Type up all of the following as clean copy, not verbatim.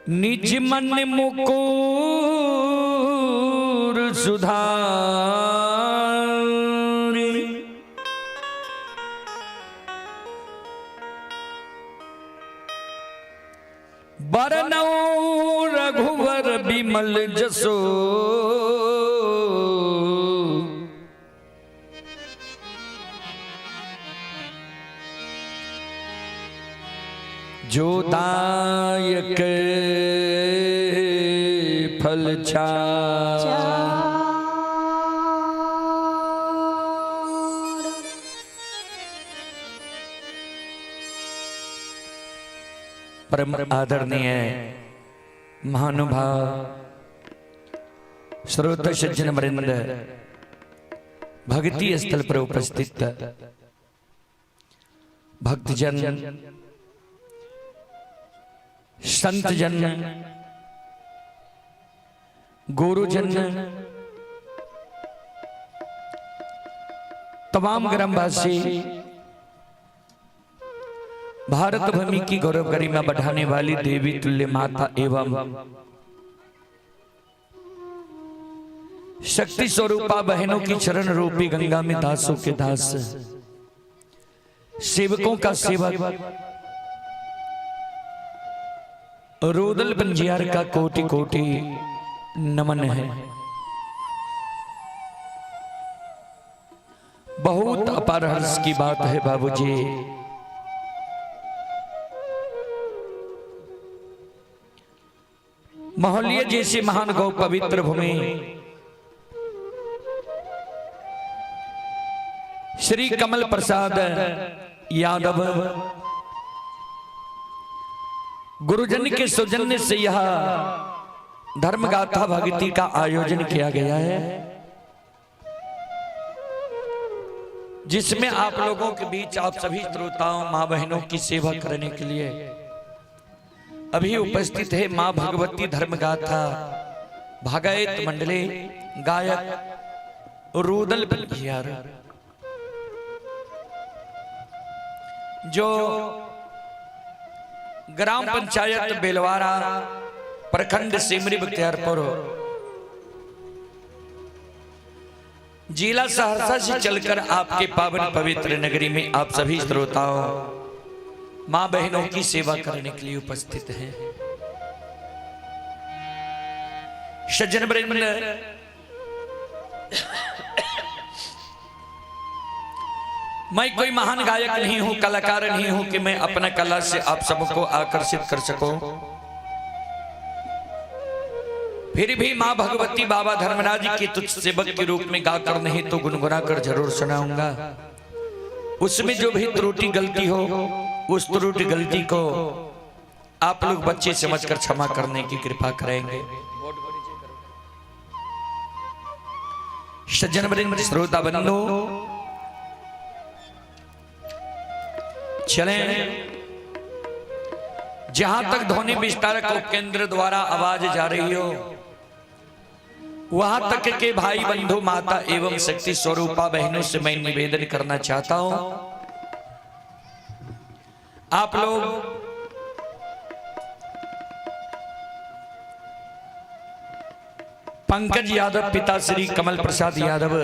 निज मन मुकुर सुधारी। बरनौ रघुवर बिमल जसो, जो दायक फल चार। परम आदरणीय महानुभाव श्रोत सज्जन वृंद, भक्ति स्थल पर उपस्थित भक्तजन, संतजन, गुरुजन, तमाम ग्रामवासी, भारत भूमि की गौरव गरिमा बढ़ाने वाली देवी तुल्य माता एवं शक्ति स्वरूपा बहनों की चरण रूपी गंगा में दासों के दास, सेवकों का सेवक रुदल पंजियार का कोटि कोटि नमन है। बहुत अपार हर्ष की बात है बाबूजी, महोलिया जैसी महान गौ पवित्र भूमि श्री कमल प्रसाद यादव गुरुजन के सौजन्य से यह धर्मगाथा भक्ति का आयोजन किया गया है, जिसमें आप लोगों के बीच आप सभी श्रोताओं माँ बहनों की सेवा करने के लिए अभी उपस्थित है माँ भगवती धर्मगाथा भागवत मंडली गायक रुदल बलभियार, जो ग्राम पंचायत बेलवारा, प्रखंड सिमरी बख्तियारपुर, जिला सहरसा से चलकर आपके पावन पवित्र नगरी में आप सभी श्रोताओं माँ बहनों की सेवा करने के लिए उपस्थित हैं। सज्जन वृंद, मैं कोई महान गायक नहीं हूं, कलाकार नहीं हूं कि मैं अपना कला से आप सबको आकर्षित कर सकूं। फिर भी मां भगवती बाबा धर्मराज की तुच्छ सेवक के रूप में गाकर नहीं तो गुनगुना कर जरूर सुनाऊंगा। उसमें जो भी त्रुटि गलती हो, उस त्रुटि गलती को आप लोग बच्चे समझकर क्षमा करने की कृपा करेंगे। सज्जन वृंद, श्रोता बंधु, चलें जहां तक ध्वनि विस्तारक उपकेंद्र द्वारा आवाज जा रही हो, वहां तक के भाई बंधु, माता एवं शक्ति स्वरूपा बहनों से मैं निवेदन करना चाहता हूं, आप लोग पंकज यादव पिता श्री कमल प्रसाद यादव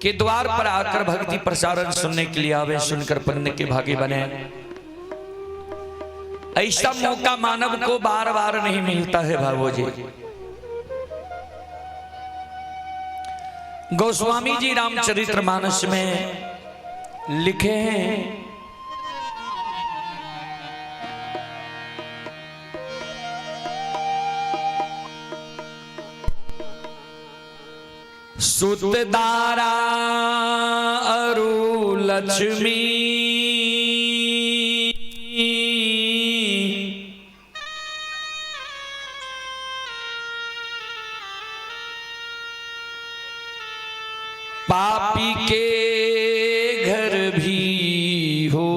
के द्वार पर आकर भक्ति प्रसारण सुनने के लिए आवे, सुनकर पुण्य के भागी बने। ऐसा मौका मानव को बार बार नहीं मिलता है बाबूजी। गोस्वामी जी रामचरितमानस में लिखे हैं, सुतदारा अरु लक्ष्मी, पापी के घर भी हो।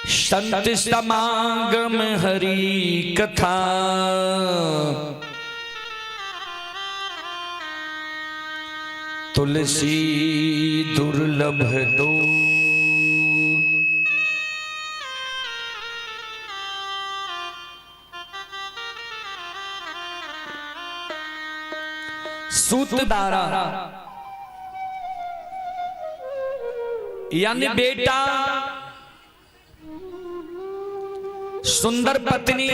संत समागम हरि कथा, तुलसी दुर्लभ दो। सूतदारा यानी बेटा, सुंदर पत्नी,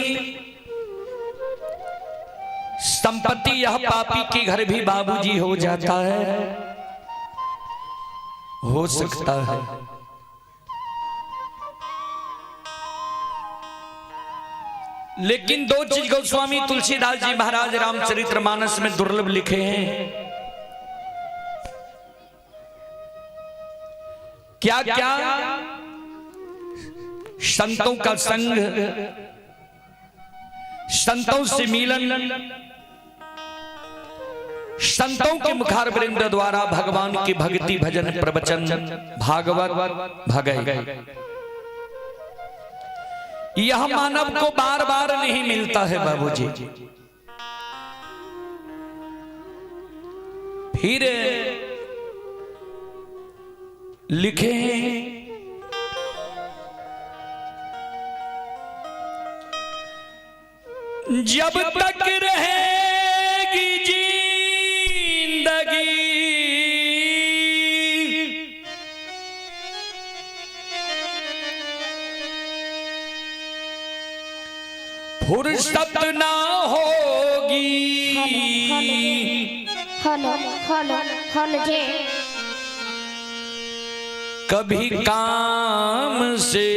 संपत्ति, यह पापी के घर भी बाबूजी हो जाता है, हो सकता है। लेकिन दो चीज गोस्वामी तुलसीदास जी महाराज रामचरितमानस में दुर्लभ लिखे हैं। क्या क्या? संतों का संग, संतों से मिलन, संतों के मुखारवृंद द्वारा भगवान की भक्ति भजन प्रवचन भागवत भगै, यह मानव को बार बार नहीं मिलता है बाबूजी। फिर लिखे हैं जब तक रहेगी जिंदगी, फुर्सत ना होगी, हेलो हेलो हेलो जे कभी काम से,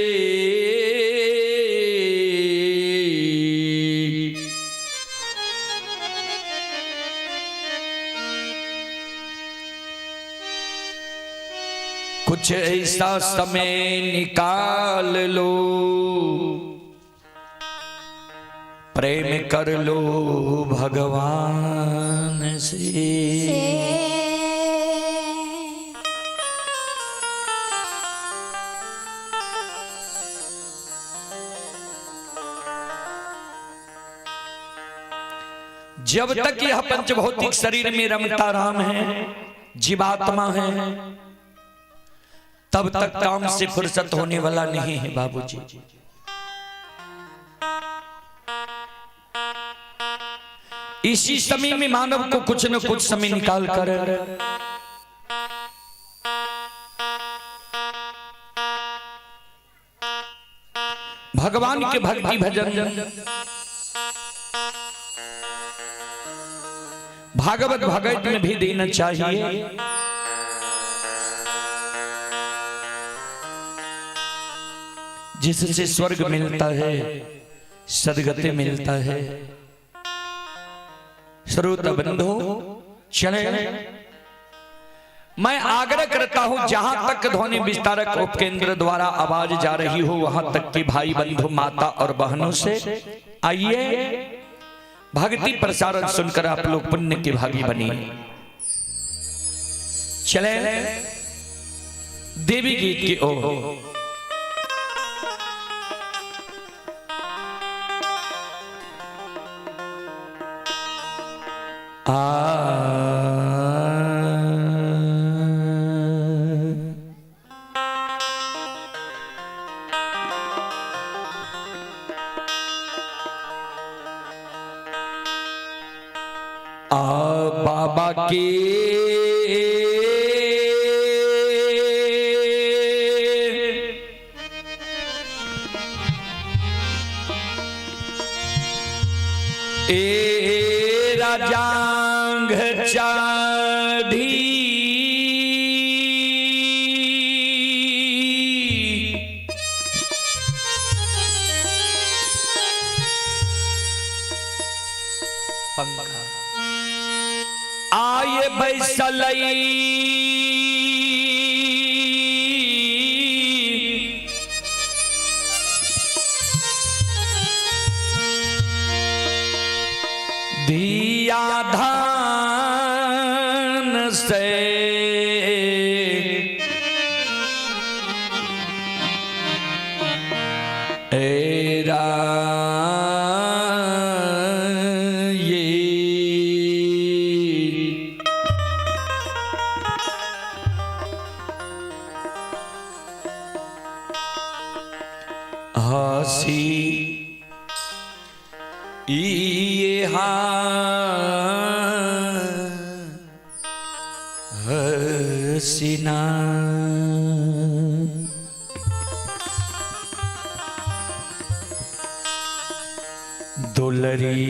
कुछ ऐसा समय निकाल लो, प्रेम कर लो भगवान से। जब तक यह पंचभौतिक शरीर में रमता राम है, जीवात्मा है, तब तक काम से फुर्सत होने वाला नहीं है बाबूजी। इसी समय में मानव को कुछ न कुछ समय निकाल कर भगवान के भक्ति भजन भागवत भगवत में भी देना चाहिए। जिससे स्वर्ग मिलता है, सदगति मिलता है। श्रोता बंधु चले, मैं आग्रह करता हूं, जहां तक ध्वनि विस्तारक उपकेंद्र द्वारा आवाज जा रही हो वहां तक के भाई बंधु, माता और बहनों से आइए भक्ति प्रसारण सुनकर आप लोग पुण्य के भागी बनिए। चले देवी गीत की ओर। आ आ बाबा के ए राजांग चाढ़ी, पंखा आए बैसलई, धिया धान से, एरा ये हसी हसीना। दुलरी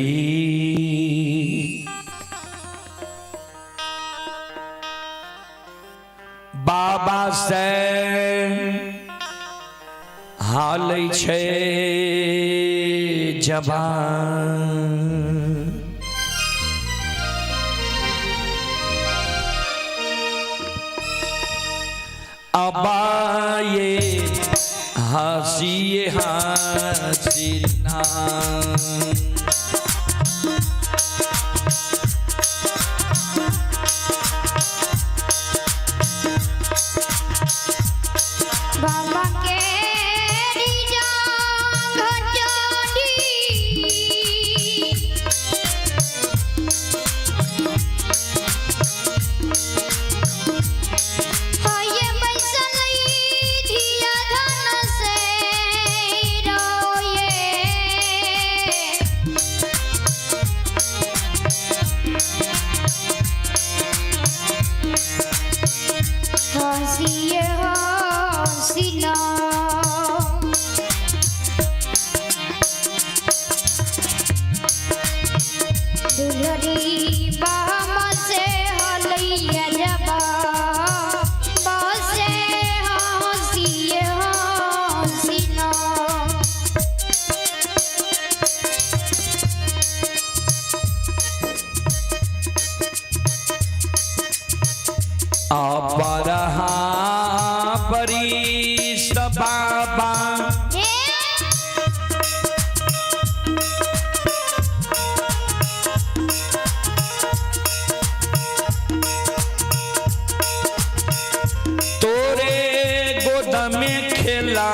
बाबा से हाल छै जबान। अबाए हसी हसीना। बाबा के हसीना। दुलरी बामा से हलैया जबा बसे हंसिए हंसिना। अपरहा परी बाबा तोरे गोद में खेला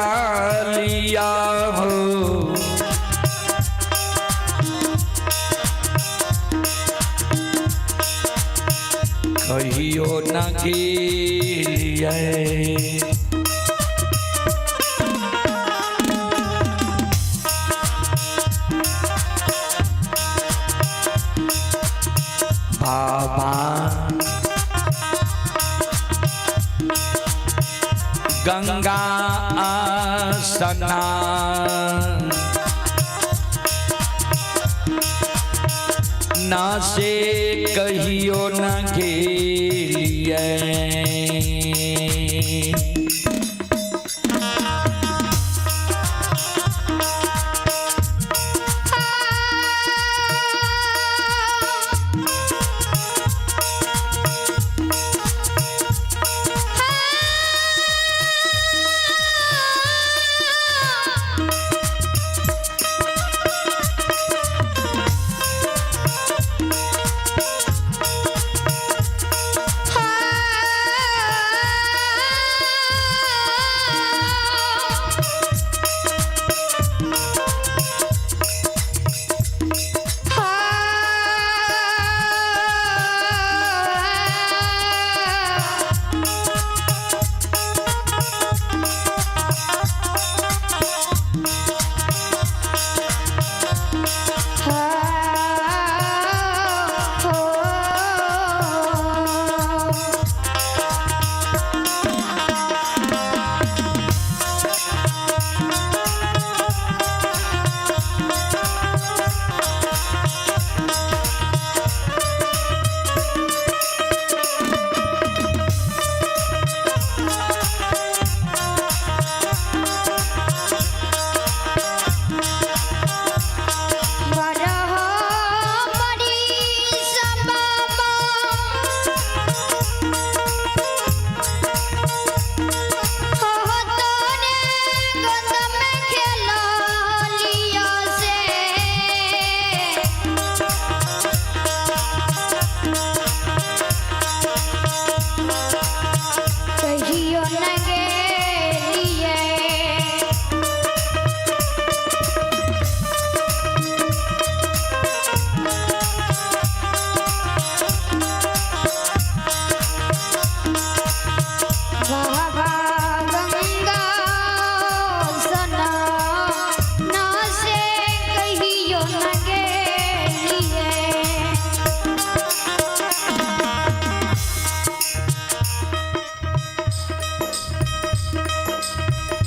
लिया हो। कहियो न गेलियै। बाबा गंगा स्नान ना से कहियो न गेलियै।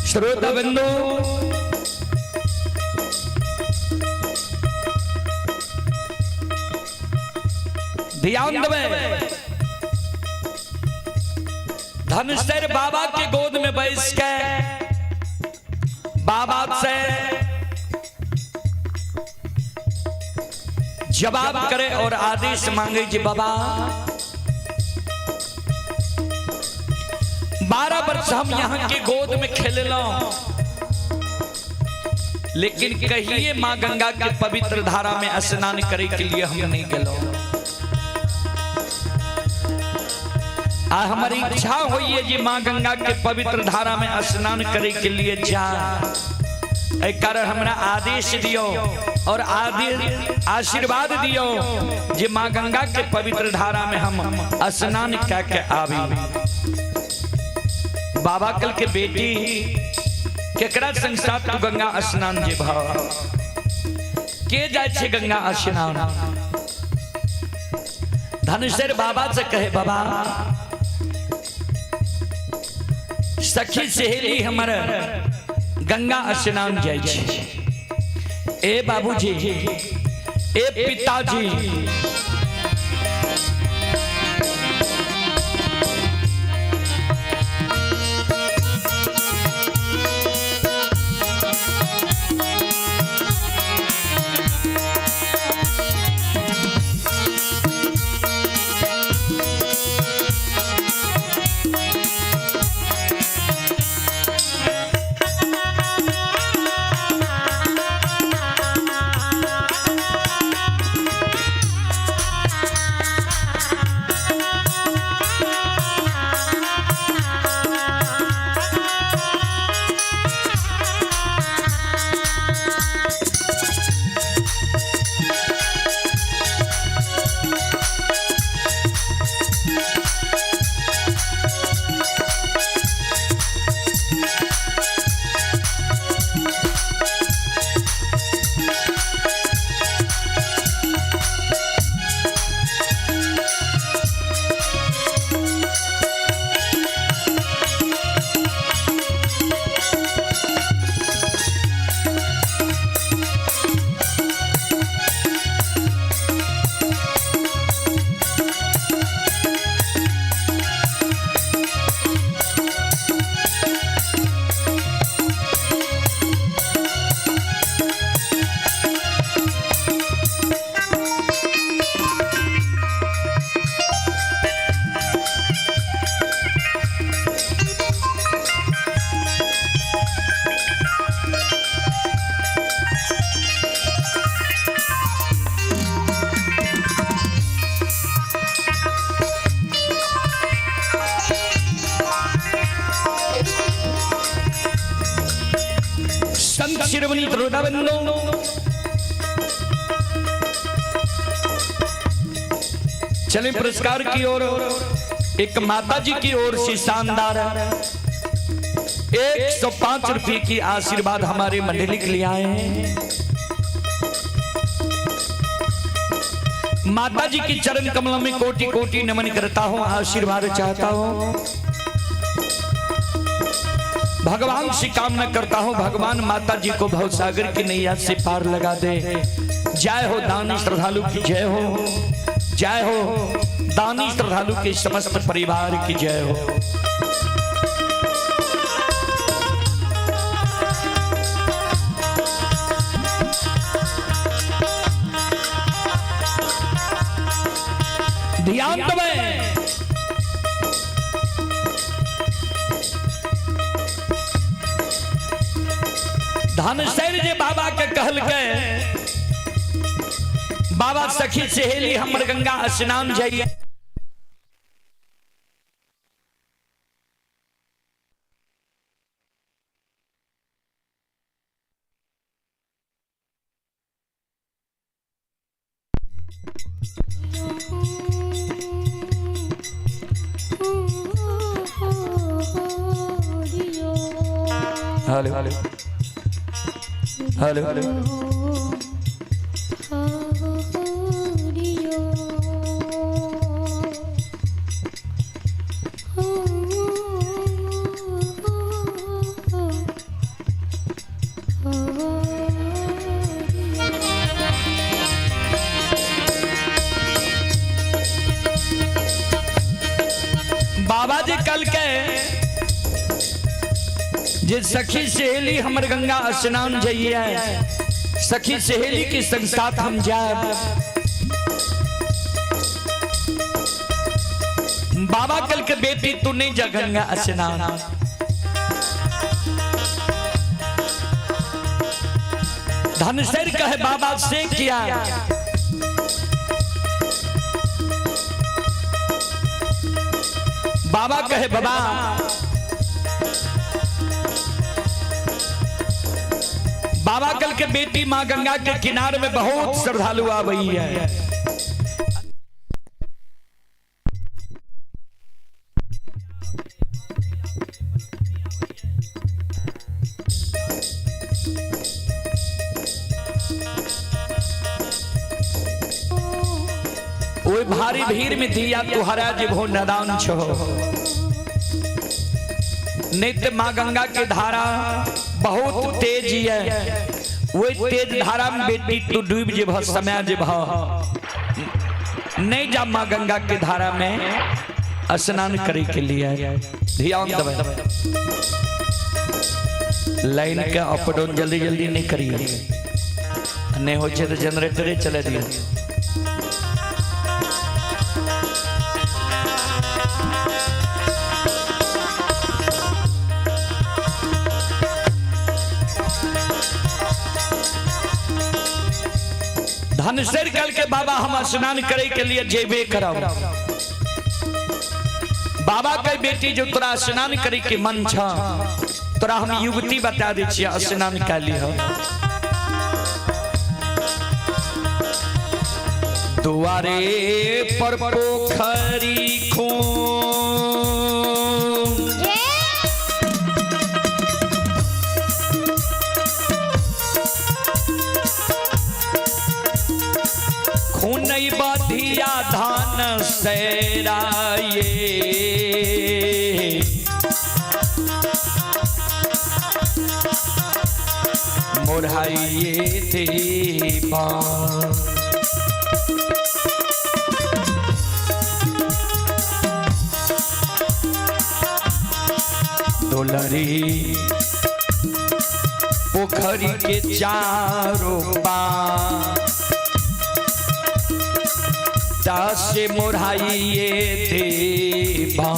श्रोता बंधु, ध्यान देवे, धनसर बाबा के गोद में बैस के बाबा से जवाब करे और आदेश मांगे जी बाबा 12 वर्ष हम यहाँ के गोद में खेले, लेकिन कहिए माँ गंगा के पवित्र धारा में स्नान करे के लिए हम नहीं गलो। आ हमारी इच्छा हुई है जी माँ गंगा के पवित्र धारा में स्नान करे के लिए जा, कारण हमरा आदेश दियो और आदेश आशीर्वाद दियो जे माँ गंगा के पवित्र धारा में हम स्नान क्या के आवी। बाबा कल के बेटी केकरा संग साथ तू गंगा स्नान जे भाव के जाय छे गंगा स्नान। धनुषर बाबा से कहे बाबा सखी सहेली हमर गंगा स्नान जाय छे, ए बाबूजी ए पिताजी संत शिरोमणि श्रोता बंधु, चले पुरस्कार की ओर। एक माता जी की ओर से शानदार 105 रुपये की आशीर्वाद हमारे मंडली के लिए आए हैं। माता जी की चरण कमलों में कोटि कोटि नमन करता हूं, आशीर्वाद चाहता हूं, भगवान से कामना करता हूं भगवान माता जी को भवसागर की नैया से पार लगा दे। जय हो दानी श्रद्धालु की जय हो, जय हो दानी श्रद्धालु के समस्त परिवार की जय हो। ध्यान दे, धनसर जे बाबा के कहल के बाबा सखी सहेली हमर गंगा स्नान जाइए। हेलो हेलो हेलो बाबा जी कल के जे सखी सहेली हमर गंगा स्नान जाइए, सखी सहेली के संग साथ हम जाए। बाबा कल के बेटी तू नहीं जा गंगा स्नान। धनसर कहे बाबा से किया, बाबा कहे बाबा बाबा कल के बेटी माँ गंगा के किनारे में बहुत श्रद्धालु आ रही है। ओए भारी भीड़ में दिया तुहरा जीवो नदान छो, नित्य माँ गंगा के धारा बहुत तेज है, वही तेज धारा में बेटी तू डूब जेब समय जेब, नहीं जा माँ गंगा के धारा में स्नान करे के लिए। ध्यान दे, लाइन के अप डाउन जल्दी जल्दी नहीं करिए, नहीं हो तो जनरेटर चले दिए। धनसर कल के बाबा हम स्नान करे के लिए जेबे करब। बाबा के बेटी जो तोरा स्नान करे के मन छ, तोरा हम युवती बता दै छियै स्नान कर लिह। दुआरे पर पोखरी खून, बधिया धान सेराये, मोरहाइये देवा। दुलरी पोखरी के चारों पार से मोराइए देवा।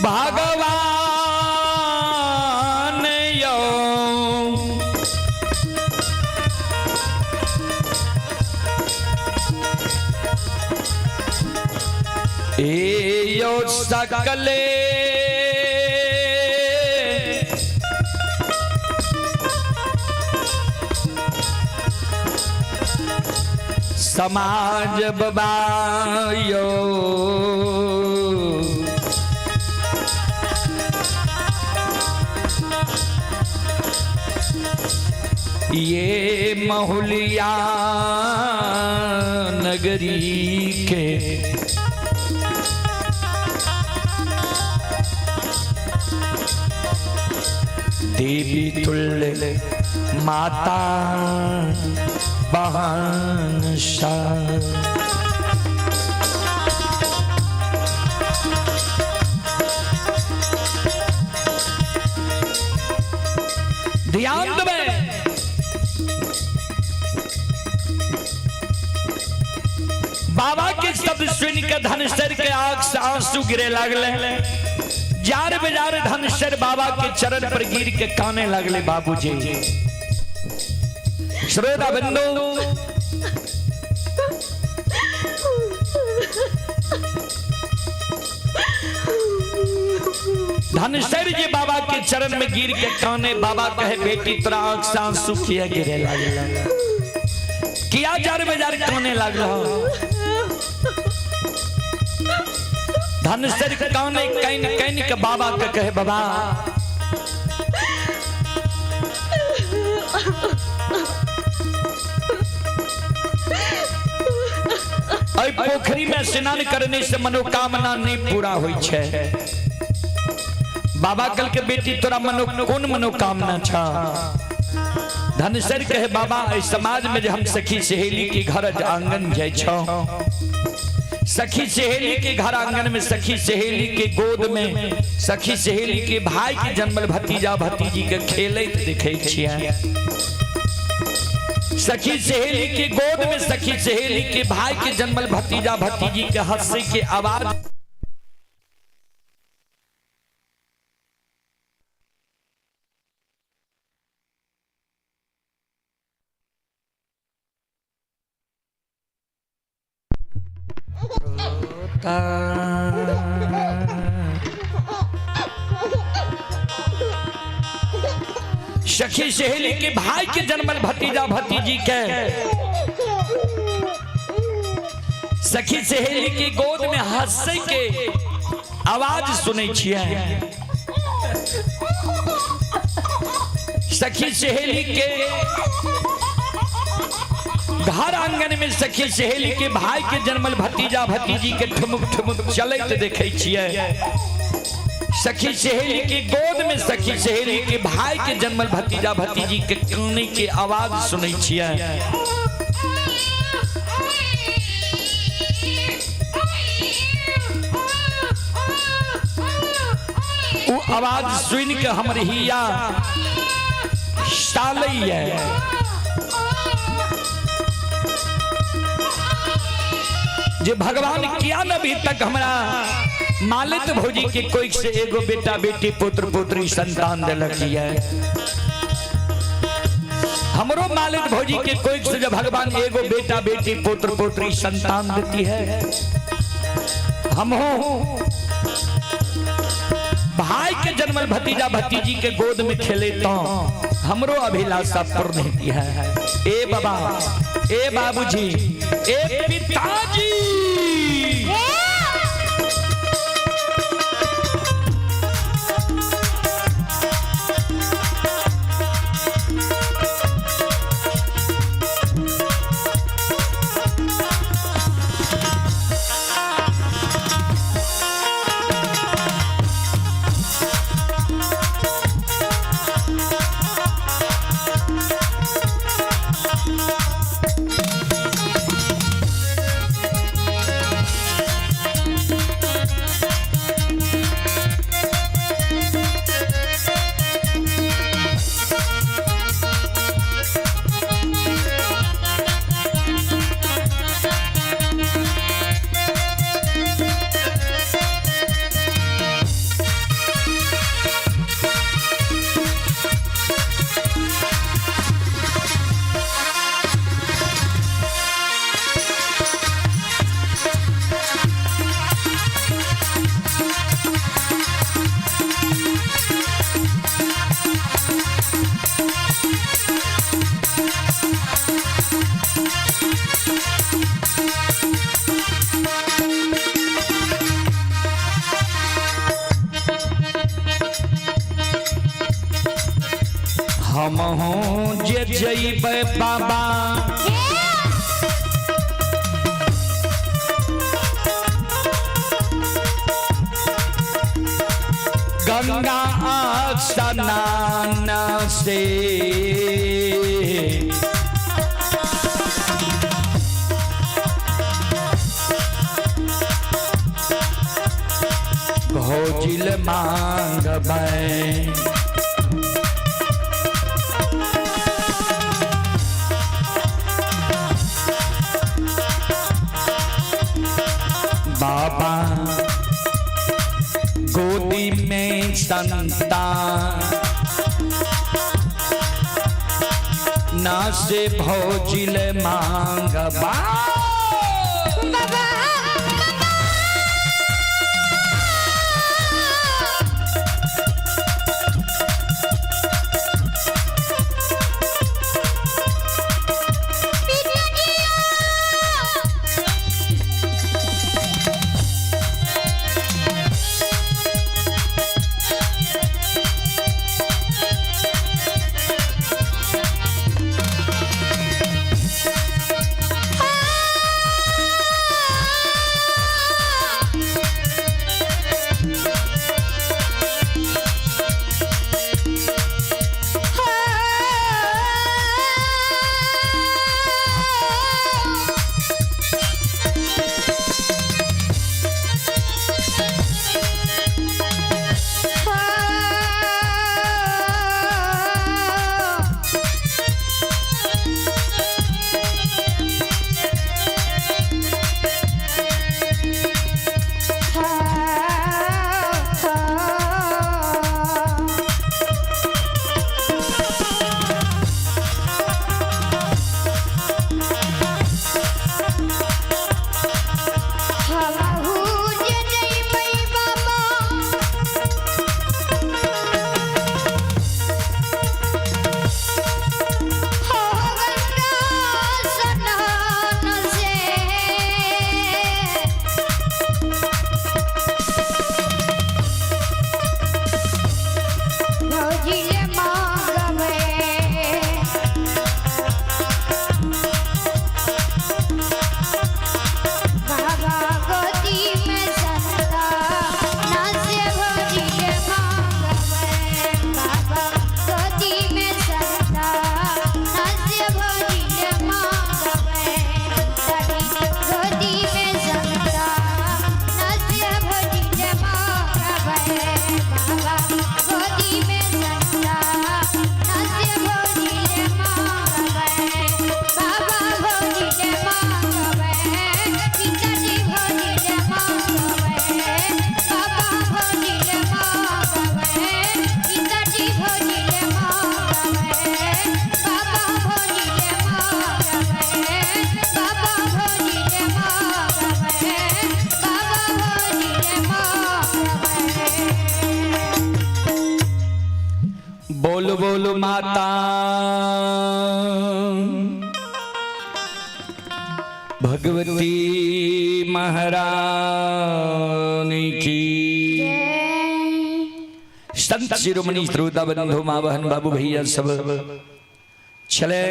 भगवान यौ ए यौ सकले समाज बाबा यौ ये महुलिया नगरी के देवी तुल्य माता बहन शाह। ध्यान देबै, बाबा के शब्द सुन के धनसर के आंख से आंसू गिरे लागले। जार बेजार धनसर बाबा के चरण पर गिर के काने लगले। बाबूजी श्रोता बंधु, धनसर जी बाबा के चरण में गिर के काने, बाबा कहे बेटी तोरा आंख से आंसू किया गिरे लागल, किया जार बेजार काने लागल। धनसर काने can can के बाबा के कहे बाबा अइ पोखरी में स्नान करने से मनोकामना नहीं पूरा होई छै। बाबा कल के बेटी तोरा मनो कौन मनोकामना छा। धनसर कहे बाबा एहि समाज में जे हम सखी सहेली के घर आंगन जाय छौ, सखी सहेली के घर आंगन में, सखी सहेली के गोद में, सखी सहेली के भाई के जन्मल भतीजा भतीजी के खेलैत देखै छियै। सखी सहेली के गोद में सखी सहेली के भाई के जन्मल भतीजा भतीजी के हंसे के आवाज सखी सहेली के भाई के जन्मल भतीजा भतीजी के सखी सहेली के गोद में हंसे के आवाज सुनै छियै। सखी सहेली के घर आंगन में सखी सहेली के भाई के जन्मल भतीजा भतीजी के ठुमुक ठुमुक चलैत देखै छियै। सखी सहेली के गोद में सखी सहेली के भाई के जन्मल भतीजा भतीजी के काने के आवाज सुनै छियै। ओ आवाज सुन के हमर हिया सालैया जे भगवान किया न अभी तक हमरा मालित भौजी के कोई से एगो बेटा बेटी पुत्र पुत्री संतान दिलक है। हमरो मालित भौजी के कोई से जब भगवान एगो बेटा बेटी पुत्र पुत्री संतान देती है, हम हो भाई के जन्मल भतीजा भतीजी के गोद में खेले तो हमरो अभिलाषा पूर्ण होती है। ए बाबा, ए बाबूजी, ए पिताजी, हम हूँ जे जइबै बाबा गंगा स्नान से। भौजिल मांगबै बाबा गोदी में संतान ना से भौजिल मांगबा। बाबा बोल बोल माता भगवती महारानी की। संत शिरोमणि श्रोता बंधु माँ बहन बाबू भैया सब चले,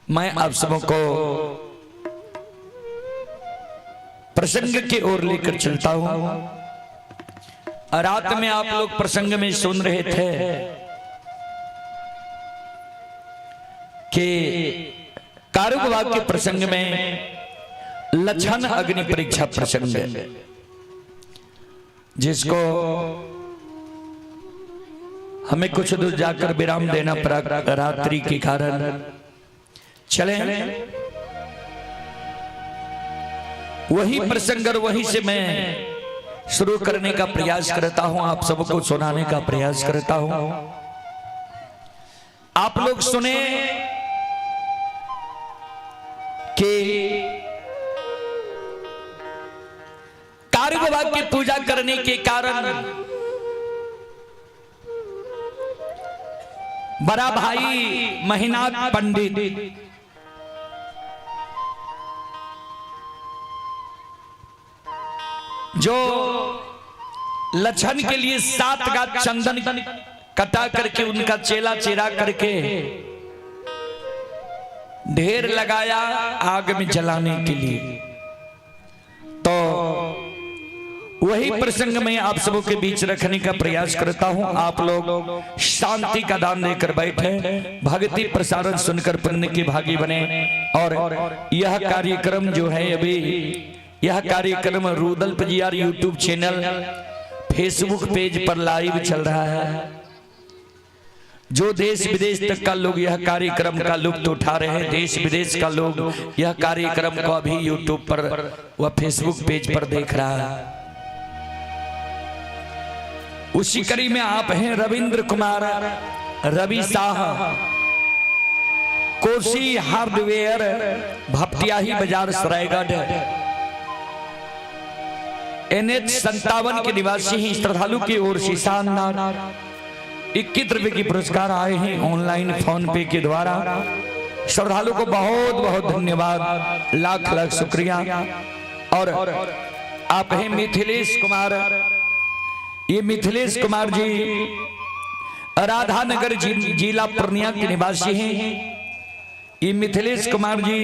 मैं आप सबों को प्रसंग की ओर लेकर चलता हूं। रात में आप लोग प्रसंग में सुन रहे थे कि कारुकवाग के प्रसंग में लक्षण अग्नि परीक्षा प्रसंग, जिसको हमें कुछ दूर जाकर विराम देना पड़ा रात्रि के कारण। चले वही प्रसंग और वहीं से मैं शुरू करने का प्रयास करता हूं, आप सबको सुनाने का प्रयास करता हूं। आप लोग सुने कि कारुकवाग की पूजा करने के कारण बड़ा भाई महिनाथ पंडित जो लक्षण के लिए 7 गाज चंदन कटा करके उनका चेला चेरा करके ढेर लगाया आग में जलाने के लिए। तो वही प्रसंग में आप सबों के बीच रखने का प्रयास करता हूं। आप लोग शांति का दान देकर बैठे, भक्ति प्रसारण सुनकर पुण्य के भागी बने। और यह कार्यक्रम जो है अभी, यह कार्यक्रम Rudal Pajiyar YouTube channel, Facebook page पर लाइव चल रहा है। जो देश विदेश तक का लोग यह कार्यक्रम का लुत्फ उठा रहे हैं, देश विदेश का लोग यह कार्यक्रम को अभी यूट्यूब पर व फेसबुक पेज पर देख रहा है। उसी कड़ी में आप हैं रविंद्र कुमार रवि शाह, कोसी हार्डवेयर, भपटियाही बाजार, सरायगढ़, NH 57 के निवासी ही श्रद्धालु की ओर से शानदार 21 रुपए की पुरस्कार आए हैं ऑनलाइन फोन पे के द्वारा। श्रद्धालु को बहुत बहुत धन्यवाद, लाख लाख शुक्रिया। और आप हैं मिथिलेश कुमार, ये मिथिलेश कुमार जी राधानगर जिला पूर्णिया के निवासी हैं। ये मिथिलेश कुमार जी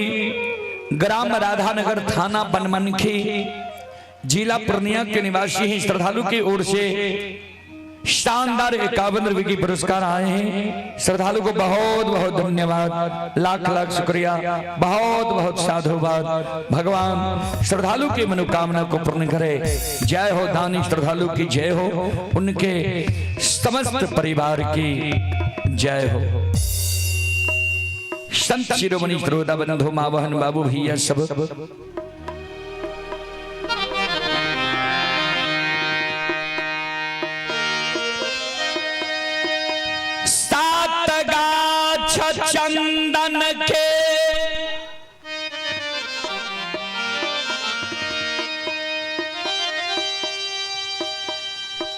ग्राम राधानगर, थाना बनमनखी, जिला पूर्णिया के निवासी हैं। श्रद्धालु की ओर से शानदार 51 रुपए की पुरस्कार आए हैं। श्रद्धालु को बहुत बहुत धन्यवाद, लाख लाख शुक्रिया, बहुत बहुत साधुवाद। भगवान श्रद्धालु की मनोकामना को पूर्ण करे। जय हो दानी श्रद्धालु की जय हो, उनके समस्त परिवार की जय हो। संत शिरोमणि श्रोता बंधु मावहन बाबू भैया सब, सात गाछ चंदन के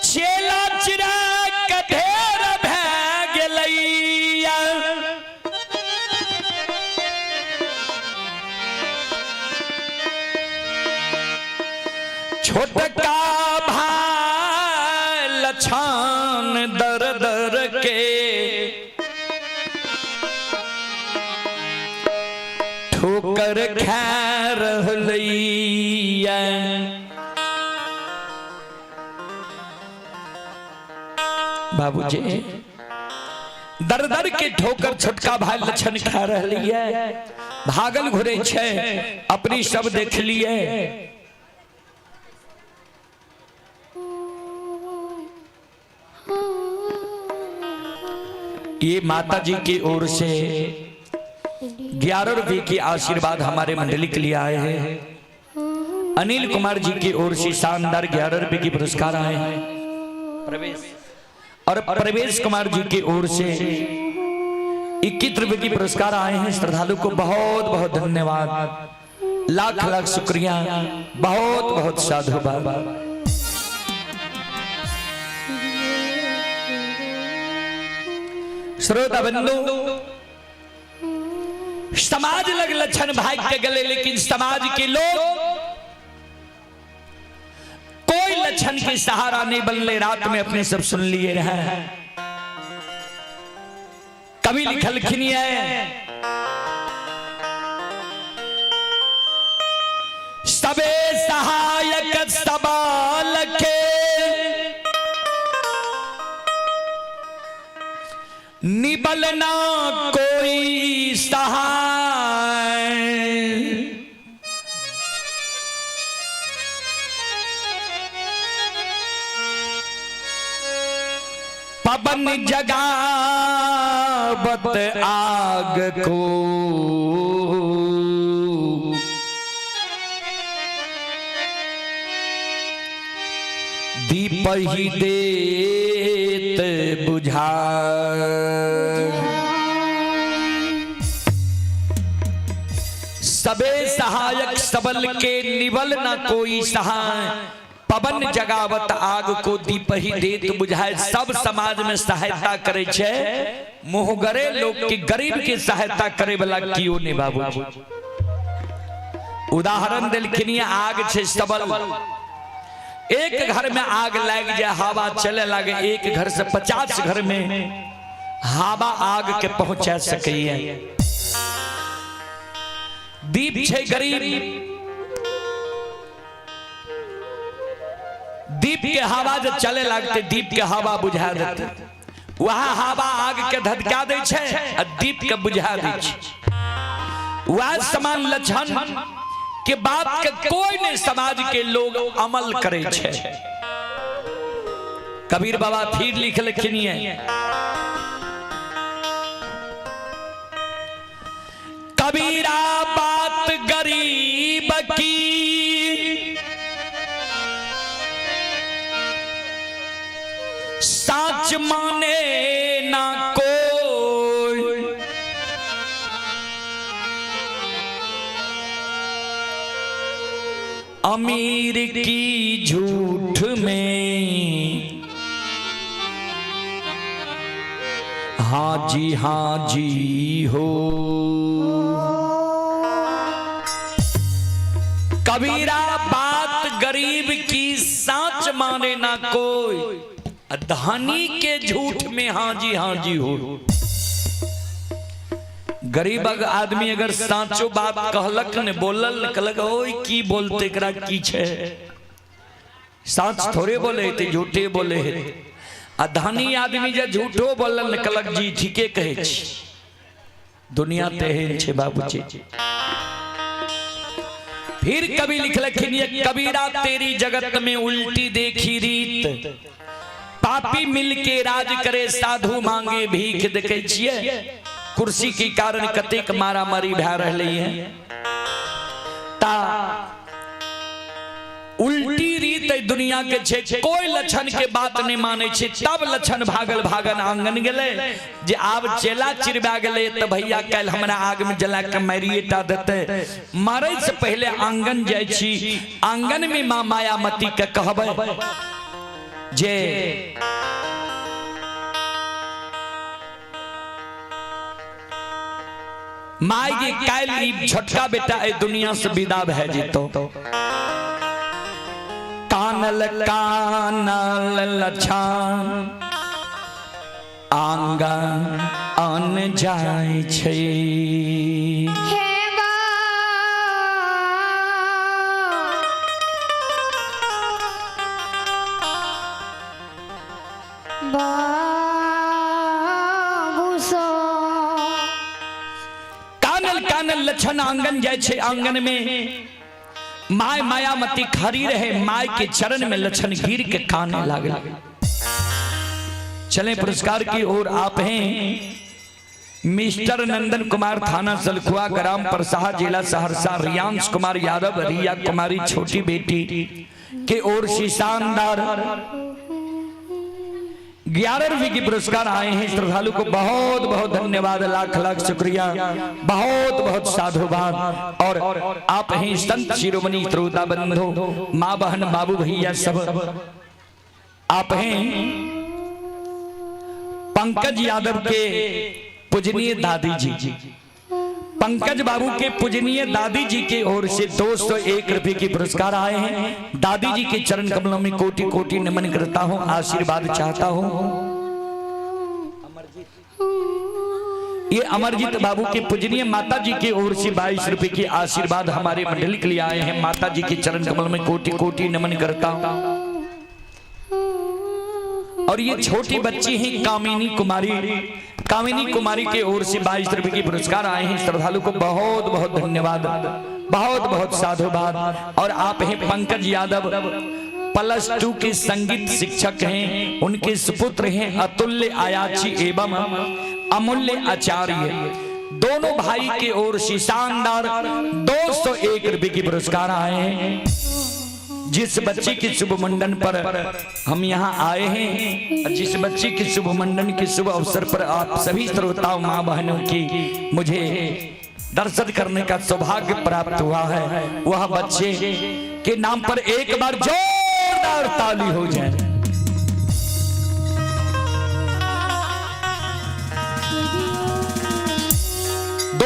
चेला चिरा के ढेर भए गेलैया। छोटका भाई लछान दर दर के ठोकर खा रहलैया। बाबूजी दर दर के ठोकर छोटका भाई लछन खा रहलिए, भागल घुरे छे, अपनी सब देख लिए। ये माता जी की ओर से 11 रुपये की आशीर्वाद हमारे मंडली के लिए आए हैं। अनिल कुमार जी की ओर से शानदार 11 रुपये की पुरस्कार आए हैं। प्रवेश और प्रवेश कुमार जी की ओर से 21 रुपये की पुरस्कार आए हैं। श्रद्धालु को बहुत बहुत धन्यवाद, लाख लाख शुक्रिया, बहुत बहुत साधुवाद। श्रोता बंधु, समाज लग लक्षण भाग के गले, लेकिन समाज के लोग कोई लक्षण के सहारा नहीं बनले। रात में अपने सब सुन लिए रहे। कवि लिखलखिन है, सबे सहायक सबाल के निबल ना कोई सहाय। पवन जगावत आग को, दीप ही देत बुझा। सबे सहायक सबल के निबल ना कोई सहाय, पवन जगावत आग को दीप ही देत बुझाए। सब समाज में सहायता करे छे, मुहगरे लोग के गरीब के सहायता करे वाला कियो ने बाबू। उदाहरण देलखिन, आग छे सबल, एक घर में आग लाग जाए, हवा चले लागे, एक घर से 50 घर में हवा आग के पहुंचा सकैया। दीप छै गरीब, दीप के हवा जे चले लागते दीप के हवा बुझा देते, वह हवा आग के धधका दै छै आ दीप के बुझा दै छै। वह समान लक्षण के बात के कोई नहीं समाज के लोग अमल करे छै। कबीर बाबा फिर लिख लिखनी है, कबीरा बात गरीब की, साच माने ना कोई, अमीर की झूठ में हाँ जी हाँ जी हो। कबीरा बात गरीब की साच माने ना कोई, धनी के झूठ में हाँ जी हाँ जी हो। गरीब आदमी अगर साचो बात कहलक ने, बोलल ने, कहलक ओए की बोलते एकरा की छे, साच थोड़े बोले हेतै, झूठे बोले हेतै। आ धनी आदमी जे झूठो बोलल ने, कहलक जी ठीके कहै छी। दुनिया तेहन छे बाबूजी। फिर कवि लिखलखिन ये कबीरा तेरी जगत में उल्टी देखी रीत, पापी मिलके राज करे साधु मांगे भीख। देखे छियै कुर्सी के कारण कतेक मारामारी भए रहलै है। ता उल्टी रीत एहि दुनिया के छे, कोई लक्षण के बात नहीं माने छे। तब लक्षण भागल भागल आंगन गेलै जे आब चेला चिरबा गेलै त भैया काल्हि हमरा आग में जला के मारिए टा देतै। मारै से पहले आंगन जाइ छी, आंगन में माँ मायामती के कहबै जे my के काल्हि ई छोटका बेटा एहि दुनिया से विदा भए जेतौ। कानल कानल लछान आंगन अन जाइ छै। हे बा बाबू सो। कानल कानल लछन आंगन जाइ छै, आंगन में my Mayamati खड़ी रहे, my के चरण में लछन गिर के काने लागल। चले पुरस्कार की ओर। आप हैं मिस्टर नंदन कुमार, थाना सलखुआ, ग्राम परसाहा, जिला सहरसा। रियांश कुमार यादव, रिया कुमारी छोटी बेटी के ओर से शानदार 11 रुपए के पुरस्कार आए हैं। श्रद्धालु को बहुत बहुत धन्यवाद, लाख लाख शुक्रिया, बहुत बहुत साधुवाद। और आप हैं संत शिरोमणि श्रोता बंधु, माँ बहन बाबू भैया सब आप हैं पंकज यादव के पूजनीय दादी जी, पंकज बाबू के पूजनीय दादी जी के ओर से 201 रुपए के पुरस्कार आए हैं। दादी जी के चरण कमलों में कोटि कोटि नमन करता हूं, आशीर्वाद चाहता हूं। ये अमरजीत बाबू के पूजनीय माता जी के ओर से 22 रुपए के आशीर्वाद हमारे मंडली के लिए आए हैं। माता जी के चरण कमल में कोटि कोटि नमन करता हूं। और ये छोटी बच्ची है कामिनी कुमारी, कामिनी कुमारी के ओर से 22 रुपए के पुरस्कार आए हैं। श्रद्धालु को बहुत बहुत धन्यवाद, बहुत बहुत साधुवाद। और आप हैं पंकज यादव, +2 के संगीत शिक्षक हैं, उनके सुपुत्र हैं अतुल्य आयाची एवं अमूल्य आचार्य, दोनों भाई के ओर से शानदार 201 रुपए के पुरस्कार आए हैं। जिस बच्ची के शुभ मुंडन पर हम यहाँ आए हैं, जिस बच्ची के शुभ मुंडन के शुभ अवसर पर आप सभी श्रोताओं माँ बहनों की मुझे दर्शन करने का सौभाग्य प्राप्त हुआ है, वह बच्चे के नाम पर एक बार जोरदार ताली हो जाए।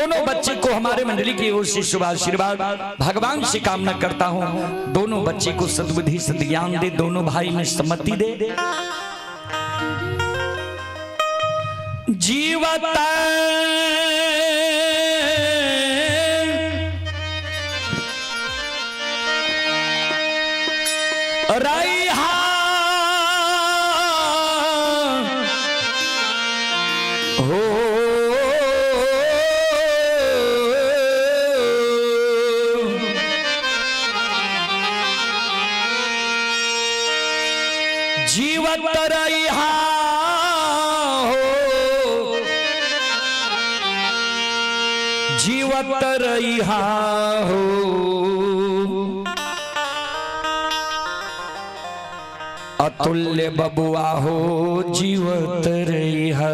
दोनों बच्चे को हमारे मंडली की ओर से शुभ आशीर्वाद, भगवान से कामना करता हूं दोनों बच्चे को सद्बुद्धि सद्ज्ञान दे, दोनों भाई में सम्मति दे। जीवता रैहा हो, जीवत रैहा हो, जीवत रैहा हो, अतुल्य बबुआ हो, जीवत रैहा,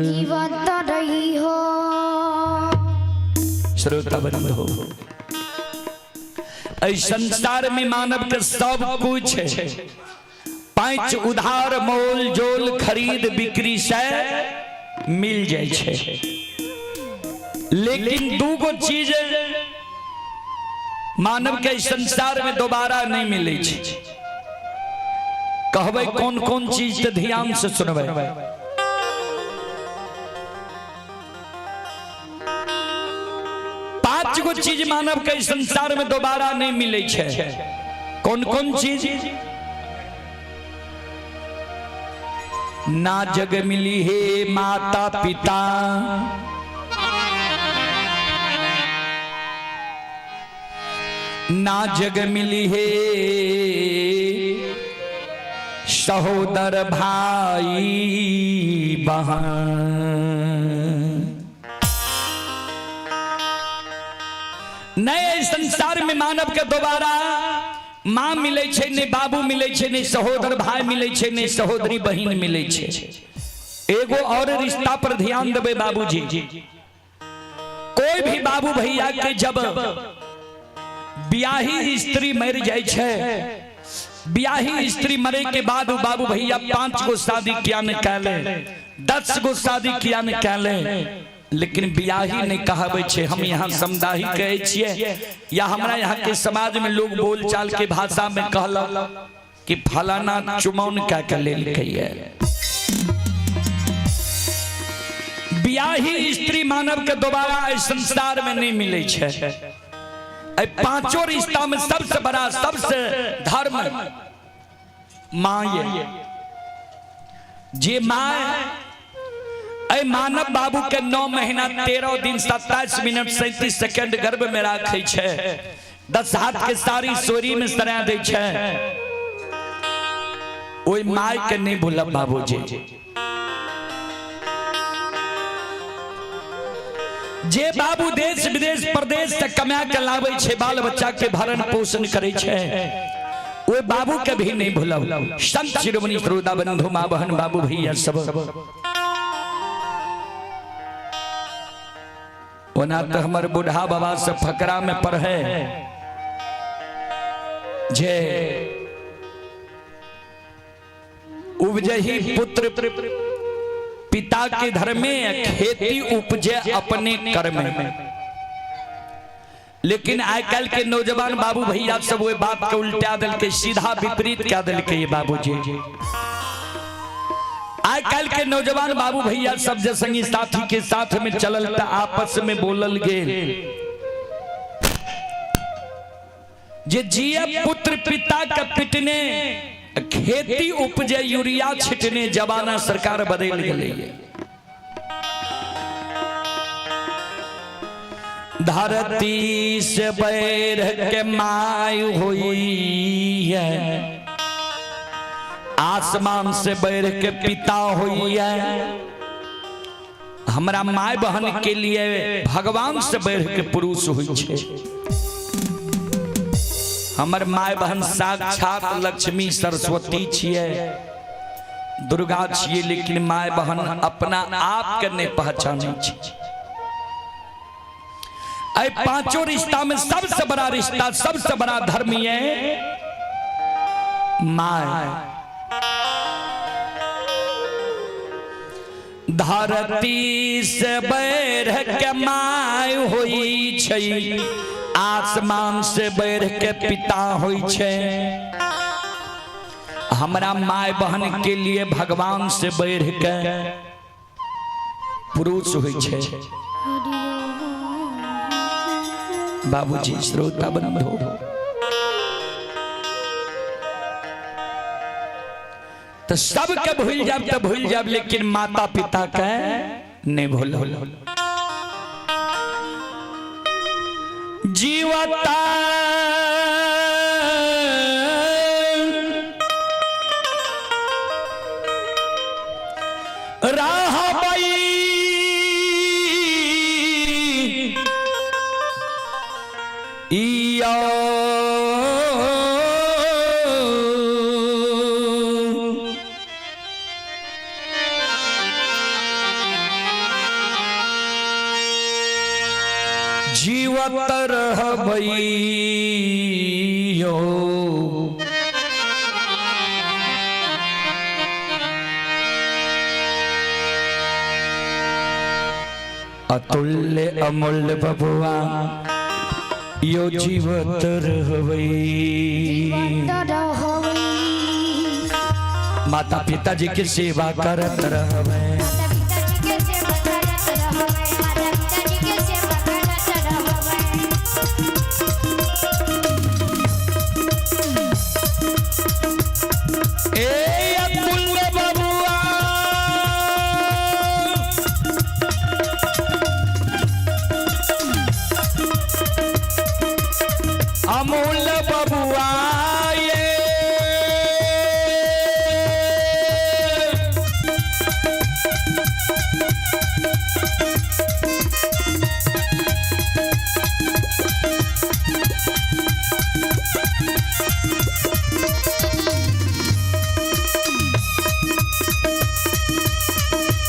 जीवत रही हो। श्रोता बंधु, एहि संसार में मानव के सब कुछ है, पांच उधार मोल जोल खरीद बिक्री से मिल जाए छै, लेकिन दूगो चीज मानव के एहि संसार में दोबारा नहीं मिले छै। कहबै कौन कौन चीज तो ध्यान से सुनबै। पांच गो चीज मानव के संसार में दोबारा नहीं मिले छै। कौन कौन चीज? ना जग मिली हे माता पिता, ना जग मिली हे सहोदर भाई बहन। नए संसार में मानव के दोबारा माँ मिले छै, नहीं बाबू मिले छै, नहीं सहोदर भाई मिले छै, नहीं सहोदरी बहिन मिले छै। एगो और रिश्ता पर ध्यान देबै बाबूजी, कोई भी बाबू भैया के जब ब्याही स्त्री मर जाय छै, ब्याही स्त्री मरे के बाद बाबू भैया 5 गो शादी किया ने कैले, 10 गो शादी किया ने कैले, लेकिन ब्याही नहीं कहाबै छै। हम यहाँ समदाही कहै छियै, या हमरा यहाँ के समाज में लोग बोलचाल के भाषा में कहलक कि फलाना चुमौन क्या के लेलकै। ब्याही स्त्री मानव के दोबारा एहि संसार में नहीं मिले छै। एहि पांचों रिश्ता में सबसे बड़ा सबसे धर्म माँ ये, जे माँ एहि मानव बाबू के 9 महीना 13 दिन 27 मिनट 37 सेकेंड गर्भ में राखै छै, 10 हाथ के सारी सोरी में सरा दै छै, ओहि my के नहीं भूलब बाबूजी। जे बाबू देश विदेश प्रदेश से कमा के लाबै छै, बाल बच्चा के भरण पोषण करै छै, ओहि बाबू के भी नहीं भूलब। संत शिरोमणि श्रोता बंधु माँ बहन बाबू भैया सब, ओना तो हमर बूढ़ा बाबा से फकरा में पढ़े जे उपजही पुत्र पिता के धर्म में, खेती उपजे अपने कर्म में। लेकिन आजकल के नौजवान बाबू भैया सब वो बात के उल्टा दिल के सीधा विपरीत क्या दिल के ये बाबूजी। आजकल के नौजवान बाबू भैया सब जे संगी साथी के साथ में चलल त आपस में बोलल गेल जे जिया पुत्र पिता के पिटने, खेती उपजे यूरिया छिटने, जमाना सरकार बदल गेलै। धरती से बैर के my हुई है, आसमान से बैर के पिता हुई है। हमरा my बहन के लिए भगवान से बैर के पुरुष हुई छे। हमर my बहन साक्षात लक्ष्मी सरस्वती छिए, दुर्गा छिए, लेकिन my बहन अपना आप के नहीं पहचाने छे। अय पांचों रिश्ता में सबसे बड़ा रिश्ता, सबसे बड़ा धर्म ये my. धरती से बैर के my होई छै, आसमान से बैर के पिता होई छै। हमरा my बहन के लिए भगवान से बैर के पुरुष होई छै। बाबूजी श्रोता बंधु, तो सबके भूल जाब तो भूल जाब, लेकिन माता पिता के नहीं भूल। जीवता रहबई इयो जीवत रहबइयो। अतुल्य अमूल्य बबुआ यो जीवत रहबई। जीवत रहबै। माता पिताजी के सेवा करत रहबै। माता पिताजी के सेवा करत रहबै, माता पिताजी के सेवा करत रहबै। ए अतुल्य बबुआ, अमूल्य बबुआ, ये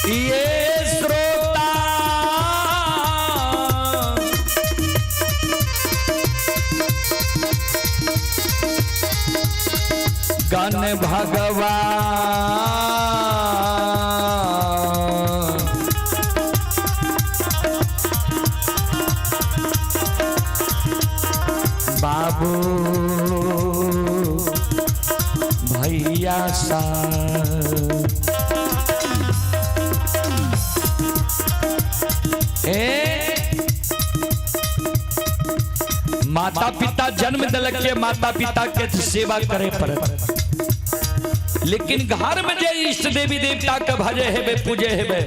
ये श्रोता गण भगवान बाबू भैया सा ए माता पिता जन्म दिलक के माता पिता के सेवा करे पड़त, लेकिन घर में जे इष्ट देवी देवता के भजे हेबे पूजे हेबे,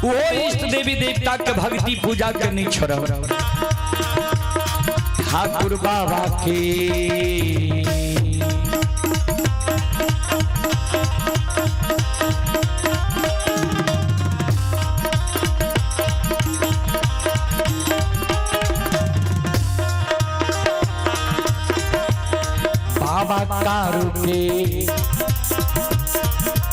वो इष्ट देवी देवता के भक्ति पूजा के नहीं छोड़ब। ठाकुर बाबा के बाबा कारू के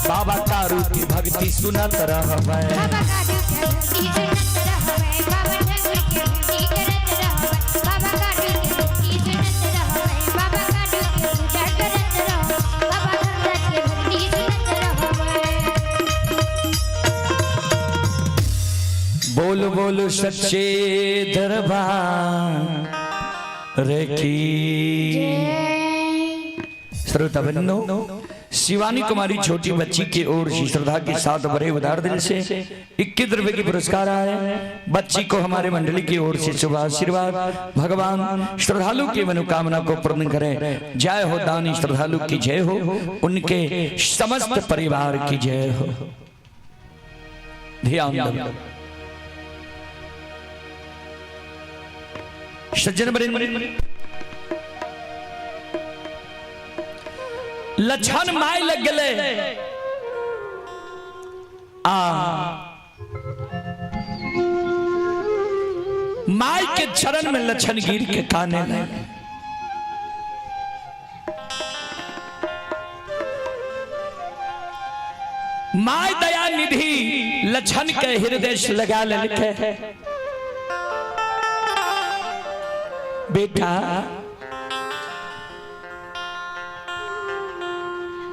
बाबा कारू की भक्ति सुनत रहबै। बाबा कारू के भक्ति सुनत रहबै, बाबा ठाकुर के भक्ति करत रहबै, बाबा कारू के भक्ति सुनत रहबै, बाबा कारू के पूजा करत रहबै, बाबा धर्मराज के भक्ति सुनत रहबै। बोल बोल सच्चे दरबार रे की। श्रोता बंधु, शिवानी कुमारी छोटी बच्ची की ओर से श्रद्धा के साथ बड़े उदार दिल से 21 रुपए की पुरस्कार आए। बच्ची को हमारे मंडली की ओर से शुभ आशीर्वाद। भगवान श्रद्धालु की मनोकामना को पूर्ण करें। जय हो दानी श्रद्धालु की जय हो, उनके समस्त परिवार की जय हो। ध्यान दो सज्जन बरेन, लक्षण my लग गए आ my के चरण में लक्षण गिर के काने लगे। My दया निधि लक्षण के हृदय से लगा लेलकै, बेटा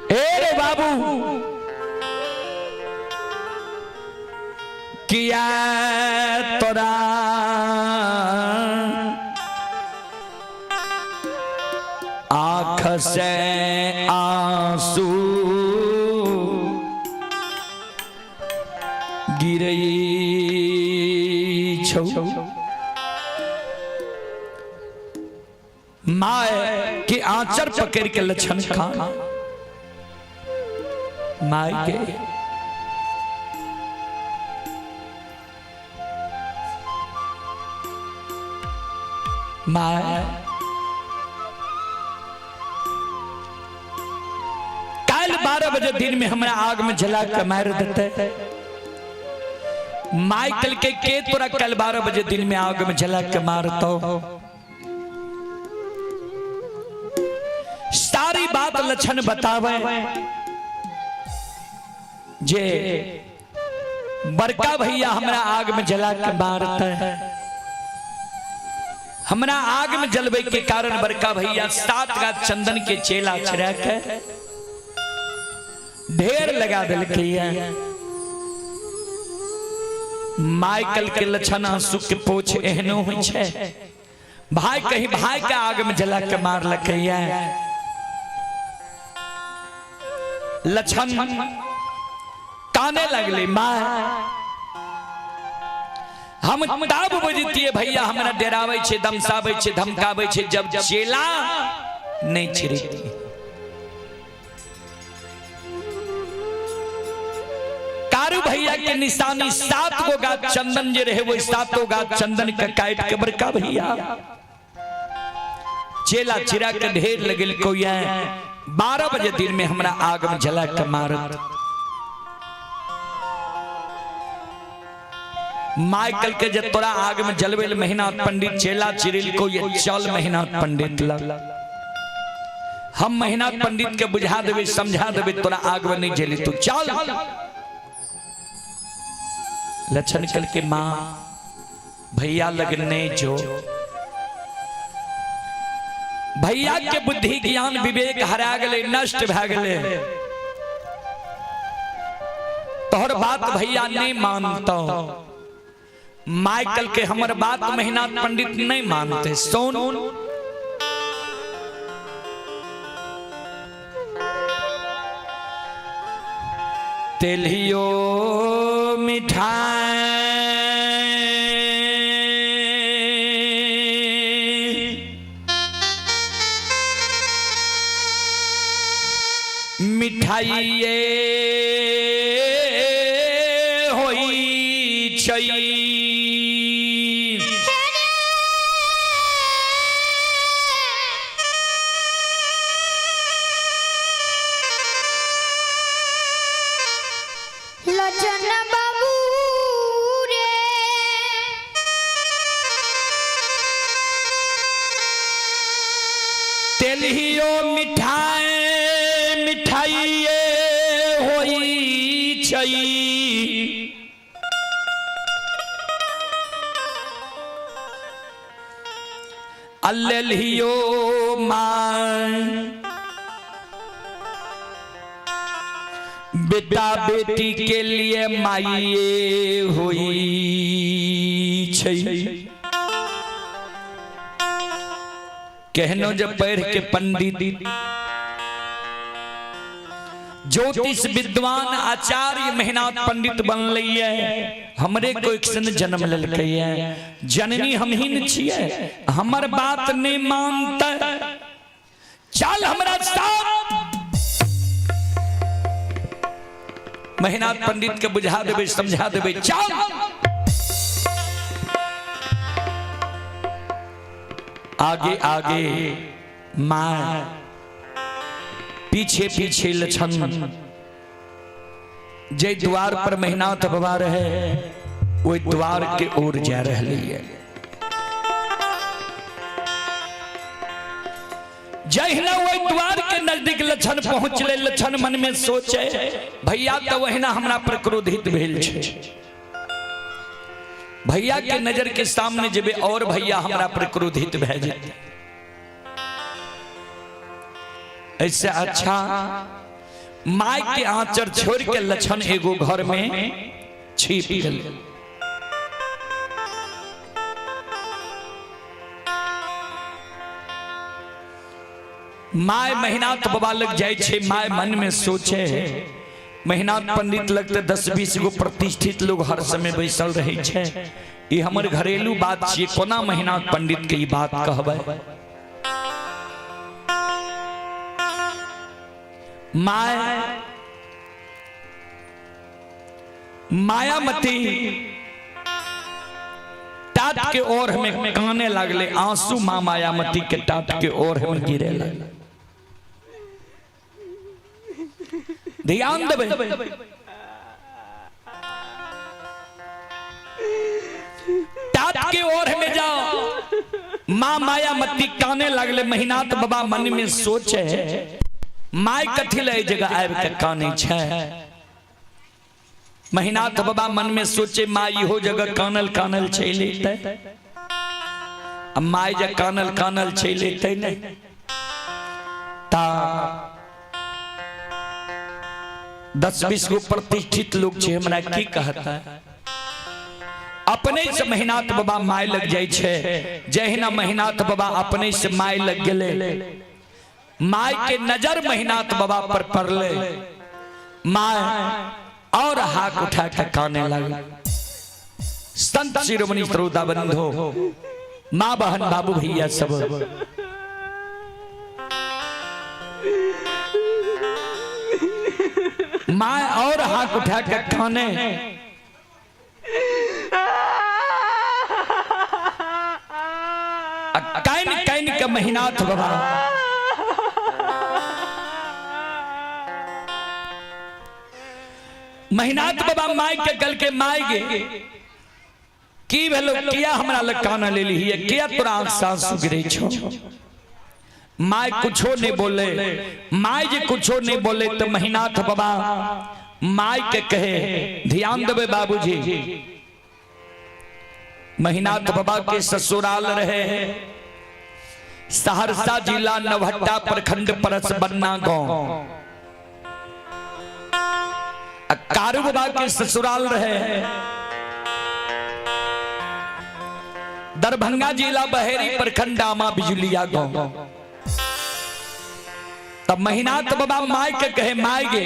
ए रे बाबू, किया तोरा आँख से आंसू गिरै छौ। My के आंचर पकड़ के लक्षण खान my के my काल 12 बजे दिन में हमरा आग में जला के मार देते। माइकल के तोरा कल 12 बजे दिन में आग में जला के मारतो। सारी बात लक्षण बतावे जे बड़का भैया हमरा आग में जला के मारते है। हमरा आग में जलवे के कारण बड़का भैया 7 गाछ चंदन के चेला छिड़ा के ढेर लगा दिलकै। माइकल के लक्षण आंसू के पोछ एहनो होइ छै। भाई कहीं भाई के आग में जला के मारलकै। लक्षण काने लगले, माँ हम तब बुझतिए भैया हमरा डराबै छै, दमसाबै छै, धमकाबै छै जब चेला नहीं छिड़ती। कारू भैया के निशानी 7 गो गाछ चंदन जे रहे वही 7 गाछ चंदन के काट के बड़का भैया चेला चिरा के ढेर लगल कोई 12 बजे दिन में हमरा आग में जला के मारत। माइकल के जे तोरा आग में जलवेल महीना पंडित चेला चिरिल को ये चल महीना पंडित लग हम महीना पंडित के बुझा देवे समझा देवे तोरा आग में नहीं जली तू चल। लक्षण कल के माँ भैया लगने जो भैया के बुद्धि ज्ञान विवेक हरा गले नष्ट भा गले तोहर बात भैया नहीं मानतो। माइकल के हमर बात महीना पंडित नहीं मानते। सोन तेलियो मिठाई मिठाइये होई छै। लक्षण बाबू रे तेलियो मिठाई मिठाइये होई छै। अल्लियो मां बेटा बेटी के लिए माइये होई छै। कहनो जब पढ़ के पंडित ज्योतिष विद्वान आचार्य मेहनाथ पंडित बन है, हमरे को एक सन जन्म ललकै है, जननी हम ही न छियै, हमर बात नहीं मानता, चल हमरा साथ। मेहनाथ पंडित के बुझा देबै समझा देबै, चल। आगे आगे माँ, पीछे पीछे लछन। जे द्वार पर मेहनाथ बाबा रहे वही द्वार के ओर जा रही है। जहिना वही द्वार के नजदीक लछन पहुंचले, लछन मन में सोचे भैया तो वहिना हमरा पर क्रोधित भेल छे, भैया के नजर के सामने जेबे और भैया हमरा पर क्रोधित भए जेते, ऐसे अच्छा माय के आंचर छोड़ के लछन एगो घर में छिप गेल। My Mahinath बाबा लग जाइ छै, my मन में सोचे, महिनाथ पंडित लग तऽ 10-20 गो प्रतिष्ठित लोग हर समय बैसल रहै छै, ई हमर घरेलू बात छियै, कोना महिनाथ पंडित के ई बात कहबै। My Mayamati टाट के ओर में काने लागले, आंसू माँ मायामती के टाट के ओर में गिरे लागले। ध्यान देबै, टाट के ओर में जाओ, माँ मायामती काने लागले। महिनाथ बाबा मन में सोचे, my कथी ले जगह आबि के काने छै। महिनाथ बाबा मन में सोचे, माँ इहो जगह कानल कानल चलि अयतै, आ my जे कानल कानल चलि अयतै नहि ता 10-20 गो प्रतिष्ठित लोग छै, हमरा की कहता। अपने से महिनाथ बाबा my लग जाइ छै। जहिना महिनाथ बाबा अपने से my लग गेलै, my के नजर महिनाथ बाबा पर पड़ले, my और हाथ उठा के काने लगे। संत शिरोमणि श्रोता बंधो, माँ बहन बाबू भैया सब, माँ और हाथ उठा के काने, can can के महिनाथ बाबा महिनाथ बाबा my के गल के my गे की भेलो, किया हमरा लग काना लेली है, किया तोरा आंख से आंसू गिरे छो। My कुछो नहीं बोले, my जे कुछो नहीं बोले तो महिनाथ बाबा my के कहे, ध्यान देबे बाबूजी, महिनाथ बाबा के ससुराल रहे सहरसा जिला नवहट्टा प्रखंड परस बन्ना गांव। कारू बाबा के ससुराल रहे दरभंगा जिला बहेरी प्रखंड आमा बिजुलिया गांव। तब महिनाथ बाबा my के कहे, my गे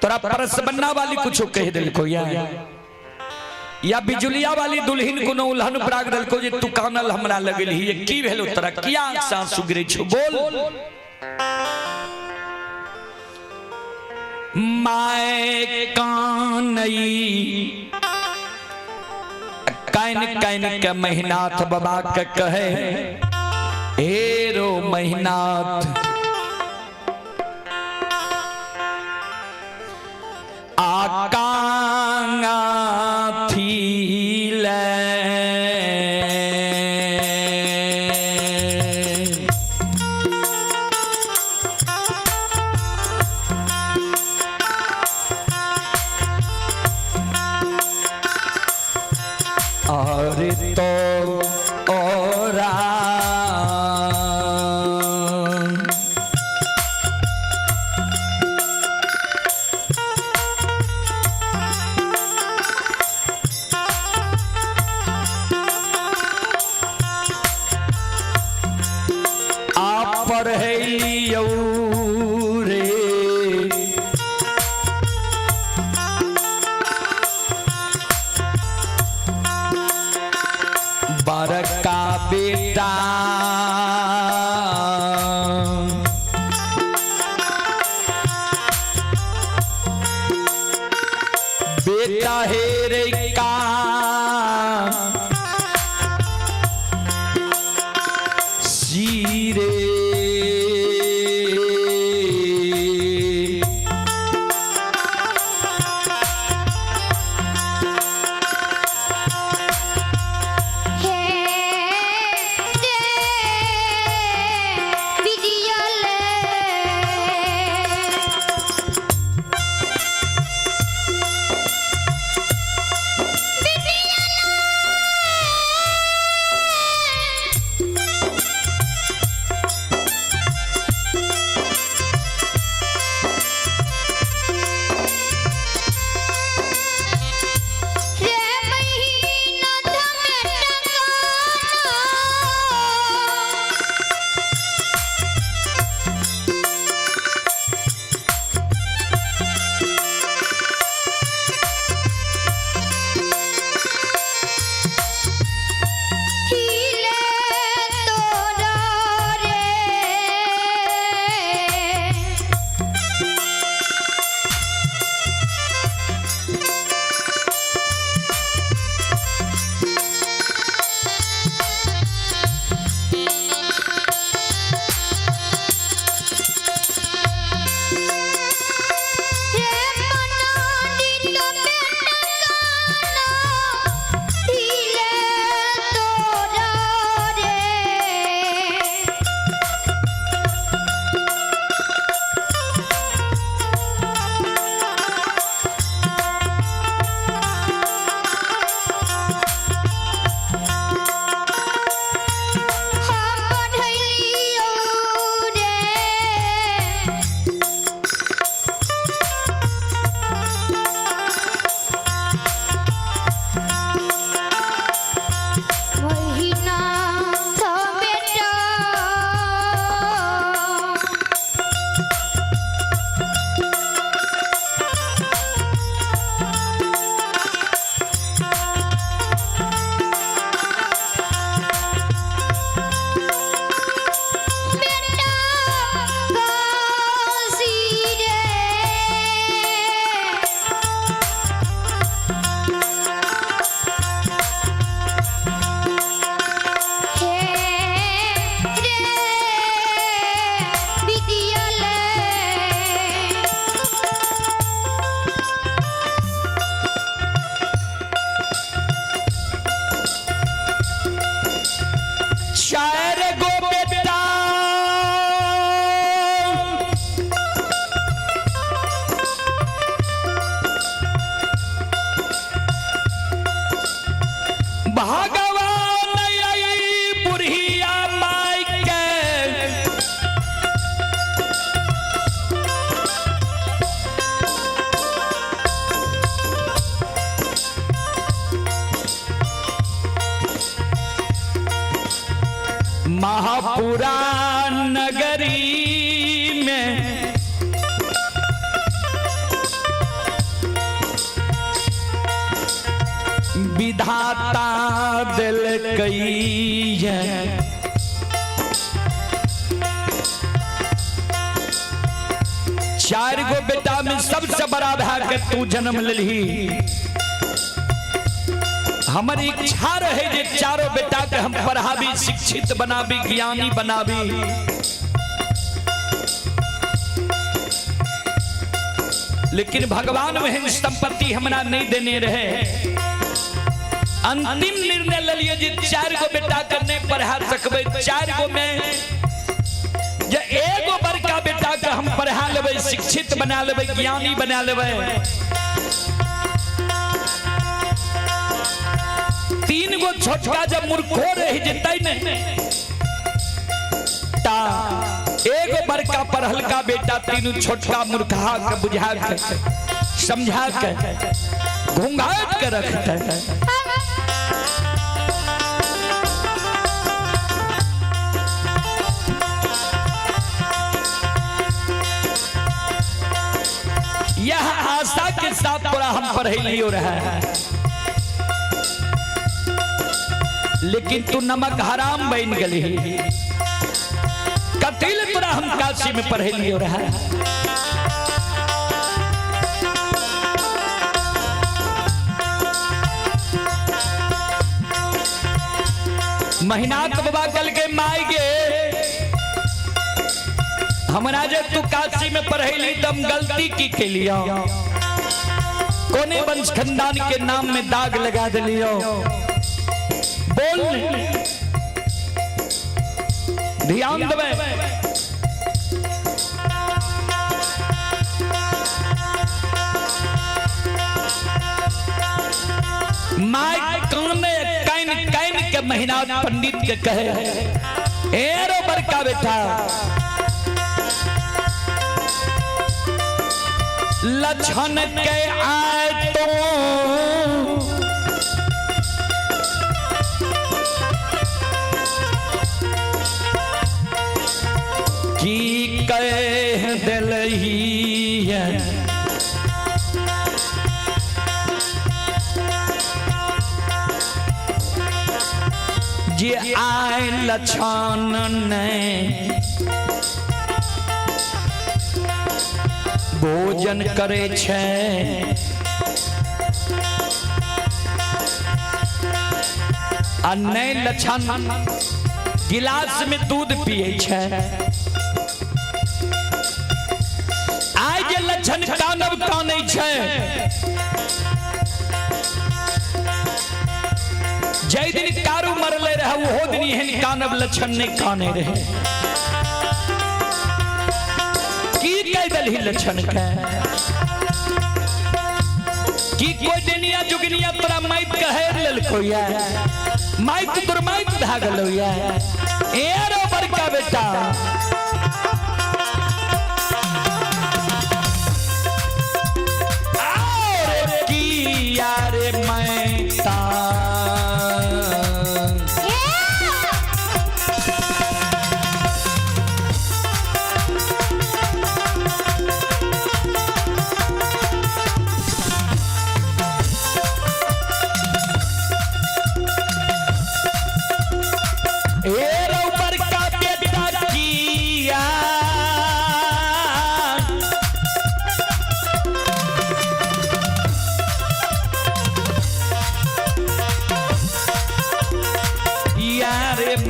तोरा परसबन्ना वाली कुछो कह दिलको या बिजुलिया वाली दुल्हन कोनो उल्हन प्राग दिलको जे तू कानल हमरा लगल ही, की भेलो तोरा, किया आंख से आंसू गिरे छो, बोल। My कानई can can के महिनाथ बाबा के कहे, हे रो महिनाथ आकांगा थी ले और तो ओरा आप पढ़लियौ रे बड़का बेटा, बेटा हे रे का सीरे हे रे बिजियल चार गो बेटा भगवान आई बुढ़िया माई के महापुराण नगरी में विधाता दिल कई है चार गो बेटा में सबसे बड़ा भाई के तू जन्म लही। हमर इच्छा रहे जे चारों बेटा के हम पढ़ाबी, शिक्षित बनाबी, ज्ञानी बनाबी। लेकिन भगवान वहन संपत्ति हमरा नहीं देने रहे। अंतिम निर्णय लिये जे चार गो बेटा के नहीं पढ़ा सकबे, चार गो में जे एगो बड़का बेटा के हम पढ़ा लेबै, शिक्षित बना लेबै, ज्ञानी बना लेबै। तीन गो छोटका जब मूर्खो रह जतै ने ता एगो बड़का पढ़लका बेटा तीनू छोटका मूर्खा के बुझा के समझा के घूंघाट के रखते। यह आशा के साथ तोरा हम पढ़ेलियो रहा है, लेकिन तू नमक हराम बन गली। कतिल तोरा हम काशी में पढ़ेलियो रहा है। महीनाथ बाबा कल के माई गे हमरा जे तू काशी में पढ़ेली तम गलती की के लियो, कोने वंश खानदान के नाम में दाग लगा दिलियो। बोल ध्यान देवे। My काने can can के महीना पंडित के कहे एरो बड़का बेटा लक्षण के आए तो की कह दिलही है। जे आए लक्षण ने भोजन करे छे आ नहीं लक्षण गिलास में दूध पिए छे। आइ जे लक्षण कानब कानै छे, जै दिन कारू मरले रहे ओहो दिन एहन कानब लक्षण नहीं काने रहे। की कह दलही लक्षण के की कोई दुनिया जुगनिया तोरा माइत कहे लेलको या माइत तोर माइत भए गेलौ या। एरो बड़का बेटा और की यार मैं ता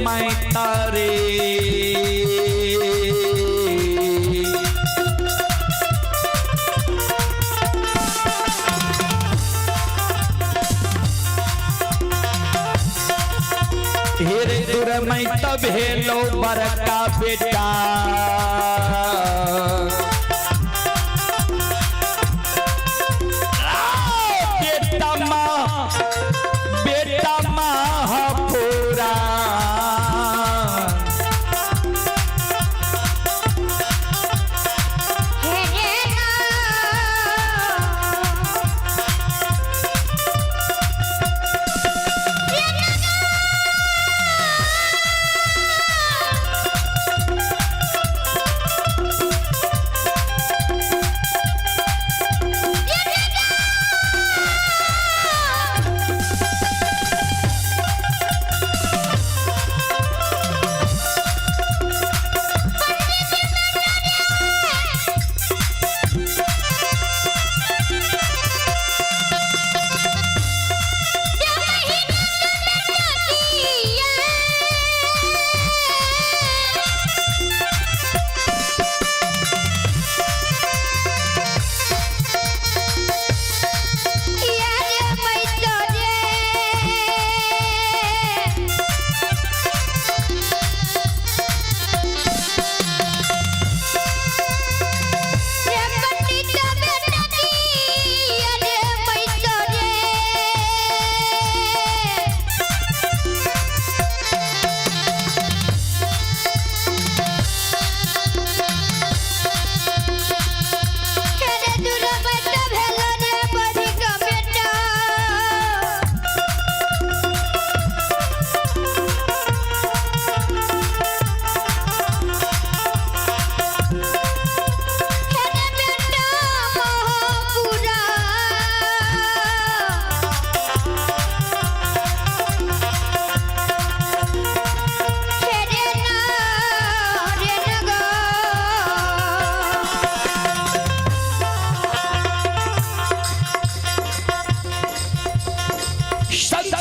मैं तारे हेरे दुर मैं पंडित भेलो बड़का बेटा। बेटा माँ, बेटा महापुरा।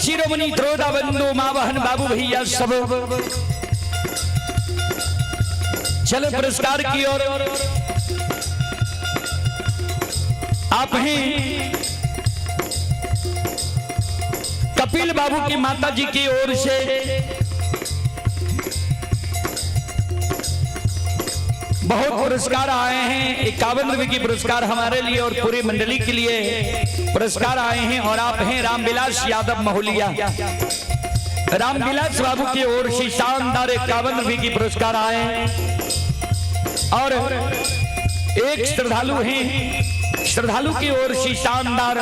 शिरोमणि द्रोदा बंधु माँ बहन बाबू भैया सब चले पुरस्कार की ओर। आप हैं कपिल बाबू की माता जी की ओर से बहुत पुरस्कार आए हैं। 51 रुपए की पुरस्कार हमारे लिए और पूरी मंडली के लिए पुरस्कार आए हैं। और आप हैं रामविलास यादव महुलिया, रामविलास बाबू की ओर से शानदार 51 रुपए की पुरस्कार आए हैं। और एक श्रद्धालु हैं, श्रद्धालु की ओर से शानदार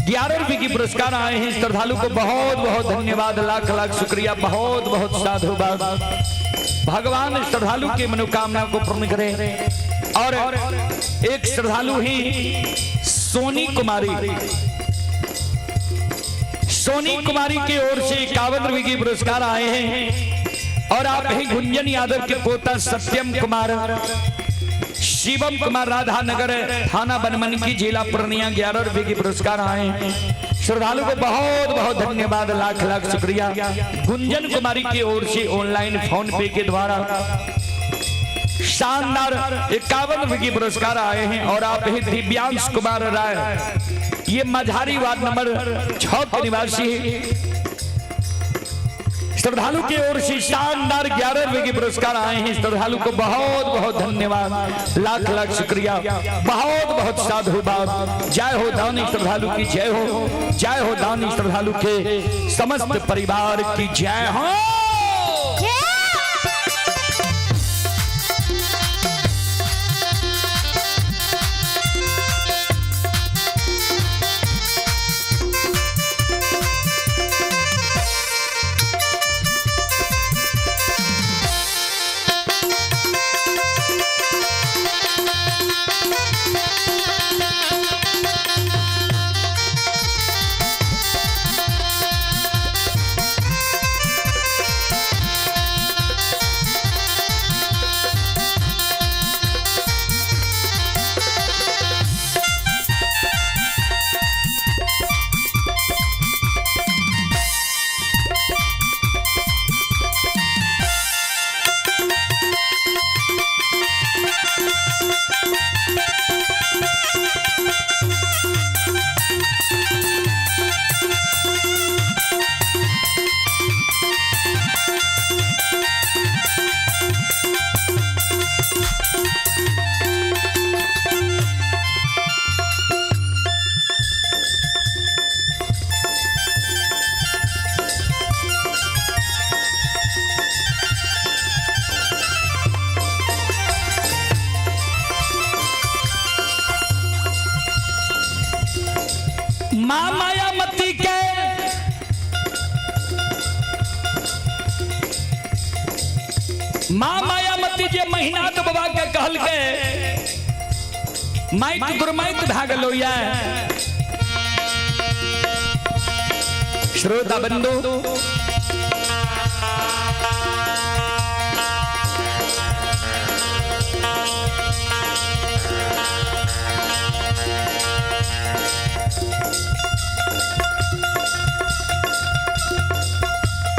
11 रुपए की पुरस्कार आए हैं। श्रद्धालु को बहुत बहुत धन्यवाद, लाख लाख शुक्रिया, बहुत बहुत साधुवाद। भगवान श्रद्धालु की मनोकामना को पूर्ण करे। और एक श्रद्धालु ही सोनी कुमारी, सोनी कुमारी की ओर से 51 रुपए की पुरस्कार आए हैं। और आप ही गुंजन यादव के पोता सत्यम कुमार, शिवम कुमार, राधा नगर, थाना बनमनखी, जिला पूर्णिया, 11 रुपए की पुरस्कार आए हैं। श्रद्धालु को बहुत बहुत धन्यवाद, लाख लाख शुक्रिया। गुंजन कुमारी की ओर से ऑनलाइन फोन पे के द्वारा शानदार 51 रुपए की पुरस्कार आए हैं। और आप ही दिव्यांश कुमार राय, ये मझारी वार्ड नंबर 6 के निवासी हैं। श्रद्धालु की ओर से शानदार 11 रुपए के पुरस्कार आए हैं। श्रद्धालु को बहुत बहुत धन्यवाद, लाख लाख शुक्रिया, बहुत बहुत साधुवाद। जय हो दानी श्रद्धालु की जय हो, जय हो दानी श्रद्धालु के समस्त परिवार की जय हो। माँ मायामती जे महिनाथ बाबा के कहलकै माइक दुर्माइक भए गेलो ये। श्रोता बंधु,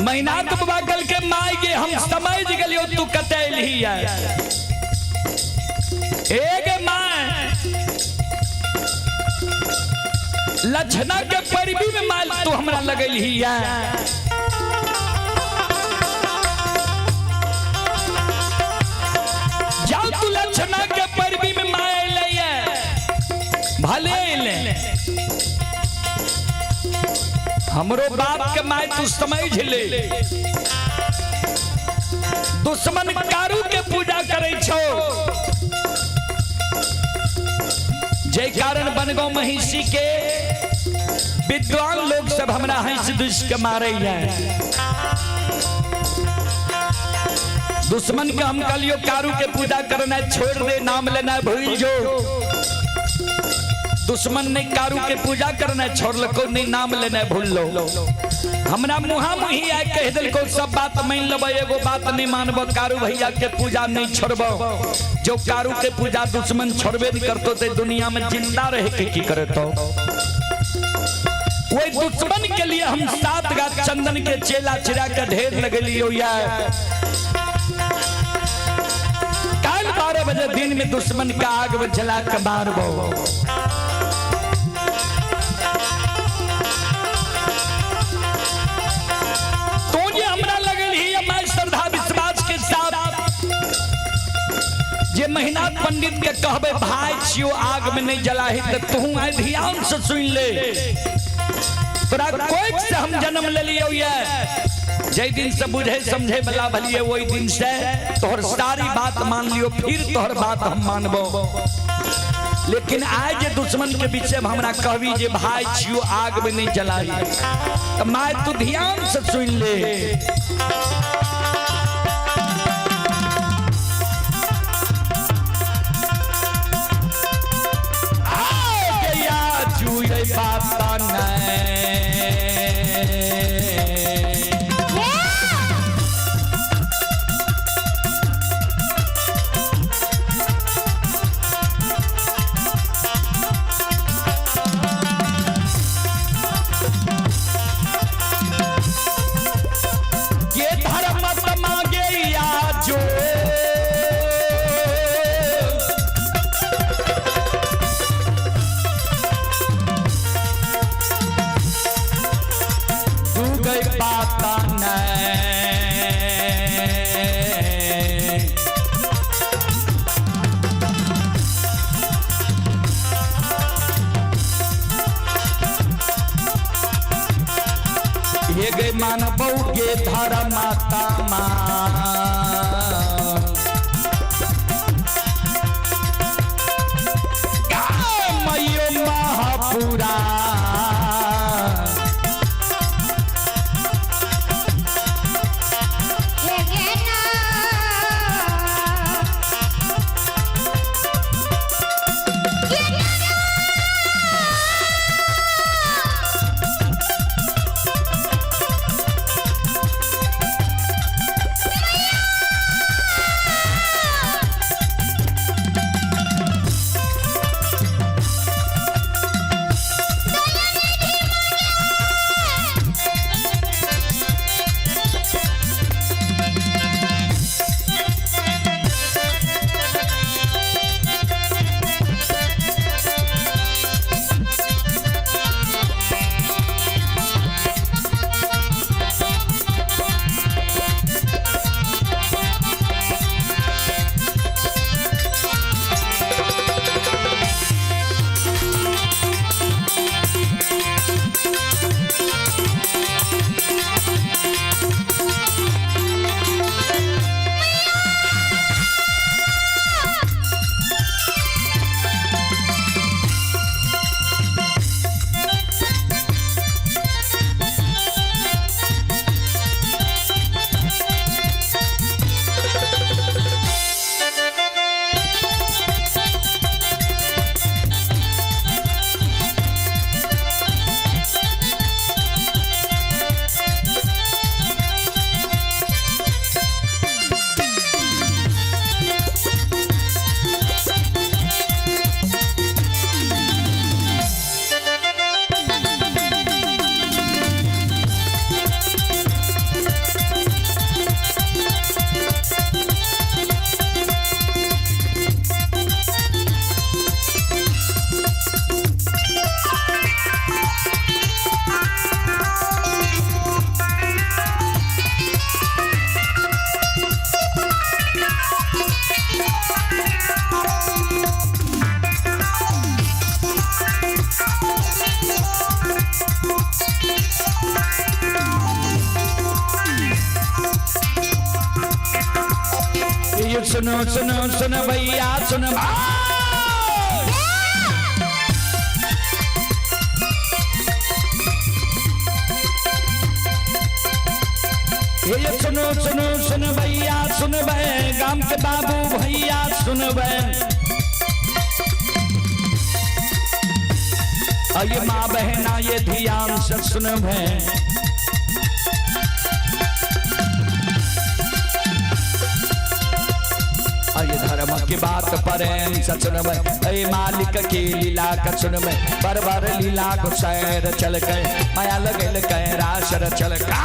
महिनाथ बाबा कल के माय गे हम समझ गेलियो तू कतै एलही है। एक my Lachhna के परबी में माल तू हमरा लगेलही है। जाओ तू लछना के परबी में my अइलै है, भले अइलै, हमरो बाप के my तू समझ ले। दुश्मन कारू के पूजा करे छो, जे कारण बनगांव महिषी के विद्वान लोग सब हमरा हंस दुस के मारे है। दुश्मन के हम कहलियो कारू के पूजा करना छोड़ दे, नाम लेना भूल जो। दुश्मन ने कारू के पूजा करना छोड़लको, नहीं नाम लेना भूल लो। हमरा मुहा मुही आय कह दिलको सब बात मान लेबै, एगो बात नहीं मानबो, कारू भैया के पूजा नहीं छोड़बो। जो कारू के पूजा दुश्मन छोड़बे नहीं करतो ते दुनिया में जिंदा रह के की करतो। वही दुश्मन के लिए हम 7 गाछ चंदन के चेला चिरा के ढेर लगलियो यार। कल 12 बजे दिन में दुश्मन का आग में जला के मारबो। तो जे हमरा लगल ही मैं श्रद्धा विश्वास के साथ जे महिनाथ पंडित के कहबे भाई छियो आग में नहीं जलाही, तो तू आइ ध्यान से सुन ले। तोरा कोई से हम जन्म ले लियो ये, जै दिन से बुझे समझे वाला भलिए वही दिन से तोहर सारी बात मान लियो, फिर तोहर बात हम मानबो। लेकिन आज जे दुश्मन के बीच में हमरा कहबी जे भाई छियो आग में नहीं जलाई, तो my तू ध्यान से सुन ले। बाबा ये धर्म मांगे या जो गई पाता नहीं। ये गई मानव के धर्म माता माँ मयो महापुरा। ये सुनो सुनो सुन भैया सुन। ये सुनो सुनो सुन भैया सुन बे, गाम के बाबू भैया सुन बे। ये माँ बहना ये ध्यान से सुन बे। ये धर्म की बात पर सुन बे, अरे मालिक की लीला का सुन बे। बर बर लीला को सैर चल गए, माया लगल कैराशर चल गए।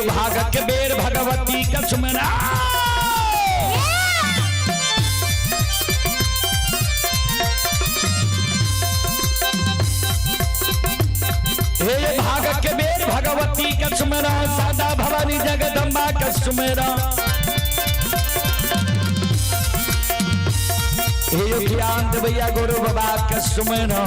भाग के बेर भगवती का सुमरा। हे भाग के बेर भगवती का सुमरा, सादा भवानी जगदम्बा का सुमरा। हे ज्ञान भैया गुरु बाबा का सुमरा।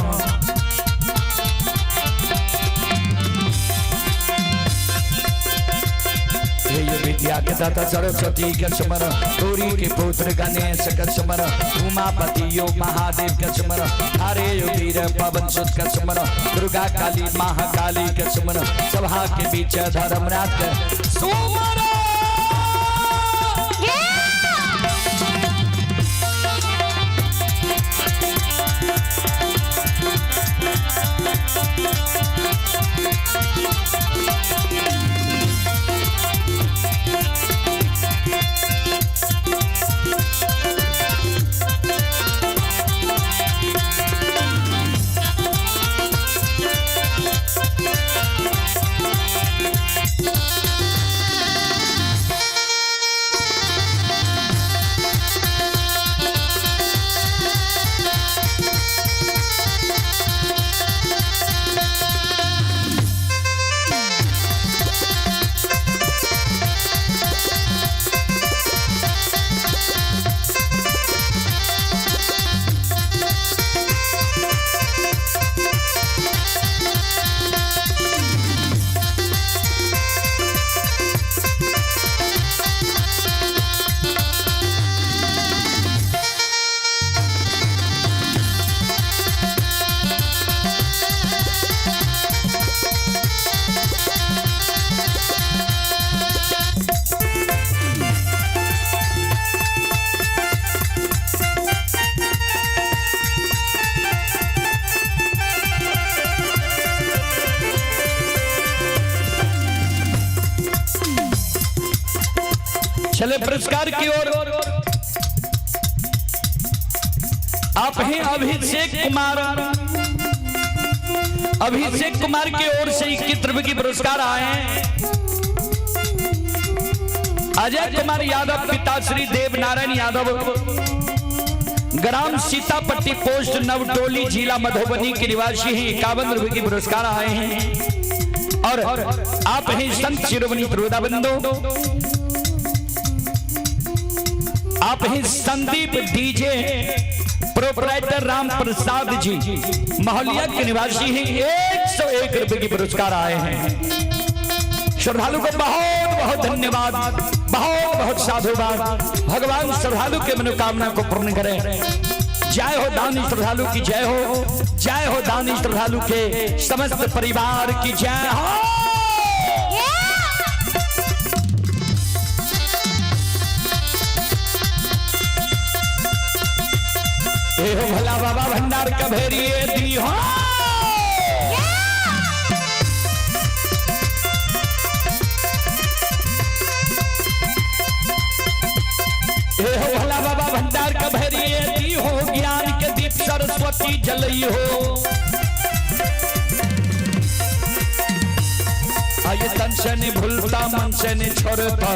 विद्या के दाता सरस्वती के सुमर, गौरी के पुत्र गणेश के सुमर, उमापति यो महादेव के सुमर, हरे वीर पवन सुत के सुमर, दुर्गा काली महाकाली के सुमर, सभा के बीच धर्मराज के सुमर। चले पुरस्कार की ओर। आप हैं अभिषेक कुमार। अभिषेक कुमार की ओर से 21 रुपए की पुरस्कार आए हैं। अजय कुमार यादव पिता श्री देव नारायण यादव, ग्राम सीतापट्टी, पोस्ट नवटोली, जिला मधुबनी के निवासी हैं। 51 रुपए की पुरस्कार आए हैं। और आप हैं संत शिरोमणि त्रिवेदा बंधु। आप हैं संदीप डीजे प्रोपराइटर राम प्रसाद जी, मोहलिया के निवासी हैं। 101 रुपए की पुरस्कार आए हैं। श्रद्धालु को बहुत बहुत धन्यवाद, बहुत बहुत साधुवाद। भगवान श्रद्धालु के मनोकामना को पूर्ण करें। जय हो दानी श्रद्धालु की जय हो, जय हो दानी श्रद्धालु के समस्त परिवार की जय हो। हे हो भला बाबा भंडार कभेरिए दी हो। जलई हो। आये तन से नहीं भूलता मन से नहीं छोड़ता।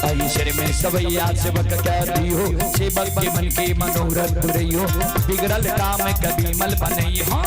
आई सिर में सवैया सेवक कह दियो, सेवक के मन के मनोरथ पुरैयो, बिगड़ल काम कभी मल बनई हो।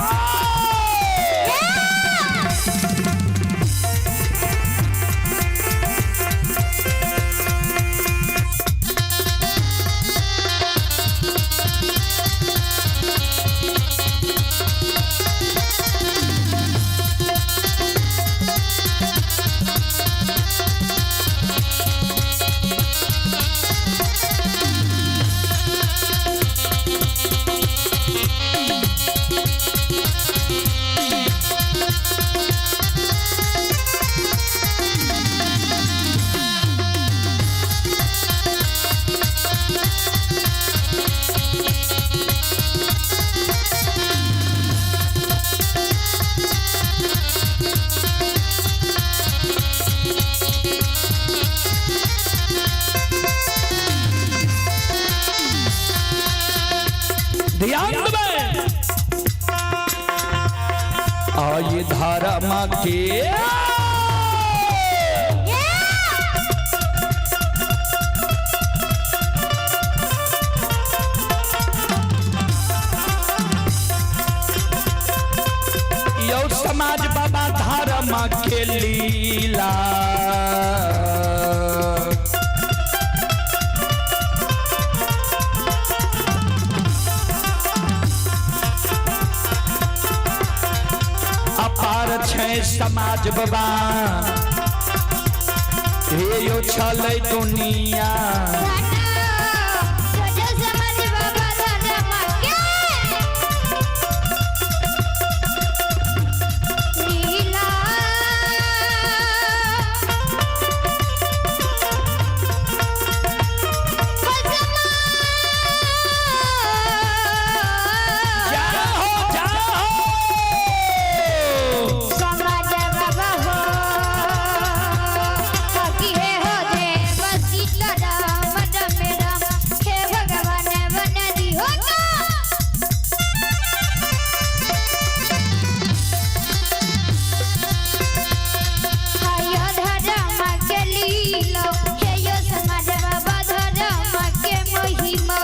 ध्यान देबै आये धारा माँ के यो समाज बाबा धारा माँ के लीला। अपार छै समाज बाबा हे यो छलै दुनिया। समाज बाबा धर्म के लीला। जाओ जाओ समाज बाबा हो की हे हो देव सीता राम राम राम हे भगवान बन दी हो का। हाय धर्म के लीला हे यो समाज बाबा धर्म के महिमा।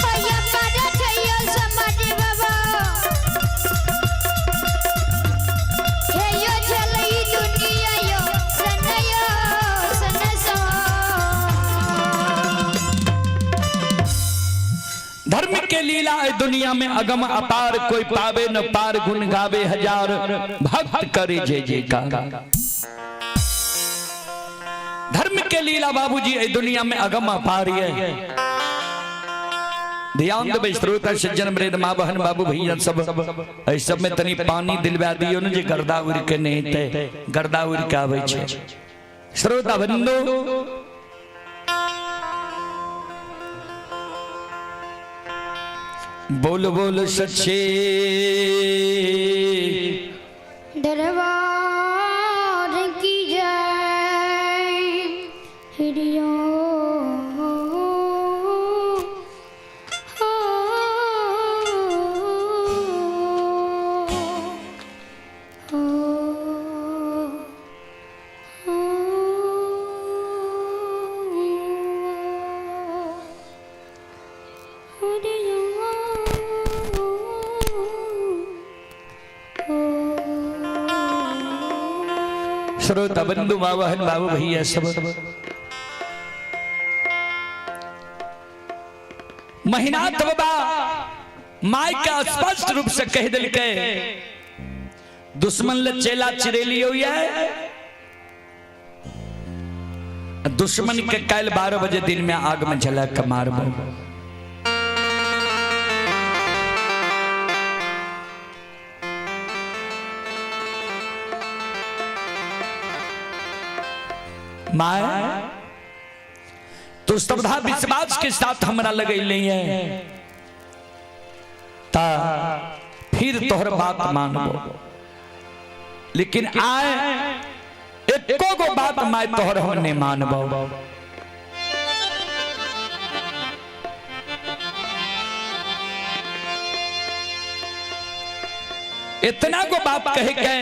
हाय पर छयो समाज बाबा हे यो चलई दुनिया यो सनयो सनसो। धर्म के लीला है दुनिया में अगम अपार, कोई पावे न पार, गुण गावे हजार, भक्त करे जय जयकार। धर्म के लीला बाबूजी है दुनिया में अगम अपार है। ध्यान देबै श्रोता सज्जन वृद्ध माँ बहन बाबू भैया सब, एहि सब में तनी पानी दिलवा दियो ने जे गर्दा उड़ के नहीं ते गर्दा उड़ के आबै छै। श्रोता बंधु बोल बोल सच्चे दरबार की जय। हरि ओम। हरि ओम। श्रोता बंधु माँ बहन बाबू भैया सब, महिनाथ बाबा माय का स्पष्ट रूप से कह दिलकै दुश्मन ले चेला चिरेलियो ये दुश्मन के कल 12 बजे दिन में आग में जला के मारबो। My तो श्रद्धा विश्वास के साथ हमरा लगैले है ता फिर तोहर बात मानबो। लेकिन आए एको गो बात my तोहर हम नहीं मानबो। इतना गो बात कहे के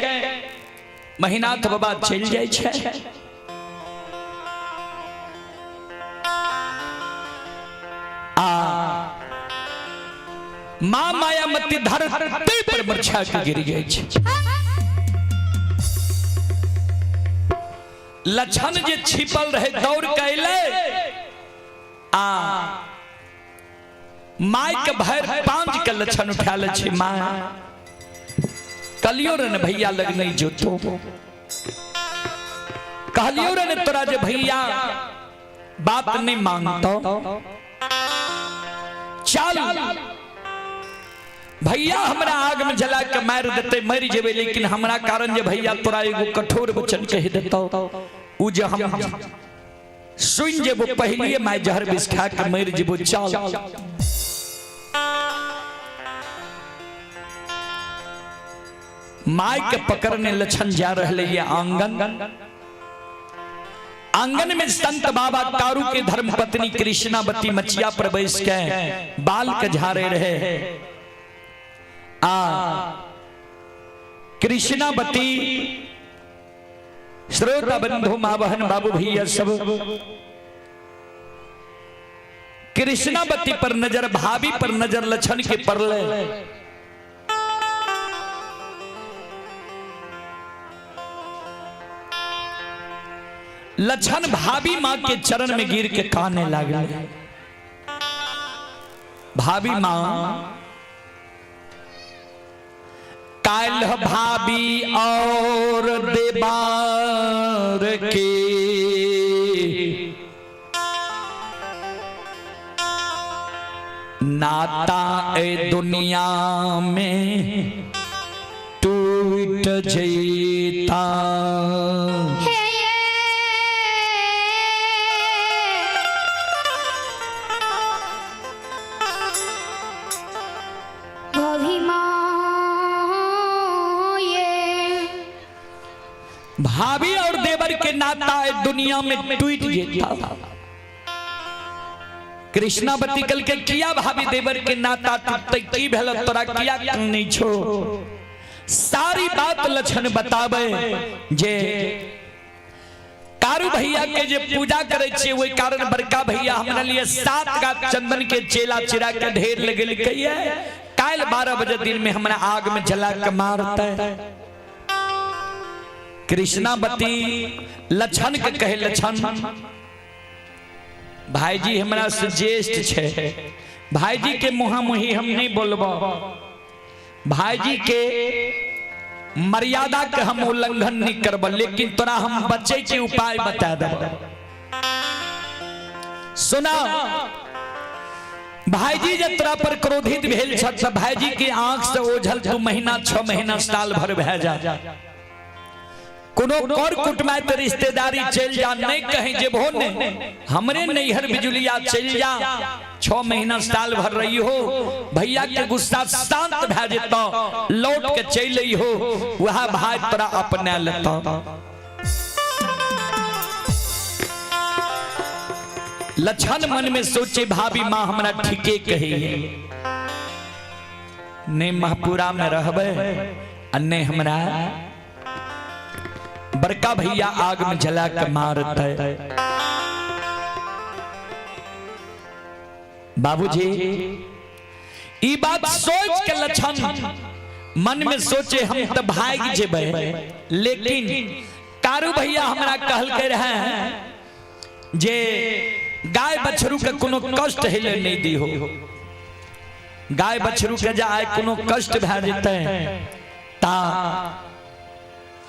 महिनाथ बाबा चल जाए छे। आ मां मायामती धरती पर मरछा के गिर जाए छे। लक्षण जे छिपल रहे दौड़ के अइलै आ my के भर पांच के लक्षण उठा ले छे। मां कलियो रे ने भैया लग नहीं जोतो, कहलियो रे ने तोरा जे भैया बात नहीं मानतो, चल भैया हमरा आग में जला के मार देते मर जेबे, लेकिन हमरा कारण जे भैया तोरा एगो कठोर वचन कह देतो उ जे हम सुन जेबो पहलिए my जहर विष खा के मर जेबो। चल my के पकड़ने लक्षण जा रहे ये आंगन। आंगन में संत बाबा कारू के धर्म पत्नी कृष्णावती मचिया पर बैस के बाल के झारे रहे। आ कृष्णावती श्रोता बंधु माँ बहन बाबू भैया सब कृष्णावती पर नजर, भाभी पर नजर लक्षण के पड़ले। लक्षण भाभी मां के चरण में गिर के काने लागल। भाभी मां काल भाभी और देबार के नाता ए दुनिया में टूट जैता। भाभी और देवर के नाता है दुनिया में टूट जेता। कृष्णावती कल के किया भाभी देवर के नाता टूटते की भेल तोरा किया नहीं छो, सारी बात लक्षण बतावे जे कारू भैया के जे पूजा करे छे वही कारण बड़का भैया हमरा लिए 7 गाछ चंदन के चेला चिरा के ढेर लगल के काल 12 बजे दिन में हमरा आग में जला के मारते। कृष्णावती लक्षण के कहे लक्षण भाईजी हमरा से ज्येष्ठ छे, भाईजी के मुहा मुही हम नहीं बोलबो, भाईजी के मर्यादा के हम उल्लंघन नहीं करब, लेकिन तोरा हम बचे के उपाय बता देब। सुना भाईजी जब तोरा पर क्रोधित भेल छथ भाईजी के आंख से ओझल 2 महीना 6 महीना साल भर भए जा, कोनो कर कुटुमाइत रिश्तेदारी चल जा, नहीं कहीं जेबहो ने हमरे नैहर बिजुलिया चल जा, 6 महीना साल भर रही हो, भैया के गुस्सा शांत भए जेतौ, लौट के चल अइहो, वह भाई तोरा अपना लेतौ। लक्षण मन में सोचे भाभी माँ हमरा ठीके कही, ने महपुरा में रहबे आ ने हमरा बड़का भैया आग में जला के मारते। बाबूजी ई बात सोच के लक्षण मन में सोचे हम तो भाग जेबै, लेकिन कारू भैया हमरा कहल के रहे जे गाय बछरू के कोनो कष्ट हेले नहीं दी हो, गाय बछरू के जा आए कोनो कष्ट भए जेतै ता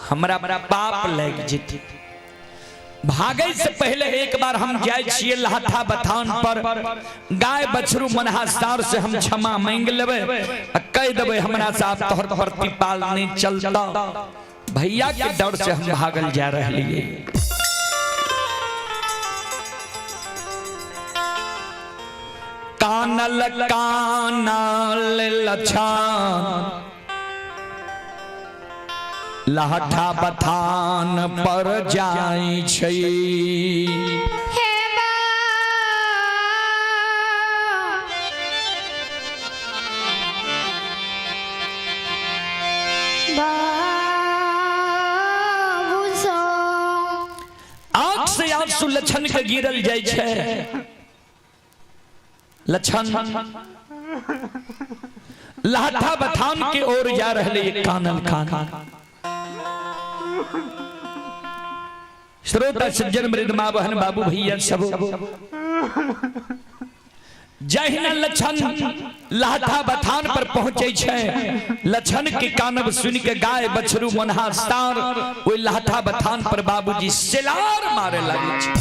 हमरा पाप लग जेतै। भागे से पहले एक बार हम जाए छियै लाठा बथान पर, गाय बछरू मनहासार से हम क्षमा मांग लेबै आ कह देबै हमरा से आब तोहर प्रतिपाल नहीं चलता, भैया के डर से हम भागल जा रहलियै। कानल कानल लछान लहठा बथान पर जाइ छै। हे बा बाबू सो आंख से आंसू लछन के गिरल जाइ छै। लछन लहठा बथान के ओर जा रहले कानल कान। श्रोता सज्जन मृद माँ बहन बाबू भैया सब, जहिना लछन लहठा बथान पर पहुंचे छै, लछन के कानब सुन के गाय बछरू मनहा सार ओहि लहठा बथान पर बाबूजी सेलार मारे लगे छै।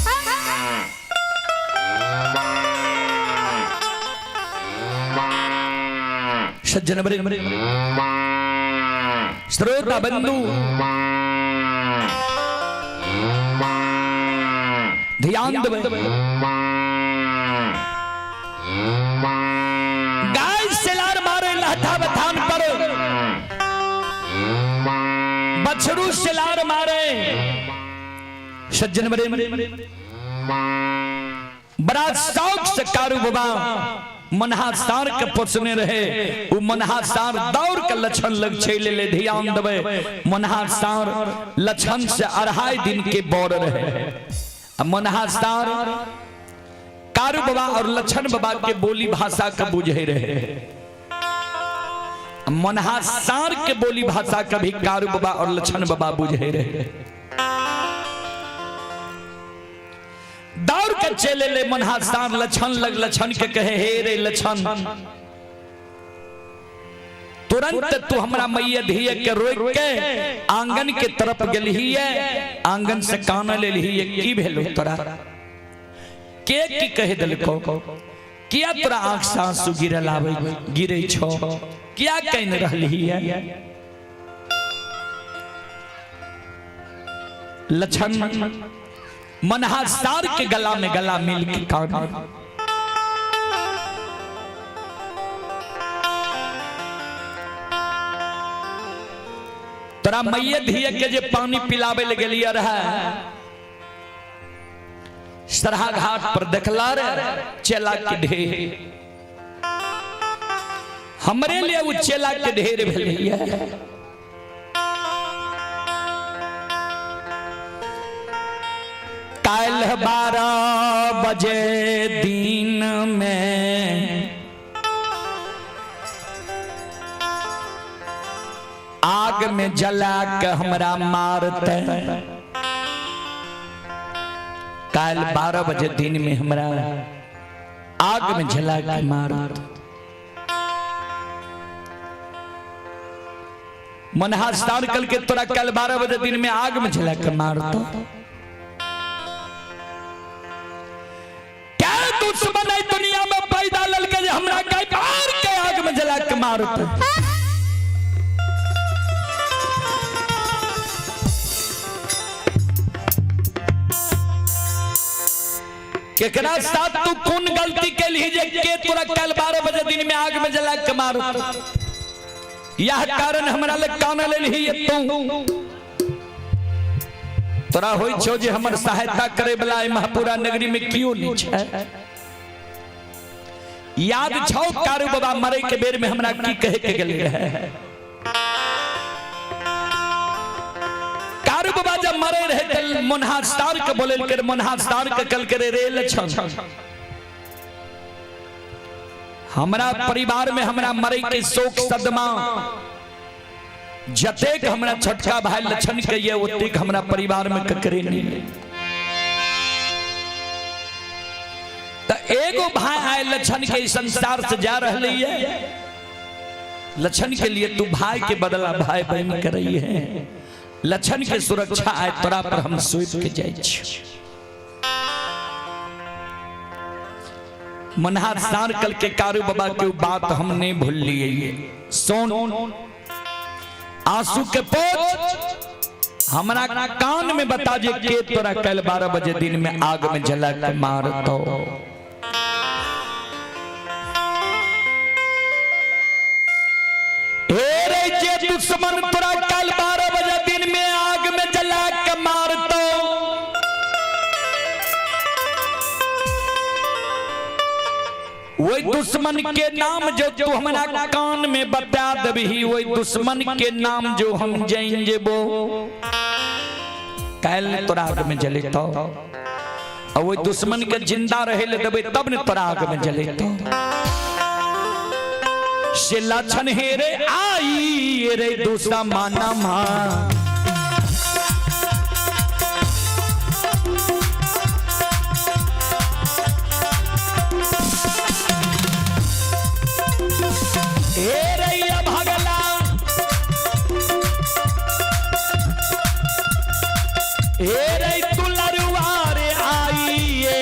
सज्जन वृंद, श्रोता बंधु, ध्यान देबै। गाय सेलार मारे लहठा बथान पर, बछरू सेलार मारे। सज्जन वृंद, बड़ा शौक से कारू बाबा मनहा सार के पोसने रहे। उ मनहा सार दौड़ के लछन लग चलि एलै। ध्यान देबै, मनहा सार लछन से 2.5 दिन के बड़ रहे। आ मनहा सार कारू बाबा और लछन बाबा के बोली भाषा के बुझे रहे। मनहा सार के बोली भाषा के भी कारू बाबा और लछन बाबा बुझे रहे। दौड़ के चले ले मनहा सार लछन लग, लछन के कहे, हे रे लछन, तुरंत तू हमरा मैया धिया के रोक के आंगन के तरफ गेलही, आंगन से कान लेलही, की भेलो तोरा? के की कह देलको? किया तोरा आंख से आंसू गिरल आवे गिरे छो? किया कहने रहली है? लछन मनहा सार के गला में गला मिल के कान। तोरा मैये धिया के जे पानी पिलावे ले गेलिए रहे सरहा घाट पर, देखला रे चेला के ढेर? हमरे लिए वो चेला के ढेर भेलिए। काल्ह 12 बजे दिन में आग में जला के हमरा मारते। काल्ह 12 बजे दिन में हमरा आग में जला के मारते। मनहा सार कल के तोरा कल 12 बजे दिन में आग में जला के मारतो। क्या दुश्मन है दुनिया में पैदा ललके जे हमरा के मार के आग में जला के मारतो? केकरा साथ तू कौन गलती के लिए जे के तोरा कल 12 बजे दिन में आग में जला के मारतो? यह कारण हमरा लग कान लेलही तू। तोरा होई छो जे हमर सहायता करे वाला एहि महापुरा नगरी में क्यों नहीं छै? याद छौ कारू बाबा मरे के बेर में हमरा की कहे के गेले रहे? कारू बाबा जब मरे रहे त मनहा सार के बोले के, मनहा सार के कल के रे लछन, हमरा परिवार में हमरा मरे के शोक सदमा जतेक हमरा छोटका भाई लछन के ये ओतेक हमरा परिवार में ककरे नहीं। त एगो भाई आए लछन के इस संसार से जा रहले है। लछन के लिए तू भाई के बदला भाई बहन कर रही है। लछन के सुरक्षा आए तोरा पर हम सौंप के जाय छी। मनहा सार कल के कारू बाबा के बात हम नहीं भूल लिए। सोन आंसू के पोछ, हमरा कान में बता जे के तोरा कल 12 बजे दिन में आग में जला के मारतो? हे रे जे दुश्मन तोरा कल 12 बजे दिन वही दुश्मन के नाम जो तू हमरा कान में बता देबही, वही दुश्मन के नाम जो हम जान जेबो, काल्हि तोरा आग में जलेतो। और वही दुश्मन के जिंदा रहे ले देबै तब ने तोरा आग में जलेतो। से लक्षण हे रे आई रे दुश्मन मां। हे रैया भगला हे रे दुलरुआ रे आइए।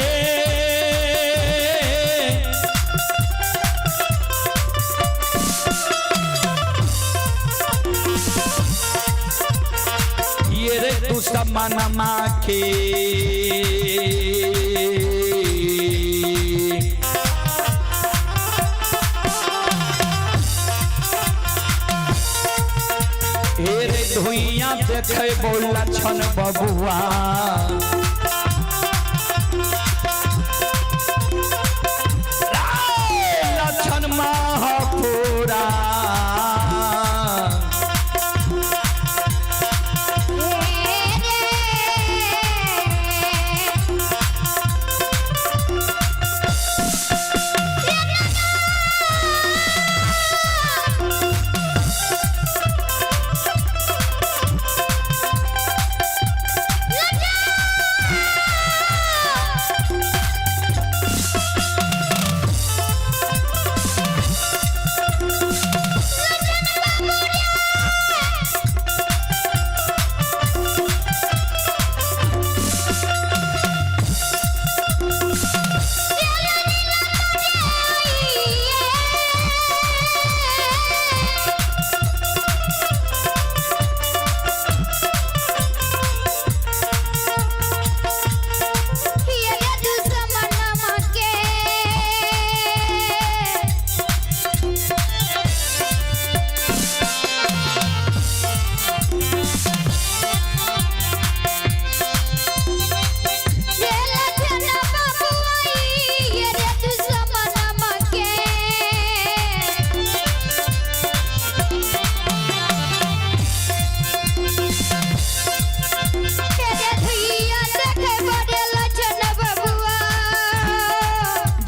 ये रे तू समान के हे रे धुइया देखे बोला छन बबुआ। लक्षण महापुरा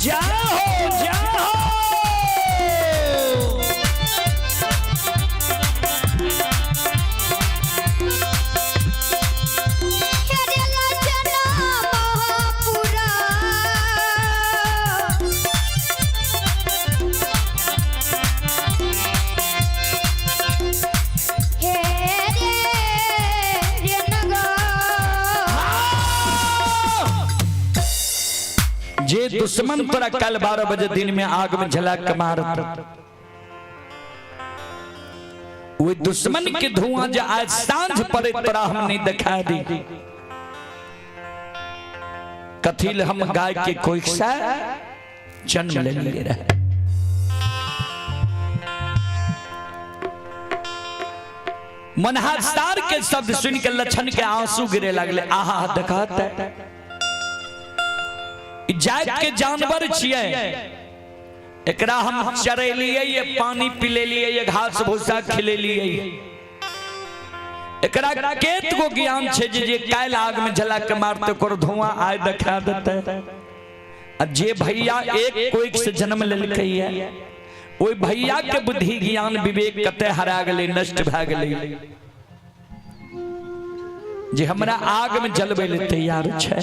जाओ जाओ। जे दुश्मन तोरा कल 12 बजे दिन में आग में झला के मारत, वो दुश्मन के धुआं जो आज सांझ पड़े तोरा हम नहीं दिखा दी। कथिल हम गाय के कोई सा जन्म ले लिए रहे। मनहासार के शब्द सुन के लक्षण के आंसू गिरे लगले। आहा देखत जात के जानवर छियै, एकरा हम चरेलियै, ये पानी पिलेलियै, ये घास भूसा खिलेलियै, एकरा केत गो ज्ञान छै जे जे काल्हि आग में जला के मारते ओकर धुआं आय देखा देतै। आ जे भैया एक कोइक से जन्म लेलकै है, ओहि भैया के बुद्धि ज्ञान विवेक कते हरा गेलै, नष्ट भए गेलै, जे हमरा आग में जलबै ले तैयार छै।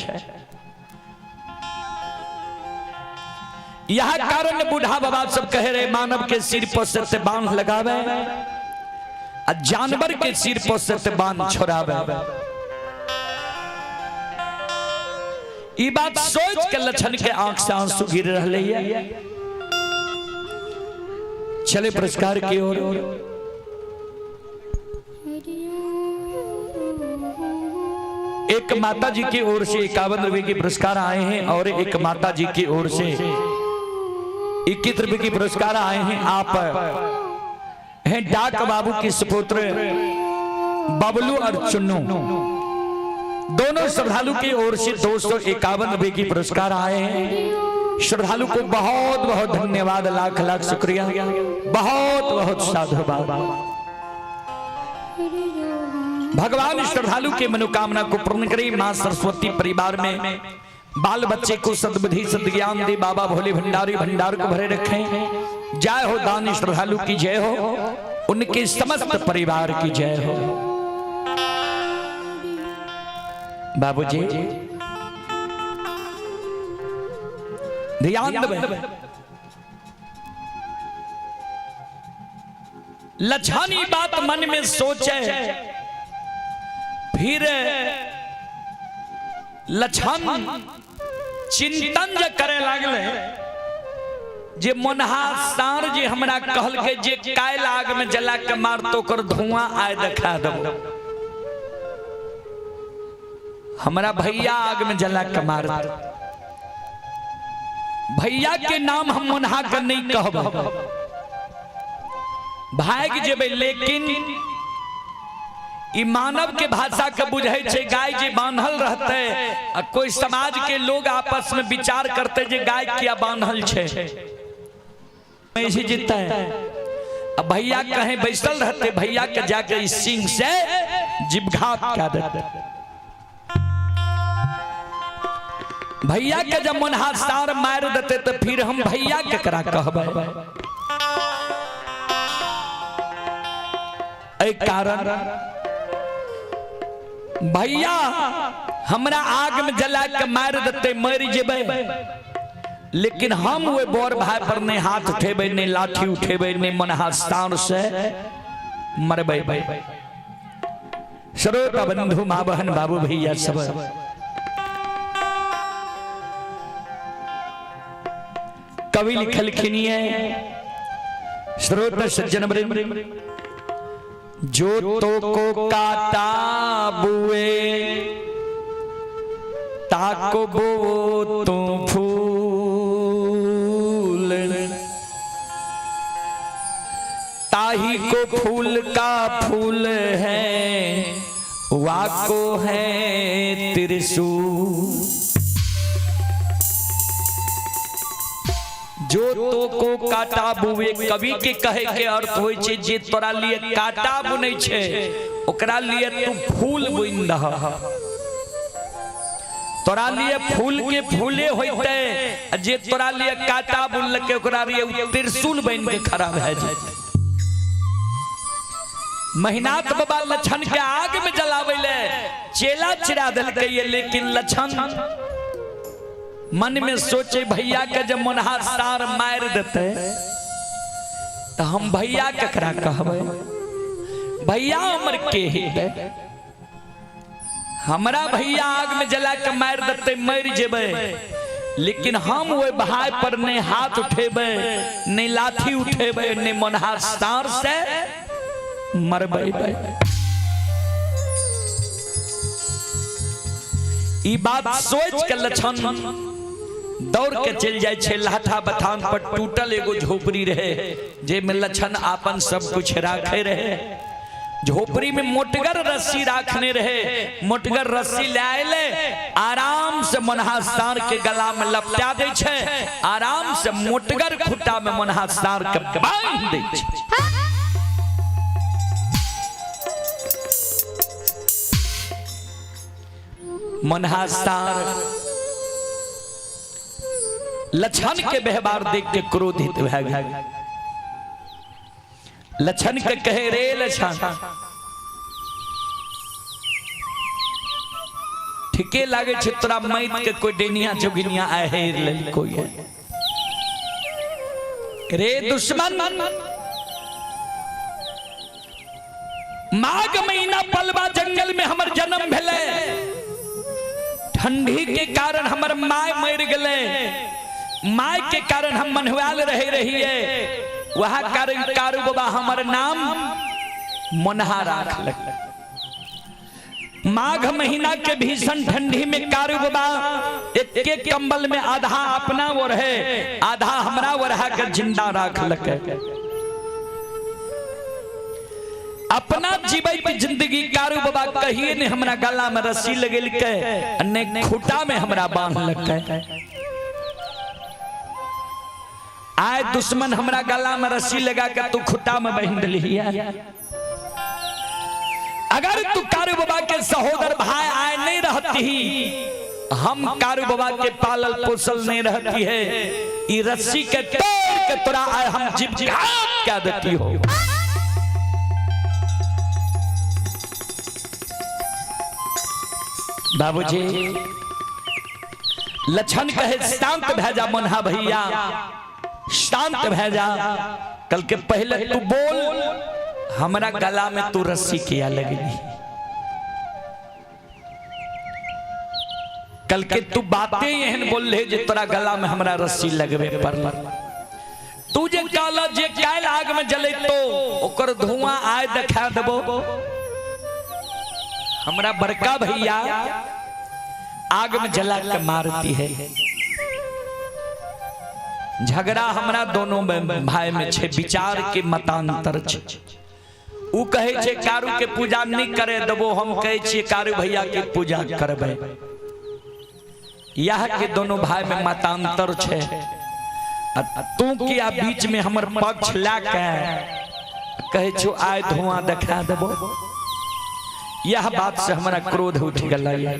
यह कारण बूढ़ा बाबा सब कहे रहे मानव के सिर पर से बांध लगावे आ जानवर के सिर पर से बांध छोड़ावे। ई बात सोच के लक्षण के आंख से आंसू गिर रहे है। चले पुरस्कार की ओर। एक माता जी की ओर से 51 रुपए के पुरस्कार आए हैं और एक माता जी की ओर से 21 रुपए के पुरस्कार आए हैं। आप हैं डाक बाबू के सुपुत्र बबलू और चुन्नू, दोनों श्रद्धालु की ओर से 251 रुपए की पुरस्कार आए हैं। श्रद्धालु को बहुत बहुत धन्यवाद, लाख लाख शुक्रिया, बहुत बहुत साधुवाद। भगवान श्रद्धालु के मनोकामना को पूर्ण करे। माँ सरस्वती परिवार में बाल बच्चे को सद्बुद्धि सद्ज्ञान दे। बाबा भोले भंडारी भंडार को भरे रखें। जय हो दान श्रद्धालु की जय हो, उनके समस्त परिवार की जय हो। बाबूजी ध्यान देबै। लछानी बात मन में सोचे, फिर लछन चिंतन जे करे लागले जे मोनहा सार जे हमरा कहलकै जे काल्हि आग में जला के मारतो ओकर धुआं आय देखा देबो, हमरा भैया आग में जला के मारत, भैया के नाम हम मोनहा के नहीं कहब, भाग जेबै। लेकिन ई मानव के भाषा के बुझै छै, गाय जे बान्हल रहते आ कोई समाज के लोग आपस में विचार करते जे गाय किया बान्हल छै, ऐसे जीता है। अब भैया कहीं बैसल रहते, भैया के जाके इस सिंह से जीवघात क्या देते। भैया के जब मन हाथ सार मार देते तो फिर हम भैया के करा कहबै। एहि कारण भैया हमरा आग में जला के मार देते, मर जेबै, लेकिन हम ओहि बड़ भाई पर नहीं हाथ उठेबै, नहीं लाठी उठेबै, नहीं मन हाथ सार से मरबै। श्रोता बंधु माँ बहन बाबू भैया सब, कवि लिखलखिन ये श्रोता सज्जन वृंद, जो तो को काटा बुए ताको बो तो फूल, ताही को फूल का फूल है वाको है त्रिशूल। जो तो को काटा बुए, कवि के कहे के अर्थ होय छै जे तोरा लिए काटा बुनै छै ओकरा लिए तू फूल बुनि दह, तोरा लिए फूल के फूले होते, जे तोरा लिए काटा बुनलकै ओकरा लिए उ त्रिशूल बन के खड़ा भए जेतै। महिनाथ बाबा लछन के आग में जलावे ले चेला चिरा देलकै, लेकिन लछन मन में सोचे भैया के जब मनहा सार मार देते तो हम भैया केकरा कहबै, भैया हमर के हेतै, हमरा भैया आग में जला के मार देते मर जेबै, लेकिन हम ओहि भाई पर नहीं हाथ उठेबै, नहीं लाठी उठेबै, नहीं मनहा सार से मरबै। ई बात सोच के लछन दौड़ के चल जाए छे लाठा बथान पर टूटल एगो झोपड़ी रहे जेमे लछन आपन सब कुछ राखे रहे। झोपड़ी में मोटगर रस्सी राखने रहे, मोटगर रस्सी ले आए, आराम से मनहा सार के गला में लपटा दे छे, आराम से मोटगर खुट्टा में मनहा सार के बांध दे छे। मनहा सार लछन के व्यवहार देख के क्रोधित भए गेल। लछन के कहे रे लछन, ठीके लागे छे तोरा मैत के कोई डेनिया जोगिनिया आहेर लेल कोई रे दुश्मन, माघ महीना पलवा जंगल में हमर जन्म भेलै, ठंडी के कारण हमर my मर गेलै, my के कारण हम मनहुआल रहे रहिए, वह कारण कारू बाबा हमर नाम मनहा राखलक। माघ महीना के भीषण ठंडी में कारू बाबा एक एक कंबल में आधा अपना वो रहे आधा हमरा वो रहा के जिंदा राखलक। अपना जीवैत जिंदगी कारू बाबा कहिए ने हमरा गला में रस्सी लगेलकै ने खूटा में हमरा बांधलकै। आय दुश्मन हमरा गला में रस्सी लगा के तू खुट्टा में बहन दिली। अगर तू कारू बाबा के सहोदर भाई आए नहीं रहती ही, हम कारू बाबा के पालल पोसल नहीं रहती है, ई रस्सी के तोड़ के तोरा आए हम जीव घात क्या देती हो। बाबूजी लक्षण कहे शांत भै जा मनहा भैया, शांत भै जा। कल के पहले तू बोल हमरा गला में तू रस्सी किया लगली। कल के तू बातें एहन बोल रहे जे तोरा गला में हमरा रस्सी लगबे पर। तू जे काला जे कायल आग में जले तो ओकर धुआं आय देखा देबो। हमरा बड़का भैया आग में जला के मारती है। झगड़ा हमरा दोनों भाई में छे, विचार के मतांतर छे। उ कहे छे कारू के पूजा नहीं करे देबो, हम कहे छिए कारू भैया के पूजा करबे। यह के दोनों भाई में मतांतर छे। तू किया बीच में हमर पक्ष ला के कहे छो आय धुआं देखा देबो। यह बात से हमरा क्रोध उठ गया।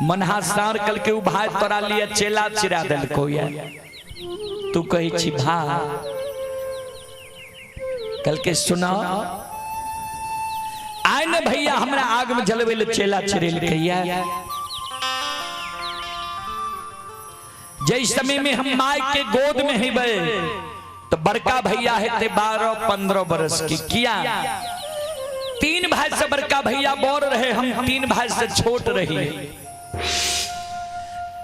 मनहा सार कल के उ भाई तोरा लिए चेला चिरा देलको या। तू कहे छी भा कल के सुना आय न भैया हमरा आग में जलवे ले चेला चिरेलकै या। जै समय में हम my के गोद में हेबै तो बड़का भैया हेते 12-15 बरस की। किया तीन भाई से बड़का भैया बोर रहे, हम तीन भाई से छोट रही।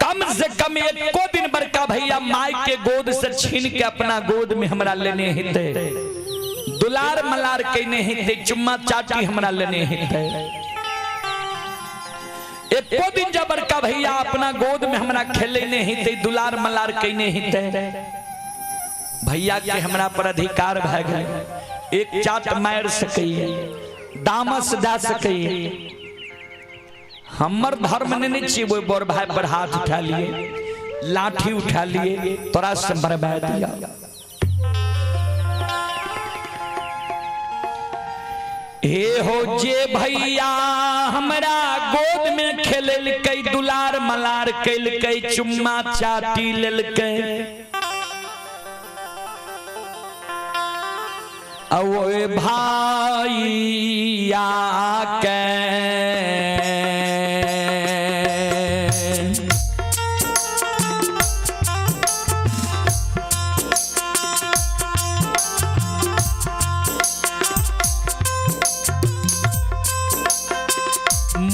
कम से कम एको दिन बड़का भैया my के गोद से छीन के अपना गोद में हमरा लेने हेते, दुलार मलार केने हेते, चुम्मा चाटी हमरा लेने हेते। एको दिन जब बड़का भैया अपना गोद में हमरा खेलेने हेते, दुलार मलार केने हेते, भैया के हमरा पर अधिकार भए गेल। एक चाट मार सकैए, दामस दे सकैए। हमर धर्म ने नहीं छियै ओहि बड़ भाई पर हाथ उठा लिए, लाठी उठा लिए, तोरा से मरवा दिया। हे हो जे भैया हमरा गोद में खेललकै, दुलार मलार केलकै, चुम्मा चाटी लेलकै, ओए भाइया के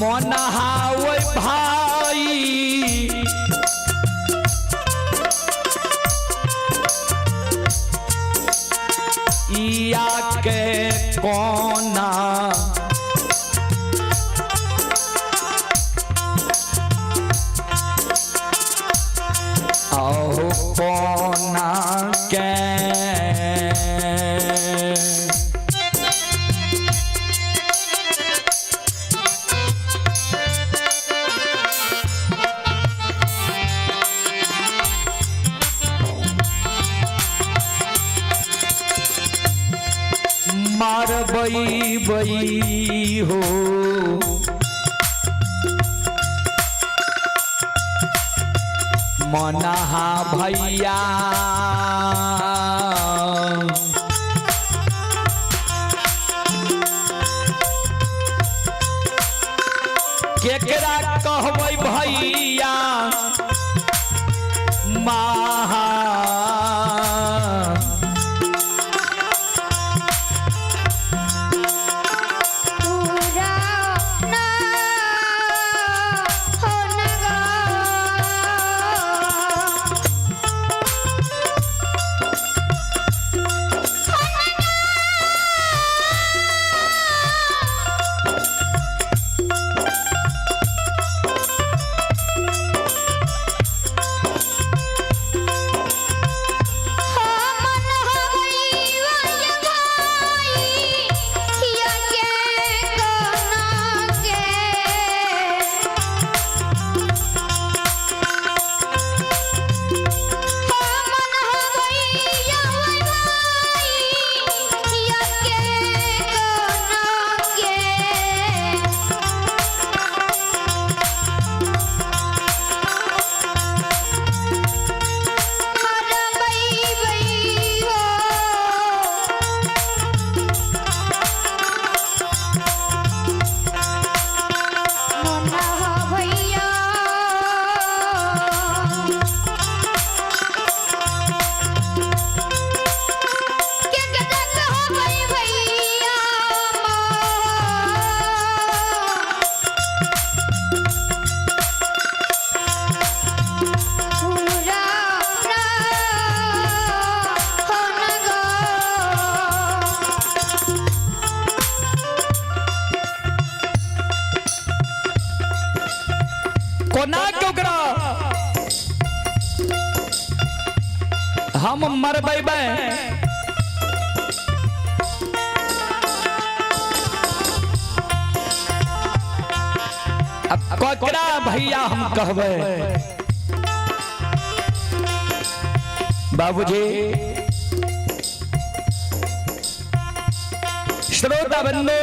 मनहा ओए भाई या के कोना आओ कोना के मारबई बई हो मनहा भैया केकरा कहबै भैया महा। कोना के ओकरा हम मरबैबै। अब ककरा भैया हम कहबै? बाबूजी, श्रोता बंधु,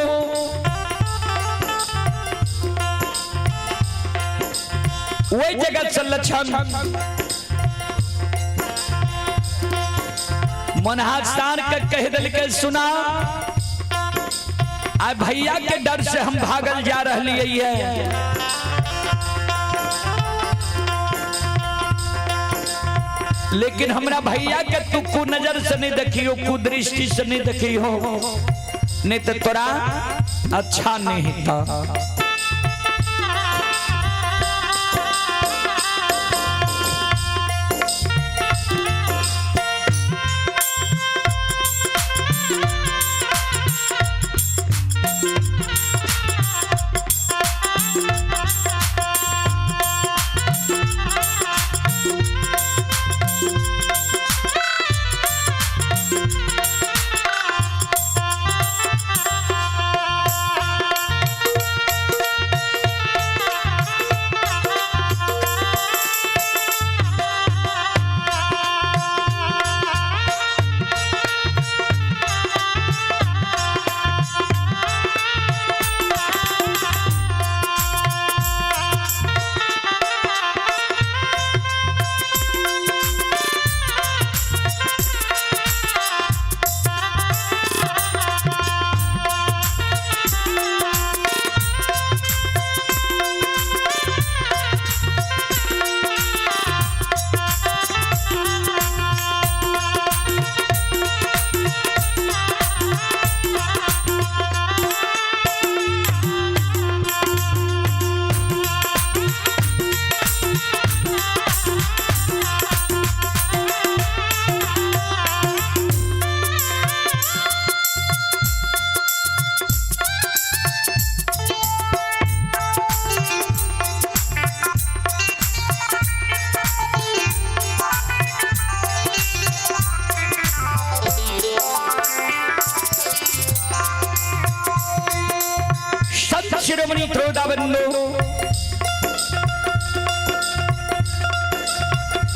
वही जगह से लक्षण मनहास्तान के कह दिल के सुना, आ भैया के डर से हम भागल जा रही है। लेकिन हमरा भैया के तू कु नजर से नहीं देखियो, कुदृष्टि से नहीं देखियो, नहीं तो तोरा अच्छा नहीं था। संत शिरोमणि त्रोदा बंधु,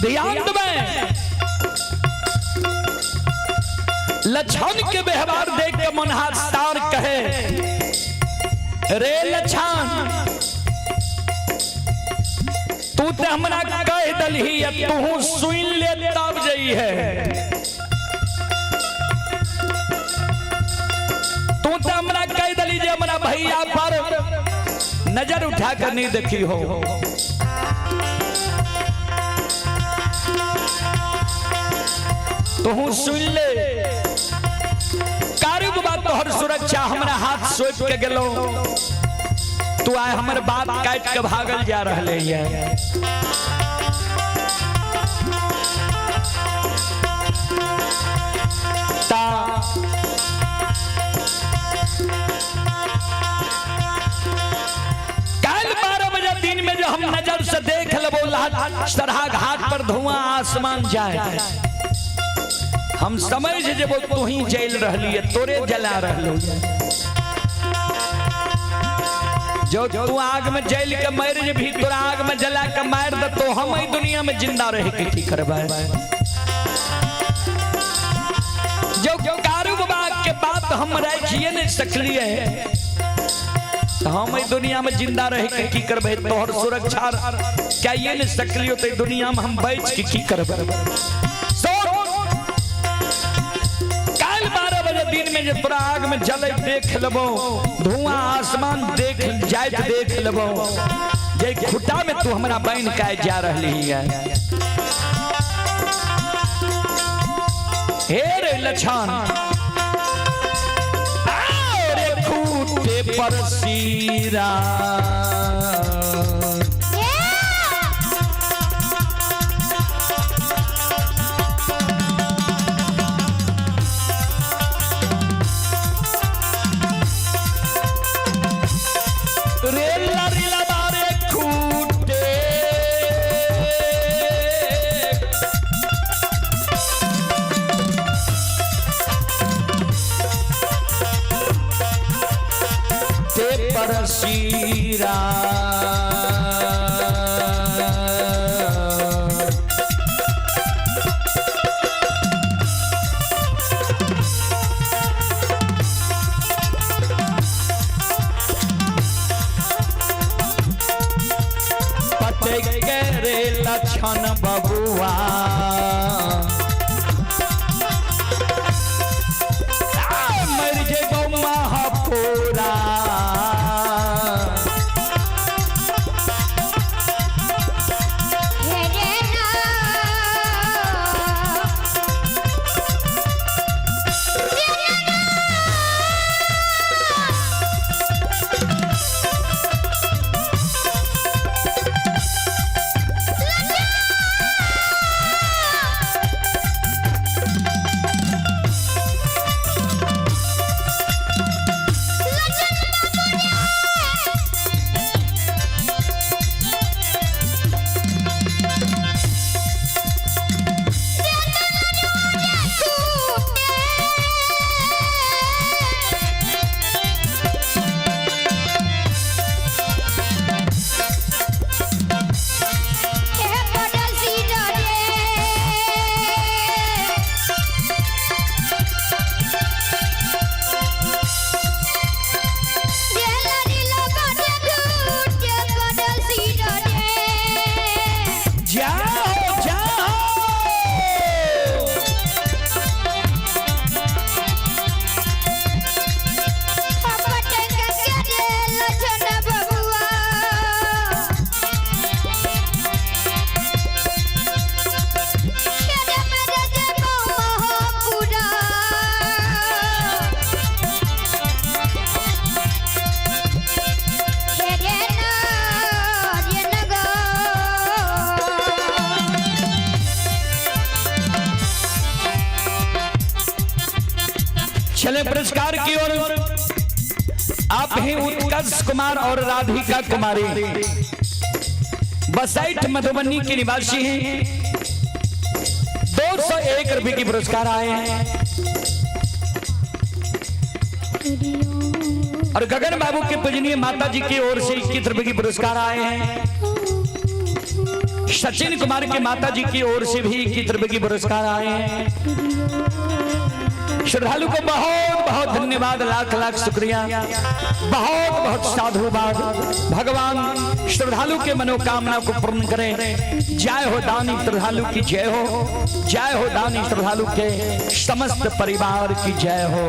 ध्यान देबै, लक्षण के व्यवहार देख के मन हाथ तार कहे, रे लक्षण तू तो हमरा कह दलही, तू सुन ले तब जई है। तू तो हमरा कह दली जे हमरा भैया पर नजर उठा कर नहीं देखी हो। तू सुन ले, कारू बाबा तोहर सुरक्षा हमरा हाथ सौंप के गेलो, तू आए हमर बात काट के भागल जा रहले है। ता कल 12 बजे दिन में जो हम नजर से देख लेबो सरहा घाट पर धुआं आसमान जाए, हम समझ जेबो तू ही जल रही है, तोरे जला रहलो। जो तू आग में जल के मर जे भी तोरा आग में जला के मार दे तो हम ही दुनिया में जिंदा रह के की करबै। जो कारू बाबा के बात हम राखिए नहीं सकलिए तो हम ही दुनिया में जिंदा रह के की करबै। तोहर सुरक्षा क्या ये नहीं सकलियो तो दुनिया में हम बच के की करबै। काल 12 बजे दिन में जो तोरा आग में जले देख लेबो, धुआं आसमान देख जाइत देख लेबो, जे खुटा में तू हमरा बन के जा रही है। हे रे लक्षण रे खूटे पर सीरा रे लरी लबारे खूटे पड़ोसीरा। पते करे लक्षण बबुआ, मर जेबो महापुरा। हे रे ना। हे पड़ोसी रे। जाओ जाओ। चले पुरस्कार की ओर। आप हैं उत्कर्ष कुमार और राधिका कुमारी, बसैठ मधुबनी के निवासी हैं। 201 रुपए की पुरस्कार आए हैं। और गगन बाबू के पूजनीय माता जी की ओर से 21 रुपए की पुरस्कार आए हैं। सचिन कुमार के माता जी की ओर से भी 21 रुपए की पुरस्कार आए हैं। श्रद्धालु को बहुत बहुत धन्यवाद, लाख लाख शुक्रिया, बहुत बहुत साधुवाद। भगवान श्रद्धालु के मनोकामना को पूर्ण करें। जय हो दानी श्रद्धालु की जय हो, जय हो दानी श्रद्धालु के समस्त परिवार की जय हो।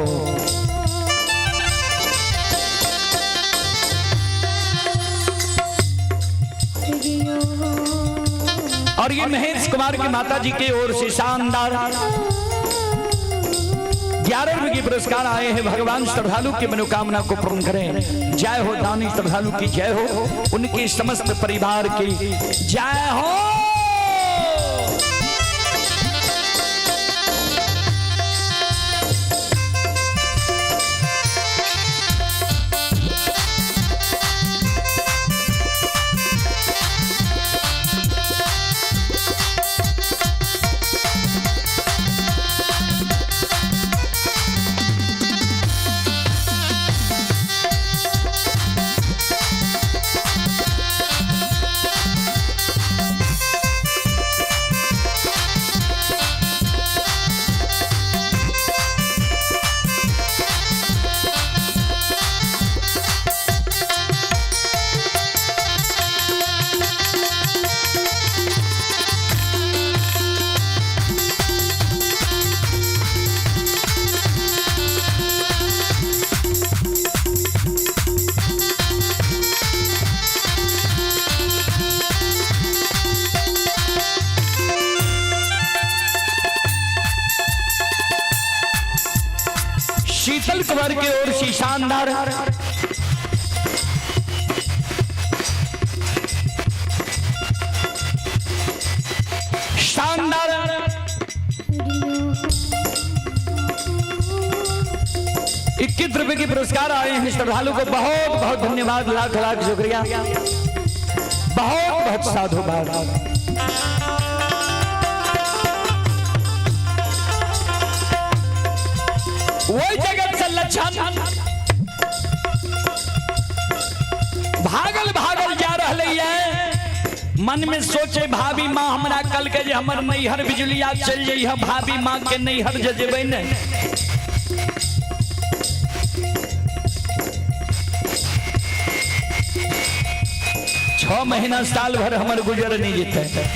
और ये महेश कुमार की माता जी की ओर से शानदार 11 रुपए के पुरस्कार आए हैं। भगवान श्रद्धालु की मनोकामना को पूर्ण करें। जय हो दानी श्रद्धालु की जय हो, उनके समस्त परिवार की जय हो। शीतल कुमार की ओर से शानदार शानदार 21 रुपए के पुरस्कार आए हैं। श्रद्धालु को बहुत बहुत धन्यवाद, लाख लाख शुक्रिया, बहुत बहुत साधुवाद। वही जगत से लक्षण भागल भागल जा रहले है। मन में सोचे भाभी माँ हमरा कल के जे हमर नैहर बिजुलिया चल जइह, भाभी माँ के नैहर जे जेबै ने। 6 महीना साल भर हमर गुजर नहीं जेतै।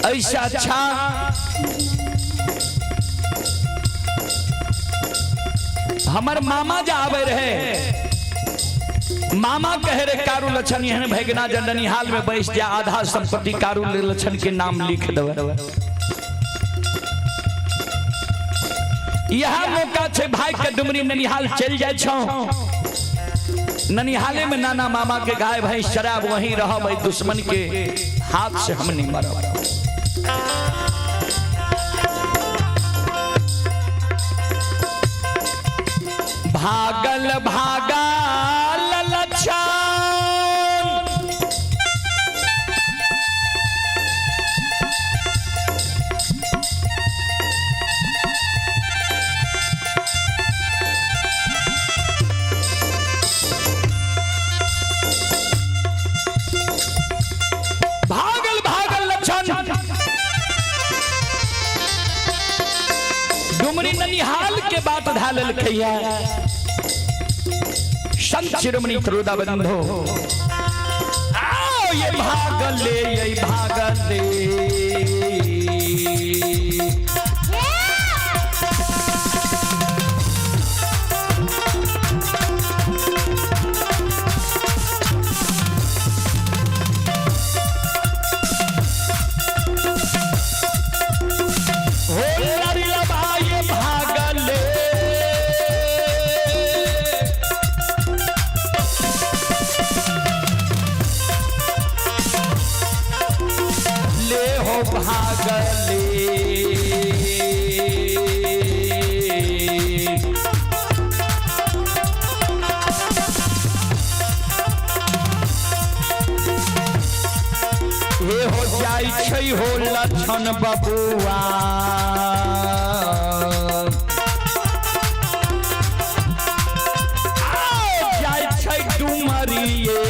ऐसा अच्छा हमर मामा जा आवे रहे, मामा कहे रे कारू लछन एहन भगना ननिहाल में बैस जा, आधा संपत्ति कारू लछन के नाम लिख देवे। यह मौका छे भाई के डुमरी ननिहाल चल जाय छौ। ननिहाले में नाना मामा के गाय भैंस शराब वहीं रहब, दुश्मन के हाथ से हम नहीं मरब। भागल भागल लछन भागल भागल लछन डुमरी ननिहाल के बात धा लेलकैया। संत शिरोमणि त्रोदा बंधो आओ ये भागले ये भागले। हो लड़लबा ये भागले। ले हो भागले। हे हो जाइ छै हो लछन बबुआ, आओ जाइ छै डुमरिए।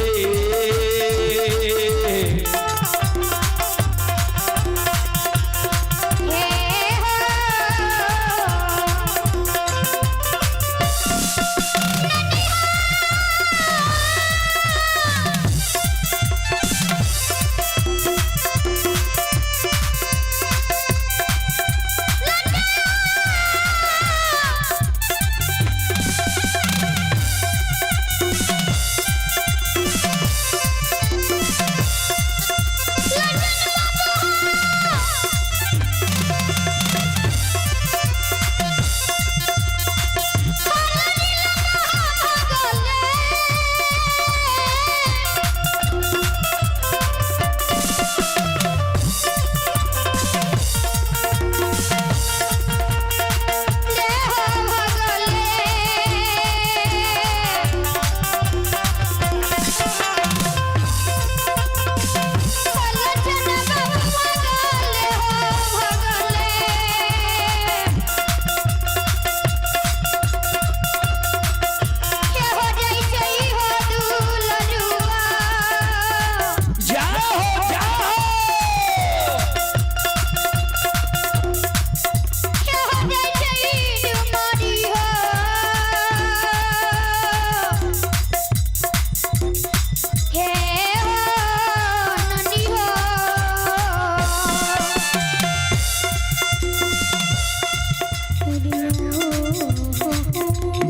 जाओ जाओ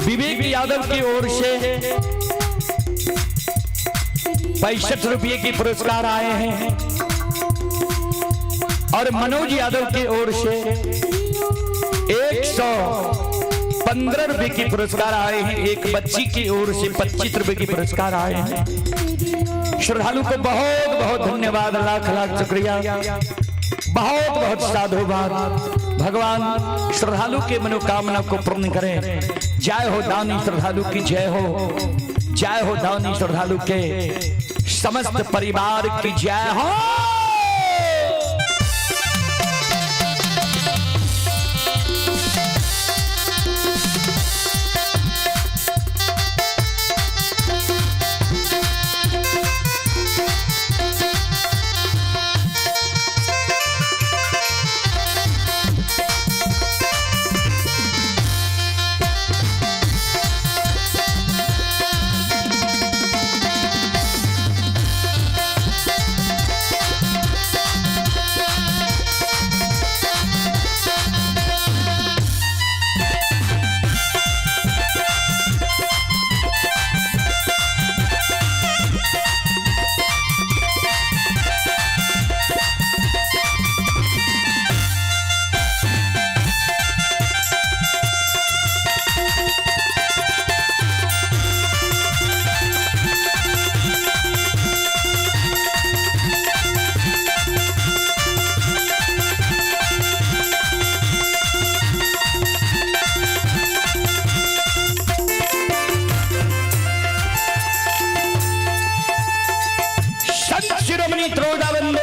विवेक यादव की ओर से 65 रुपये की पुरस्कार आए हैं और मनोज यादव की ओर से 115 रुपये की पुरस्कार आए हैं। एक बच्ची की ओर से 25 रुपये की पुरस्कार आए हैं। श्रद्धालु को बहुत बहुत धन्यवाद, लाख लाख शुक्रिया, बहुत बहुत साधुवाद। भगवान श्रद्धालु के मनोकामना को पूर्ण करें। जय हो दानी श्रद्धालु की जय हो, जय हो दानी श्रद्धालु के समस्त परिवार की जय हो। शिरोमणि त्रोडाबंधु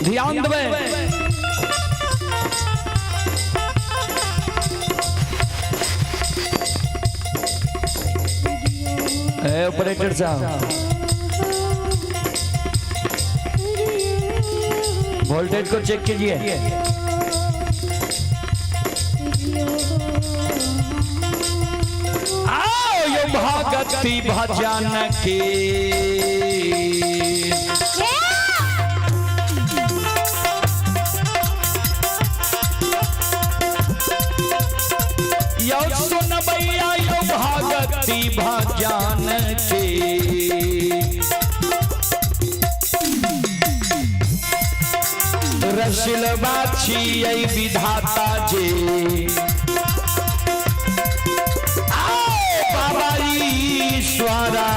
ध्यान देबै। ए ऑपरेटर साहब, वोल्टेज को चेक कीजिए। आओ यो भगति भजन की। यो सुनबैया यो भगति भजन के। रसिलबा छियै विधाता जे, आओ बाबा ईश्वरा।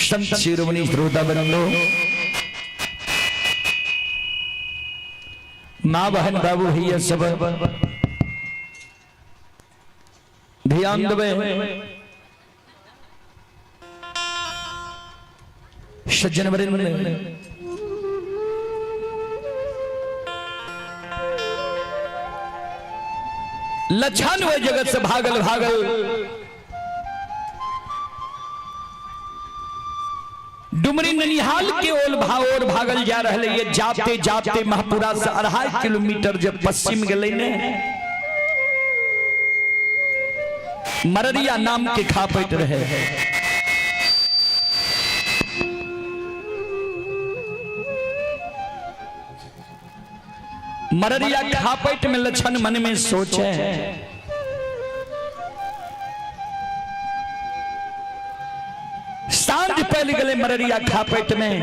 संत शिरोमणि श्रोता बंधु, माँ बहन बाबू भैया सब ध्यान देवे। सज्जन वरिंद, लछन वो जगत से भागल भागल डुमरी ननिहाल के ओल भाओर भागल जा रहे ये। जाते जाते महपुरा से 2.5 किलोमीटर जब पश्चिम गेलै ने, मररिया नाम के खापैत रहे। मररिया खापैत में लछन मन में सोचे, सांझ पहल गए मररिया खापैत में।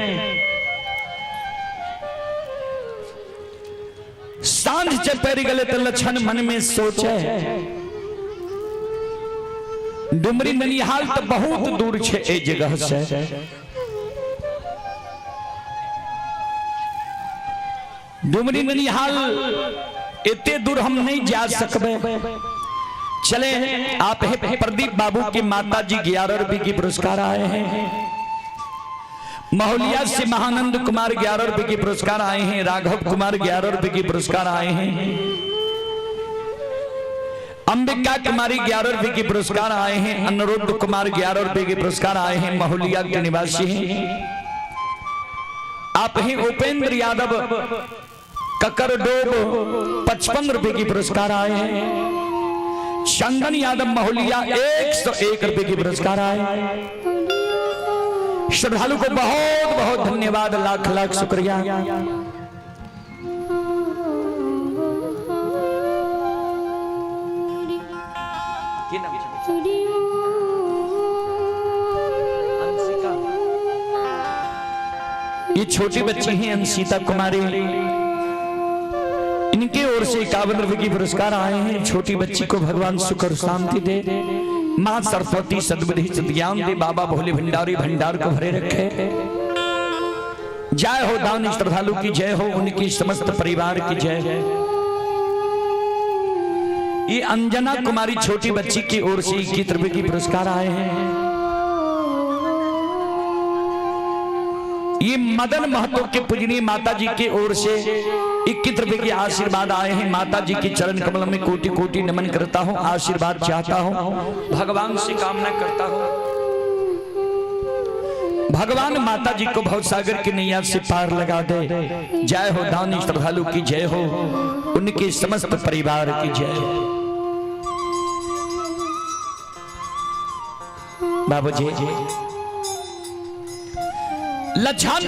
सांझ जब पड़ गए तो लछन मन में सोचे, डुमरी ननिहाल तो बहुत दूर छे ए जगह से, डुमरी ननिहाल एते दूर हम नहीं जा सकबे। चले आप है प्रदीप बाबू के माता जी 11 रुपए की पुरस्कार आए हैं। महोलिया से महानंद कुमार 11 रुपए के पुरस्कार आए हैं। राघव कुमार 11 रुपए के पुरस्कार आए हैं। अंबिका कुमारी 11 रुपए के पुरस्कार आए हैं। अनुरुद्ध कुमार 11 रुपए के पुरस्कार आए हैं, महोलिया के निवासी हैं। आप ही उपेंद्र यादव ककरडोब 55 रुपए की पुरस्कार आए हैं। चंदन यादव महोलिया 101 रुपए की पुरस्कार आए। श्रद्धालु को बहुत बहुत धन्यवाद, लाख लाख शुक्रिया। ये छोटी बच्ची हैं अंशिता कुमारी, इनके ओर से 51 रुपए की पुरस्कार आए हैं। छोटी बच्ची को भगवान सुख और शांति दे, मां सरस्वती सद्बुद्धि सद्ज्ञान दे, बाबा भोले भंडारी भंडार को भरे रखे। जय हो दान श्रद्धालु की जय हो, उनकी समस्त परिवार की जय। ये अंजना कुमारी छोटी बच्ची की ओर से 21 रुपए की पुरस्कार आए हैं। ये मदन महतो के पूजनीय माता जी की ओर से 21 रुपए के आशीर्वाद आए हैं। माता जी के चरण कमल में कोटि कोटि नमन करता हूं, आशीर्वाद चाहता हूं, भगवान से कामना करता हूं, भगवान माता जी को भवसागर की नैया से पार लगा दे। जय हो दानी श्रद्धालु की जय हो, उनके समस्त परिवार की जय हो। बाबूजी लछन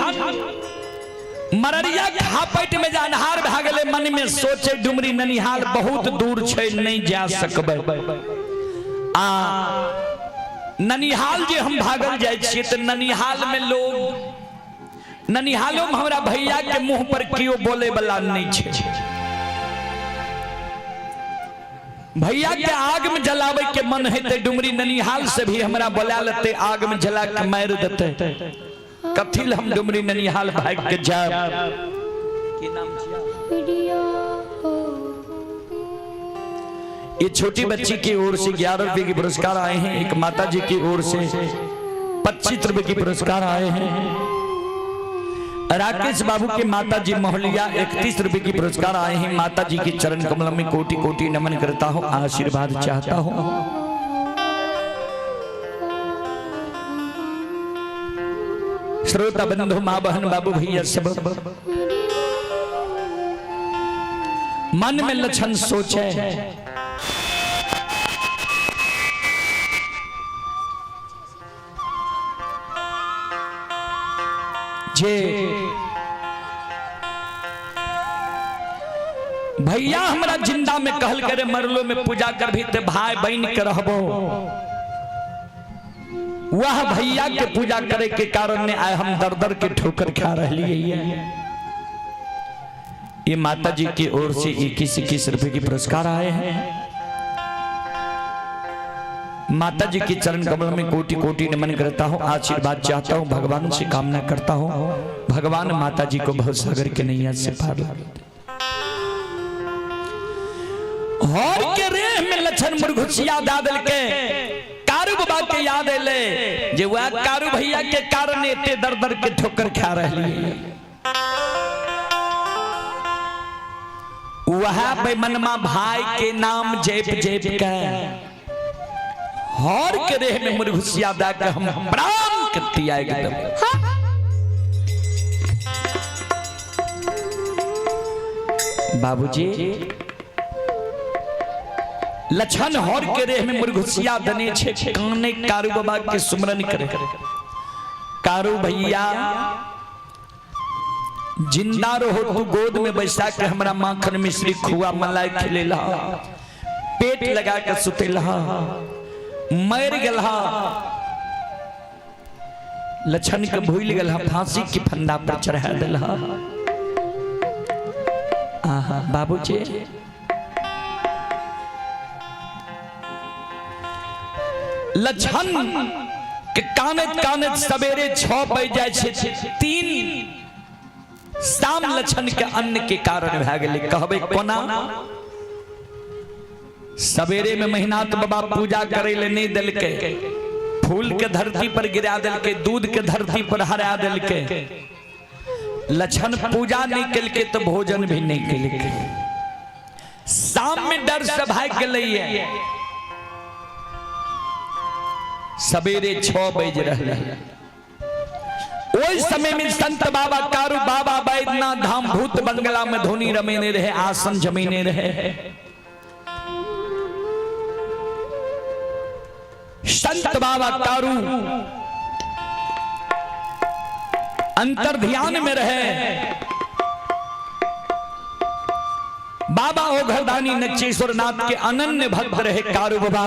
मररिया खापैट में जा अन्हार भए गेलै, मन में सोचे डुमरी ननिहाल बहुत दूर छै, नहीं जा सकबै। आ ननिहाल जे हम भागल जाइ छियै तऽ ननिहाल में लोग, ननिहालो में हमरा भैया के मुंह पर केओ बोले वाला नहीं छै। भैया के आग में जलावे के मन हेतै, डुमरी ननिहाल से भी हमरा बोला लेते, आग में जला के मार देते। कथी ल हम डुमरी ननिहाल भाग के जाब? की नाम छिया? ये छोटी बच्ची की ओर से 11 रुपए के पुरस्कार आए हैं। एक माता जी की ओर से 25 रुपए के पुरस्कार आए हैं। राकेश बाबू के माता जी मोहलिया 31 रुपए की पुरस्कार आए हैं। माता जी के चरण कमल में कोटि कोटि नमन करता हूँ, आशीर्वाद चाहता हूँ। श्रोता बंधु, माँ बहन, बाबू भैया सब, मन में लक्षण सोचे जे भैया हमरा जिंदा में कहल करे मरलो में पूजा कर भी ते भाई बहन के रहबो, वह भैया के पूजा करे के कारण ने आए हम दर दर के ठोकर खा रही है। ये माता जी की ओर से 21-21 रुपए की पुरस्कार आए हैं। माता जी के चरण कमल में कोटि कोटि नमन करता हूँ, आशीर्वाद चाहता हूँ, भगवान से कामना करता हूँ, भगवान माता जी को भव सागर के नैया से पार लगा दे। हर के रेह में लक्षण मुरघुसिया दादल के कारू बाबा के याद एले जे वह कारू भैया के कारण एते दर दर के ठोकर खा रही है। वह बेमनमा भाई के नाम जप जप के हर के रेह में मुरघुसिया दा के हम प्राण के त्याग देब। बाबूजी लछन हर के रेह में मुरघुसिया दने छे काने कारू बाबा के सुमरन करे। कारू भैया जिंदा रहो तू गोद में बैसा के हमरा माखन मिश्री खुआ मलाई खिलेला, पेट लगा के सुतेला, मर गेला लछन के भूल गेला, फांसी के फंदा पर चढ़ा देला। आहा बाबूजी लछन के कानत कानत सवेरे 6 बज जाए छे, 3 शाम लछन के अन्न के कारण भए गेलै। कहबै कोना? सवेरे में महिनाथ बाबा पूजा करे ले नहीं देलकै, फूल के धरती पर गिरा देलकै, दूध के धरती पर हरा देलकै। लछन पूजा नहीं केलकै तो भोजन भी नहीं केलकै। शाम में डर से भाग गेलै। सवेरे 6 बज रहे ओहि समय में संत बाबा कारू बाबा बैद्यनाथ धाम भूत बंगला में धुनी रमेने रहे, आसन जमीने रहे। संत बाबा कारू अंतर ध्यान में रहे। बाबा ओघरदानी नचेश्वर नाथ के अनन्य भक्त रहे कारू बाबा।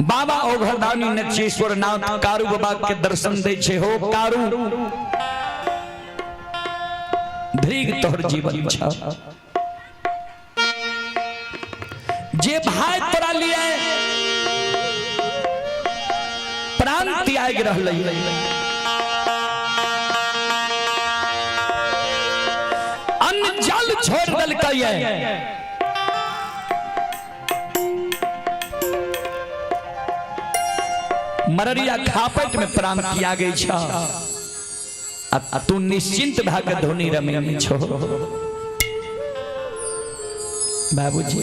बाबा ओघरदानी नचेश्वर नाथ कारू बाबा के दर्शन दे छे। हो कारू धीग तोहर जीवन छ, जे भाई तोरा लिए प्राण त्याग रहलै, अन्न जल छोड़ देलकै, मररिया खापट में प्राण त्यागै छ, आ तू निश्चिंत भऽ के धुनी रमेने छो। बाबूजी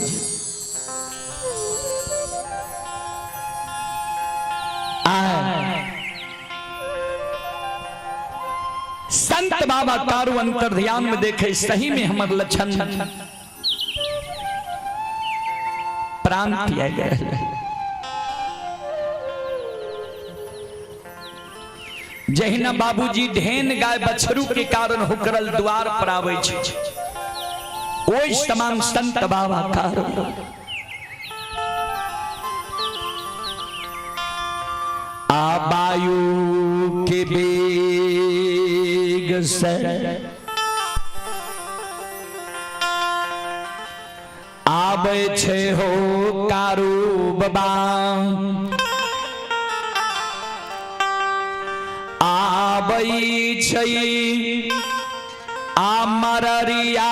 संत बाबा कारू अंतर ध्यान में देखे सही में हमर लक्षण प्राण त्याग गए। जहिना बाबूजी ढेन गाय बछरू के कारण हुकरल द्वार पर आबै छै, ओहि समान संत बाबा कारू आ वायु के वेग से आबै छै हो कारू बाबा, आबै छै आ मररिया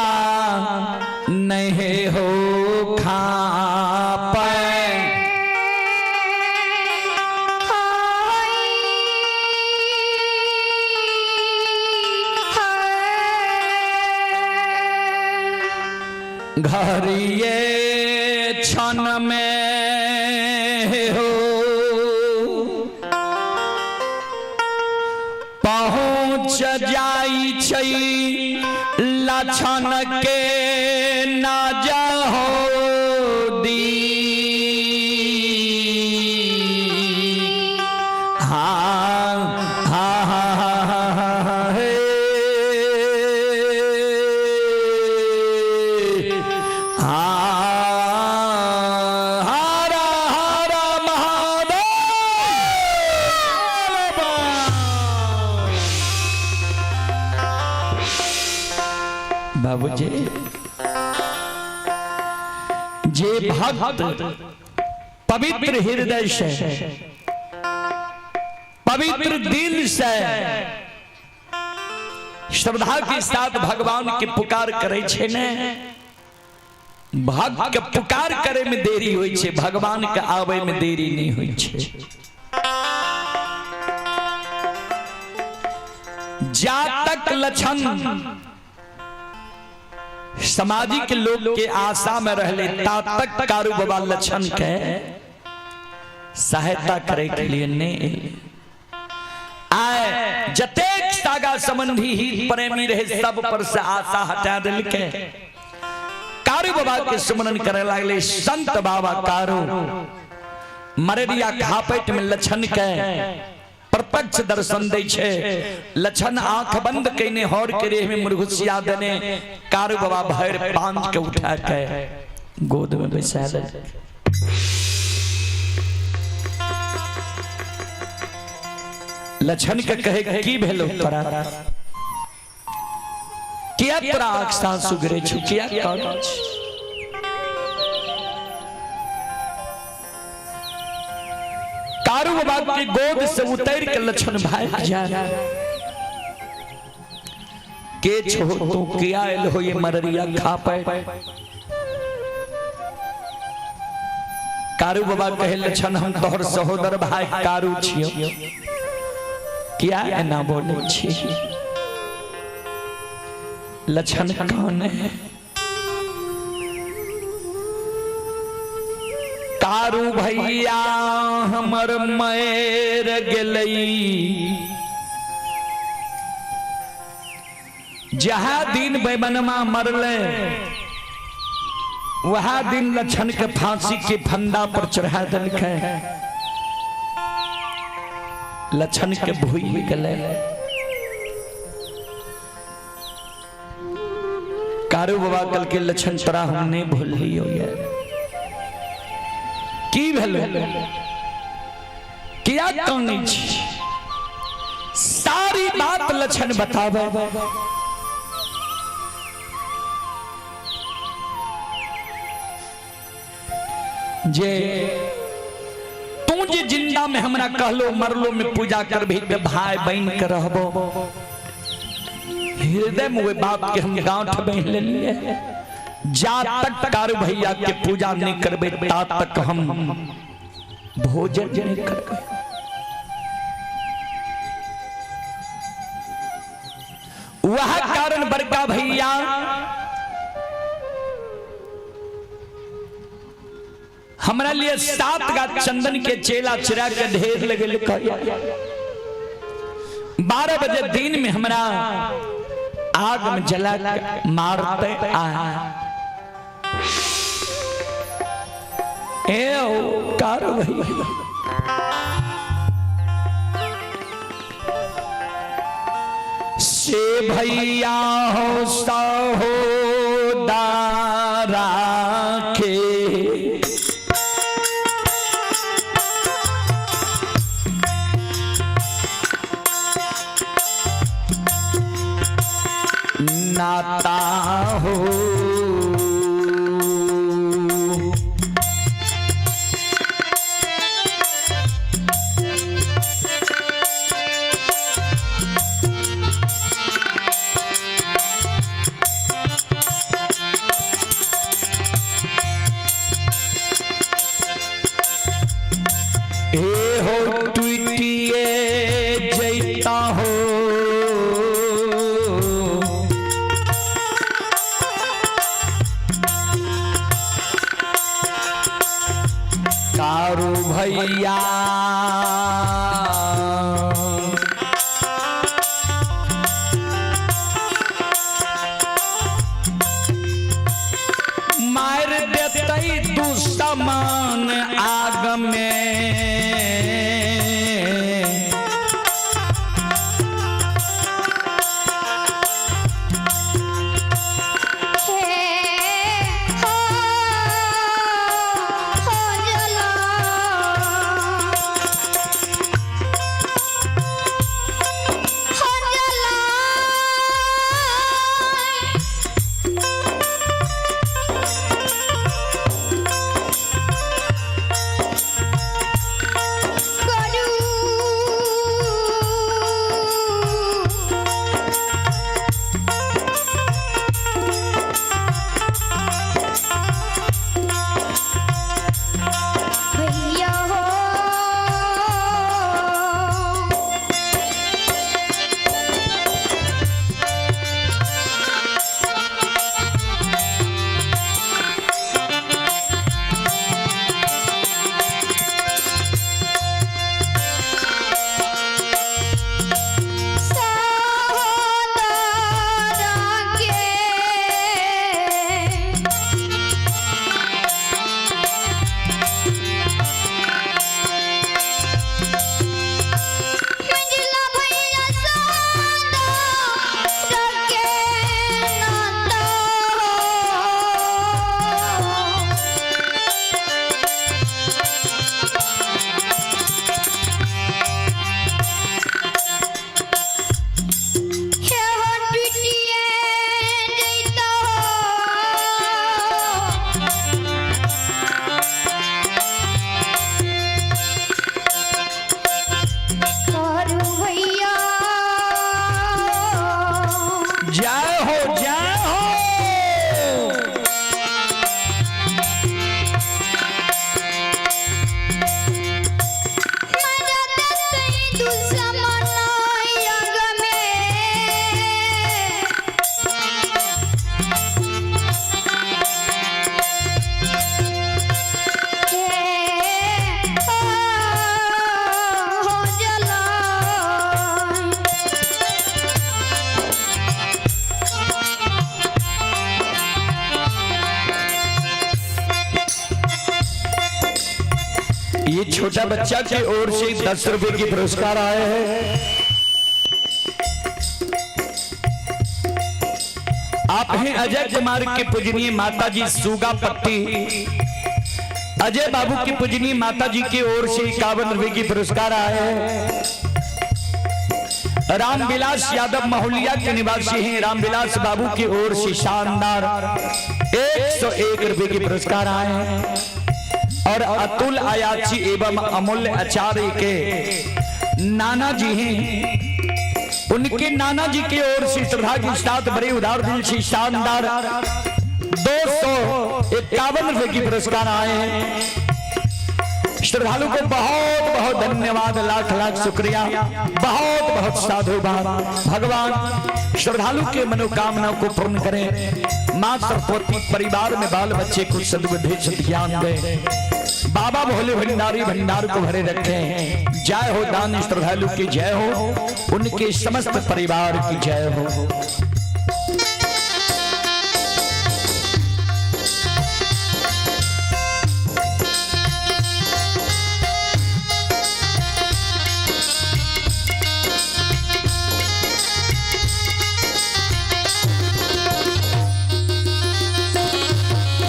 नहीं हो खापै। घरिये क्षण में हो पहुँच जाई छै लक्षण के ना हो दी। हाँ हाँ हाँ हाँ हाँ हाँ हे हाँ, हर हर महादेव। बाबूजी जे भक्त पवित्र हृदय से, पवित्र दिल से, श्रद्धा के साथ भगवान के पुकार करे छे ने, भक्त के पुकार करे में देरी होई छे, भगवान के आवे में देरी नहीं होई छे। जा तक लक्षण सामाजिक लोग के आशा में रहले ता तक कारू बाबा लक्षण के सहायता करे के लिए नहीं आए। जतेक सागा संबंधी ही प्रेमी रहे सब पर से आशा हटा दिल के कारू बाबा के सुमरन करे लागले। संत बाबा कारू मरेरिया खापेट में लक्षण के प्रत्यक्ष दर्शन दै छे। लक्षण आंख बंद कइने हर के रेह में मुरघुसिया देने, कारू बाबा भर पांच के उठा के गोद में बैसा दे। लक्षण के कहे की भेलो तोरा, किया तोरा आंख सासु गिरे छु, किया करै छी? कारू बाबा के गोद से उतर के लक्षण भाग जा के छो तू, किया आयल हो ये मररिया खा पाए? कारू बाबा कहे लक्षण हम तोहर सहोदर भाई कारू छियो, किया एना बोले छी? लक्षण कौन है? कारू भैया हमर मर गेलई, जहाँ दिन बैमनमा मरले वहाँ दिन लक्षण के फांसी के फंदा पर चढ़ा दिलकै, लक्षण के भूल गेलै। कारू बाबा कल के लक्षण तोरा हम नहीं भूल लियो, यार की भेलो, किया कानै छी? सारी बात लक्षण बतावे। जे तू जे जिंदा में हमरा कहलो मरलो में पूजा करबी ते भाई बन के रहबो, हृदय में वे बाप के हम गांठ बहन लेलिए, जा तक कारू भैया के पूजा नहीं करबे ता तक हम भोजन नहीं करबे। वह कारण बड़का भैया हमरा लिए 7 गा चंदन के चेला चिरा के ढेर लगे। 12 बजे दिन में हमरा आग में जला के मारते आए। ए ओ कारू भैया से भैया हो सहोदारा के हे हो टूटिए जैता हो। कारू भैया मार देतै दुश्मन आग में। हे हो हो जला हो जला। भैया हो सहोदरा के मंजिला भैया सहोदरा के नाता हे हो टूटिए जैतो। करू भैया जय हो जय हो। मरद तई दुश्मन अंग में। हे हो हो जला। ये छोटा बच्चा की ओर से 10 रुपए की पुरस्कार आए हैं। आप हैं अजय कुमार के पूजनीय माता जी सुगा पट्टी। अजय बाबू की पूजनीय माता जी की ओर से 51 रुपए की पुरस्कार आए हैं। रामविलास यादव महुलिया के निवासी हैं। रामविलास बाबू की ओर से शानदार 101 रुपए की पुरस्कार आए हैं। और अतुल आयाची एवं अमूल्य आचार्य के नाना जी हैं, उनके नाना जी की ओर से श्रद्धा के साथ बड़े उदार दिल से शानदार 251 रुपए की पुरस्कार आए हैं। श्रद्धालु को बहुत बहुत धन्यवाद, लाख लाख शुक्रिया, बहुत बहुत साधुवाद। भगवान श्रद्धालु के मनोकामना को पूर्ण करें। मां सरस्वती परिवार में बाल बच्चे को सद्बुद्धि सद्ज्ञान दे। बाबा भोले भंडारी भंडार को भरे रखें। जय हो दान श्रद्धालु की जय हो, उनके समस्त परिवार की जय हो। हे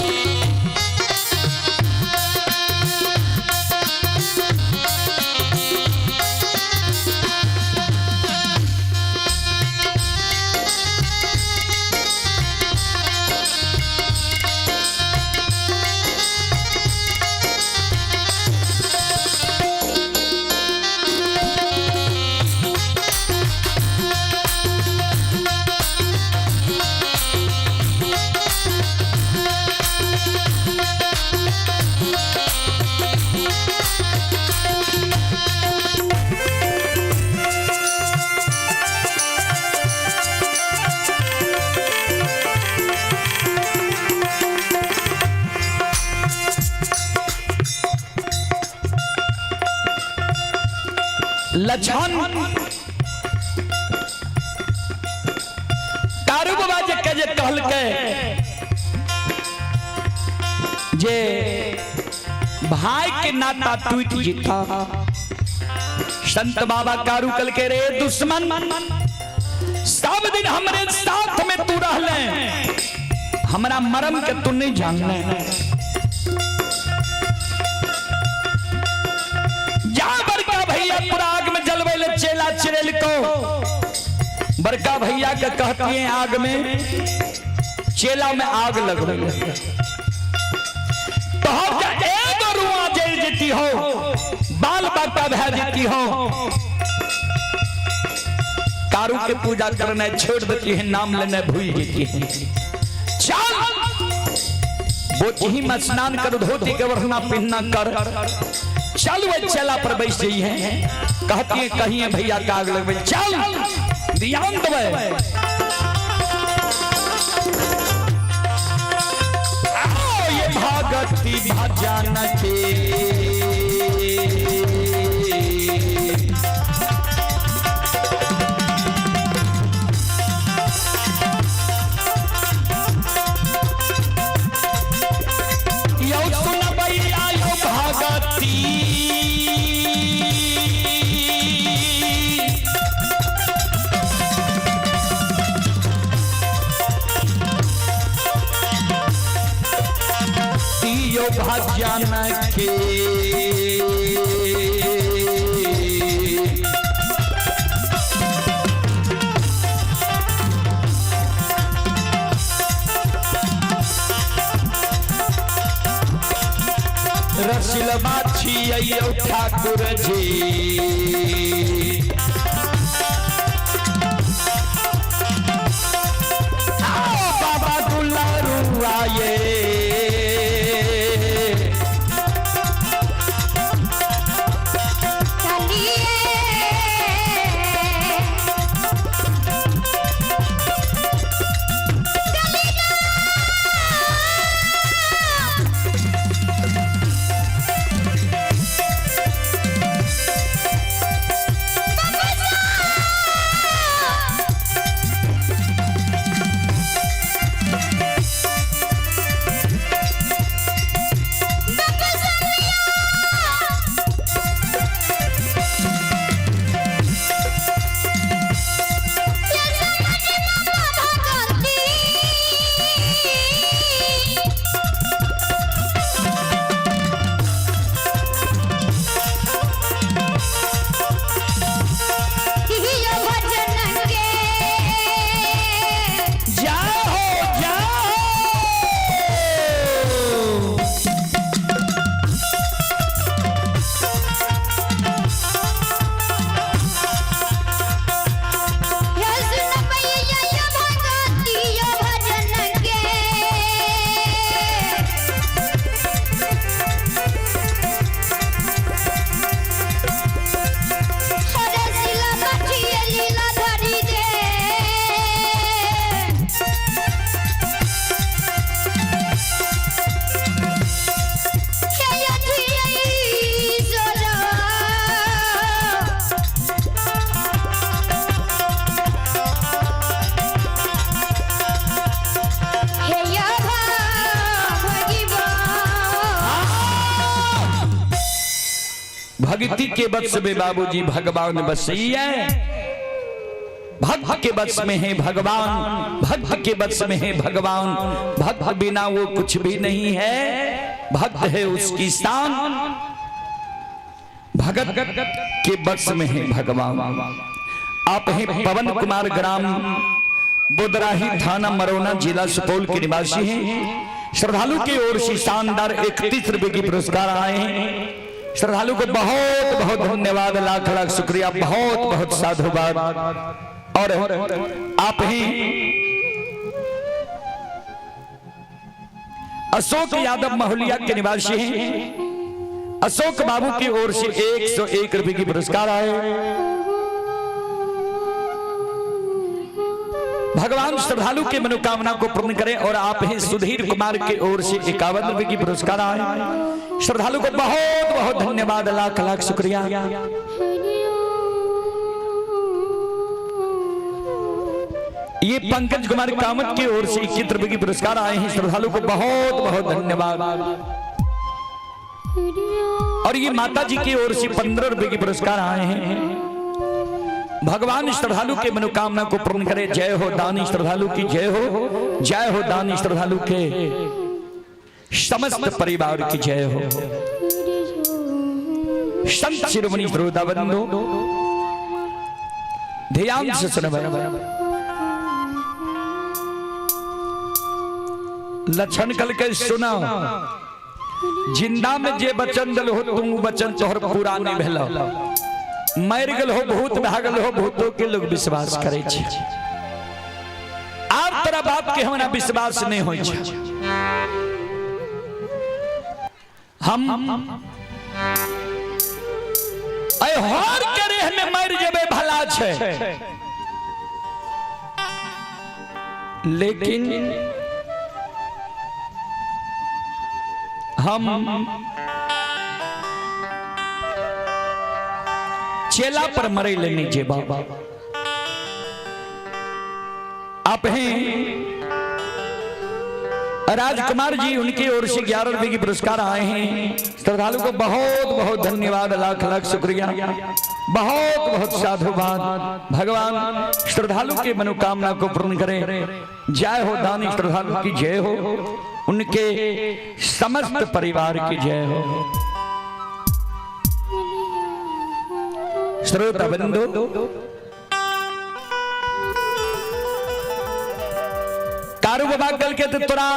लक्षण तारू बाबा जे के जे कहलकै जे भाई के नाता टूट जीता। संत बाबा कारू कल के रे दुश्मन, सब दिन हमरे साथ में तू रहले, हमरा मरम के तू नहीं जानले। जा बड़का भैया पूरा आग में जलवे ले चेला चिरेल को, बड़का भैया के कहती है आग में चेला में आग लगवे, तो एगो रुआ जल जेती हो, बाल बाका भै जेती हो। कारू के पूजा करने छोड़ देती है, नाम लेने भूल जेती है। चल बोचही में स्नान कर, धोती के वरना पहनना कर, चल वो चेला पर बैठ जाई है। कहती है कहिए भैया का आग लगवे, चल ध्यान देवे। आओ ये भगती भजन के यौ सुनबैया यौ भगती, यो भजन के रसिलबा छियै यौ ठाकुर जी। आओ बाबा दुलारू आये, जाओ जाओ। भक्ति के बस में बाबूजी भगवान बसैया, भक्त के बस में है भगवान, भक्त के बस में है भगवान, भक्त बिना वो कुछ भी नहीं है, भक्त है उसकी शान, भगत के बस में है भगवान। आप हैं पवन कुमार, ग्राम बोदराही, थाना मरौना, जिला सुपौल के निवासी हैं। श्रद्धालु की ओर से शानदार 31 रुपए की पुरस्कार आए हैं। श्रद्धालु को बहुत बहुत धन्यवाद, लाख लाख शुक्रिया, बहुत बहुत साधुवाद। और आप ही अशोक यादव महुलिया के निवासी हैं। अशोक बाबू की ओर से 101 रुपए की पुरस्कार आए। भगवान श्रद्धालु के मनोकामना को पूर्ण करें। और आप ही सुधीर कुमार की ओर से 51 रुपए की पुरस्कार आए। श्रद्धालु को बहुत बहुत धन्यवाद, लाख लाख शुक्रिया। ये पंकज कुमार कामत की ओर से 21 रुपए की पुरस्कार आए हैं। श्रद्धालु को बहुत बहुत धन्यवाद। और ये माता जी की ओर से 15 रुपए की पुरस्कार आए हैं। भगवान श्रद्धालु के मनोकामना को पूर्ण करे। जय हो दानी श्रद्धालु की जय हो, जय हो दानी श्रद्धालु के समस्त परिवार की जय हो। संत शिरोमणि श्रोता बंधु ध्यान से सुनो। लक्षण कल के सुना, जिंदा में जे वचन दल हो तुम वचन तोहर पूरा नहीं भेल। मर गेल हो, भूत भागल हो, भूतों के लोग विश्वास करे छे। आब तोरा बाप के हमरा विश्वास नहीं होई छे। हम अय हर के रेह में मर जेबे भला छे, लेकिन हम चेला पर मरे ले नहीं जेबा। आप हैं राजकुमार जी, उनकी ओर से 11 रुपए की पुरस्कार आए हैं। श्रद्धालु को बहुत बहुत धन्यवाद, लाख लाख शुक्रिया, बहुत बहुत साधुवाद। भगवान श्रद्धालु के मनोकामना को पूर्ण करें। जय हो दानी श्रद्धालु की जय हो, उनके समस्त परिवार की जय हो। श्रोता बंधु कारू बाबा कल के तो तोरा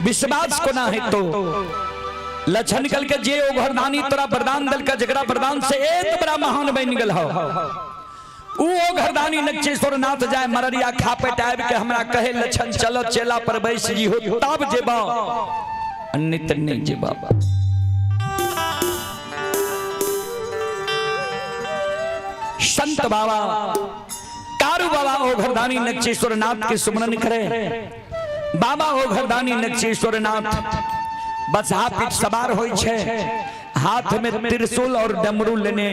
विश्वास को ना है तो लक्षण कल के जे ओ घरदानी तोरा वरदान दल का जकरा वरदान से एक बड़ा महान बन गेल हो, ऊ ओ घरदानी नक्षेश्वर नाथ जाए मररिया खा पेट आबि के हमरा कहे लक्षण चलो चेला पर बैस जी हो तब जेबा, अन्य नहीं जेबा। संत बाबा कारू बाबा ओ घरदानी नक्षेश्वर नाथ के सुमरन करे। बाबा ओ घरदानी नक्षेश्वर नाथ बसहा पीठ सवार होई छे, हाथ में त्रिशूल और डमरू लेने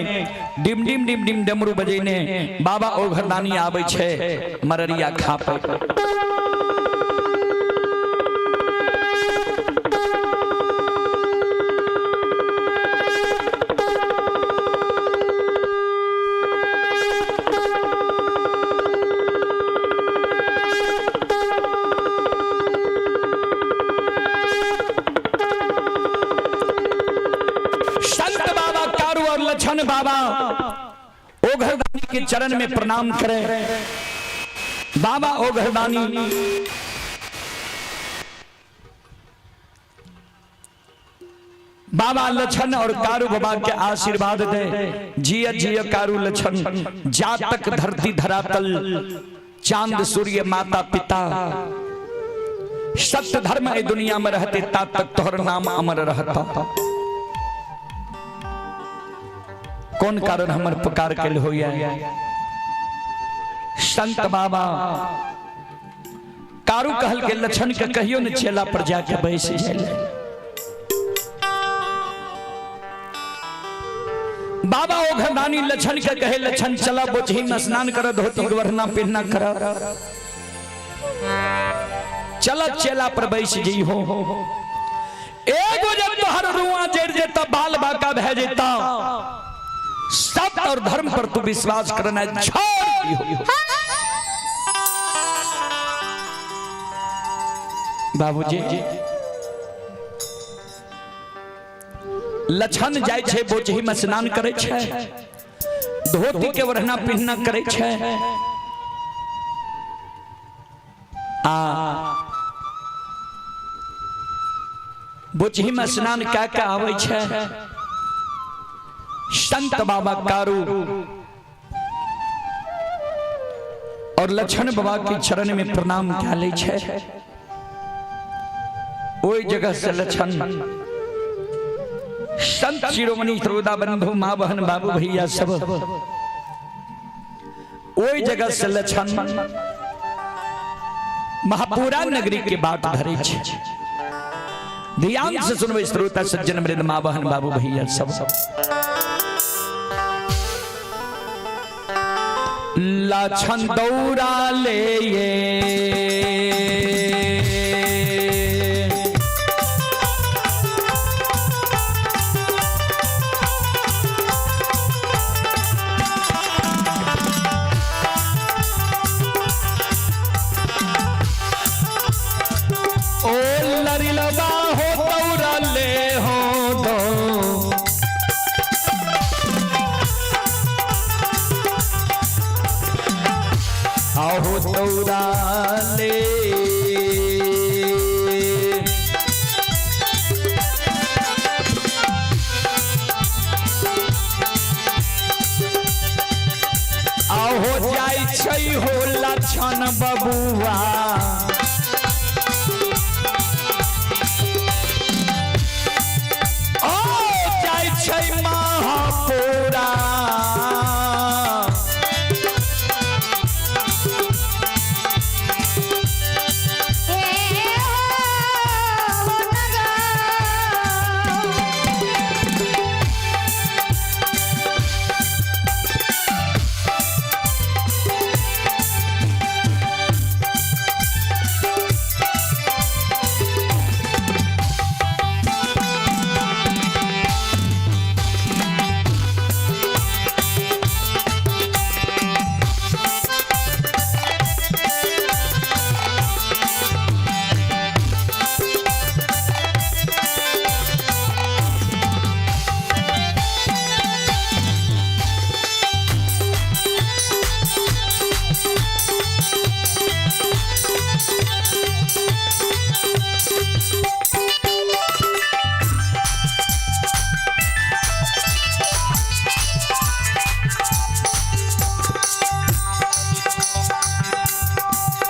डिम डिम डिम डिम डमरू बजेने बाबा ओ घरदानी आवे छे मररिया खा पे। संत बाबा कारू और लक्षण बाबा ओघरदानी के चरण में प्रणाम करें। बाबा ओघरदानी बाबा लक्षण और कारू बाबा के आशीर्वाद दे। जिय जिय कारू लक्षण, जा तक धरती धरातल चांद सूर्य माता पिता सत्य धर्म ए दुनिया में रहते ता तक तोहर नाम अमर रहता। कौन कारण हमर पुकार के होया? संत बाबा कारू कहल के लक्षण के कहियो न चेला पर जाके बैस जाए। बाबा ओ घरदानी लक्षण के कहे लक्षण चला बोझी में स्नान कर, धोती वरना पिन्ना कर, चला चेला पर बैस जी हो। एगो जब तोहर रुआ जड़ जेता बाल बाका भै जेता, सत्य और धर्म पर तू विश्वास करना छोड़ दी हो। बाबूजी लक्षण जाय छे बोझी में स्नान करे छे, धोती के वरना पिन्ना करे छे, आ बोझी में स्नान क्या क्या आवे छे। संत बाबा कारू और लक्षण बाबा के चरण में प्रणाम क्या ले छे। ओई जगह से लक्षण संत शिरोमणि श्रोता बंधु माँ बहन बाबू भैया सब ओई जगह से लक्षण महापुरा नगरी के बाट धरे छे। ध्यान से सुनबे श्रोता सज्जन मृद माँ बहन बाबू भैया सब। लछन दौड़ा ले ये। ओ लरिलबा हो दौड़ा ले हो दो। आहो दौड़ा ले। आहो जाइ छै हो लछन बबुआ। ओ जाइ छै महापुरा। हे हो नगर।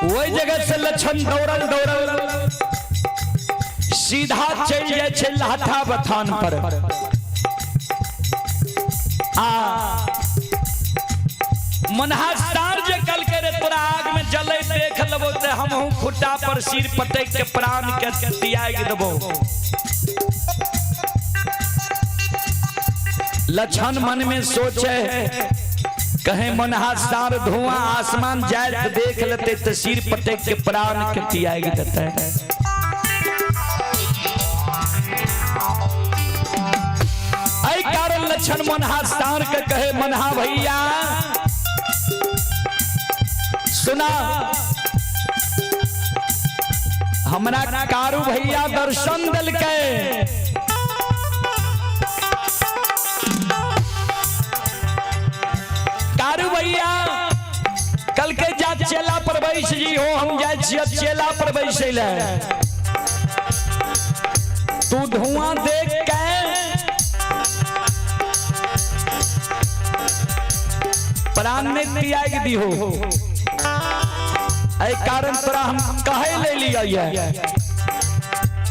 वही जगह से लछन दौड़ल दौड़ल सीधा चल जाए छै लाठा बथान पर। आ मनहा सार जे कल के रे तोरा आग में जले देख लेबो ते हमहू खुट्टा पर सिर पटक के प्राण के त्याग देबो। लछन मन में सोचे, कहे मनहा सार धुआं आसमान जाए देख लेते तो सिर पटक के प्राण के त्याग देते। ऐ कारण लछन मनहा सार के कहे, मनहा भैया सुना, हमरा कारू भैया दर्शन दिलकै। कारू भैया कल के जा चेला पर बैस जी हो, हम जाय छियै चेला पर बैसै ले। तू धुआं देख के प्राण ने त्याग दी हो। ऐ कारण तोरा हम कहे ले लियै,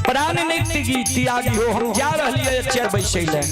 प्राण नहीं त्यागी हो, हम जा रहलियै चेर बैसै ले।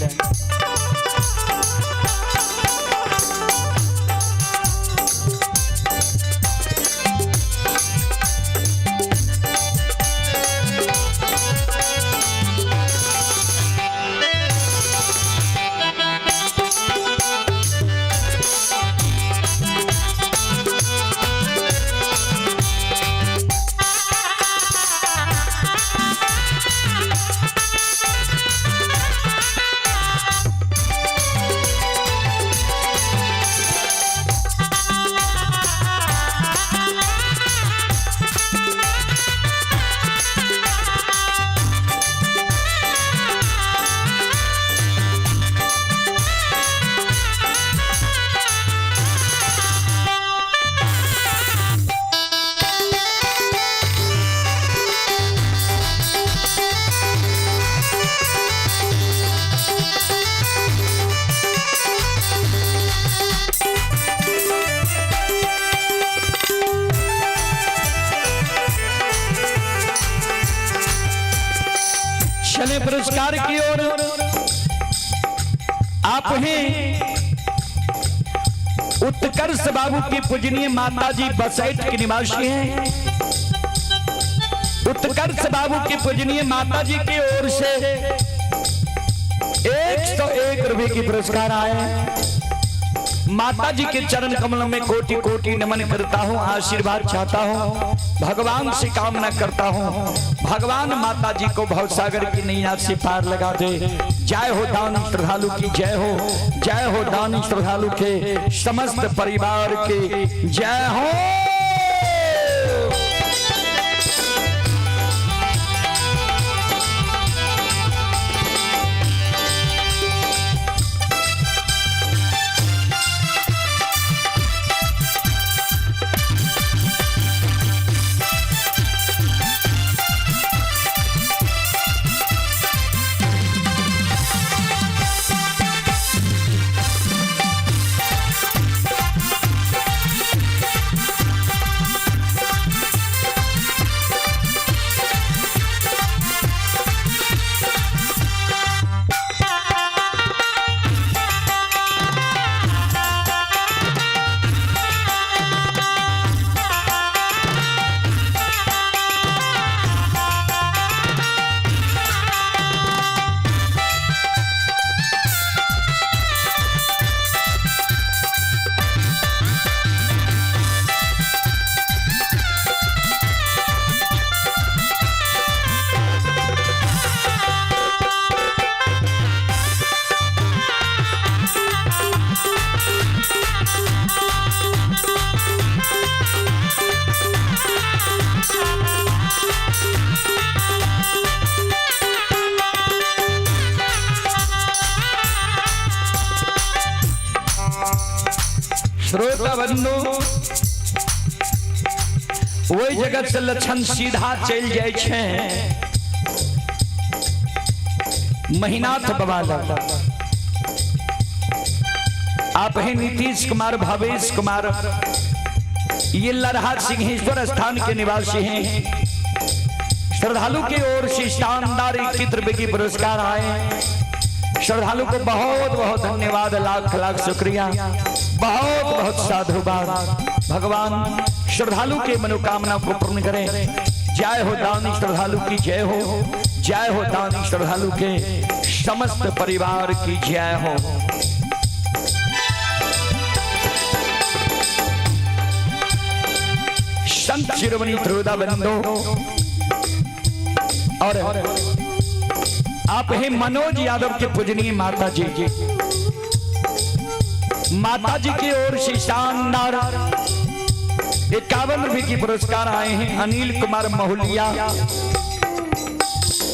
चले पुरस्कार की ओर। आप ही उत्कर्ष बाबू की पूजनीय माता जी बसैठ के निवासी हैं। उत्कर्ष बाबू की पूजनीय माता जी की ओर से 101 रुपए की पुरस्कार आए। माता जी के चरण कमल में कोटि कोटि नमन करता हूँ, आशीर्वाद चाहता हूँ, भगवान से कामना करता हूँ, भगवान माता जी को भवसागर की नैया से पार लगा दे। जय हो दानी श्रद्धालु की जय हो, जय हो दानी श्रद्धालु के समस्त परिवार के जय हो। श्रोता बंधु, वही जगत से लक्षण सीधा चल जाए छे महिनाथ बाबा लग। आप हैं नीतीश कुमार, भावेश कुमार, ये लरहा सिंहेश्वर स्थान के निवासी हैं। श्रद्धालु की ओर से शानदार 21 रुपए की पुरस्कार आए। श्रद्धालु को बहुत बहुत धन्यवाद, लाख लाख शुक्रिया, बहुत बहुत साधुवाद। भगवान श्रद्धालु के मनोकामना को पूर्ण करें। जय हो दानी श्रद्धालु की जय हो, जय हो दानी श्रद्धालु के समस्त परिवार की जय हो। संत शिरोमणि त्रिवेदा बंधु और आप हैं मनोज यादव के पूजनीय माता जी। माता जी की ओर से शानदार 51 रुपए की पुरस्कार आए हैं। अनिल कुमार महुलिया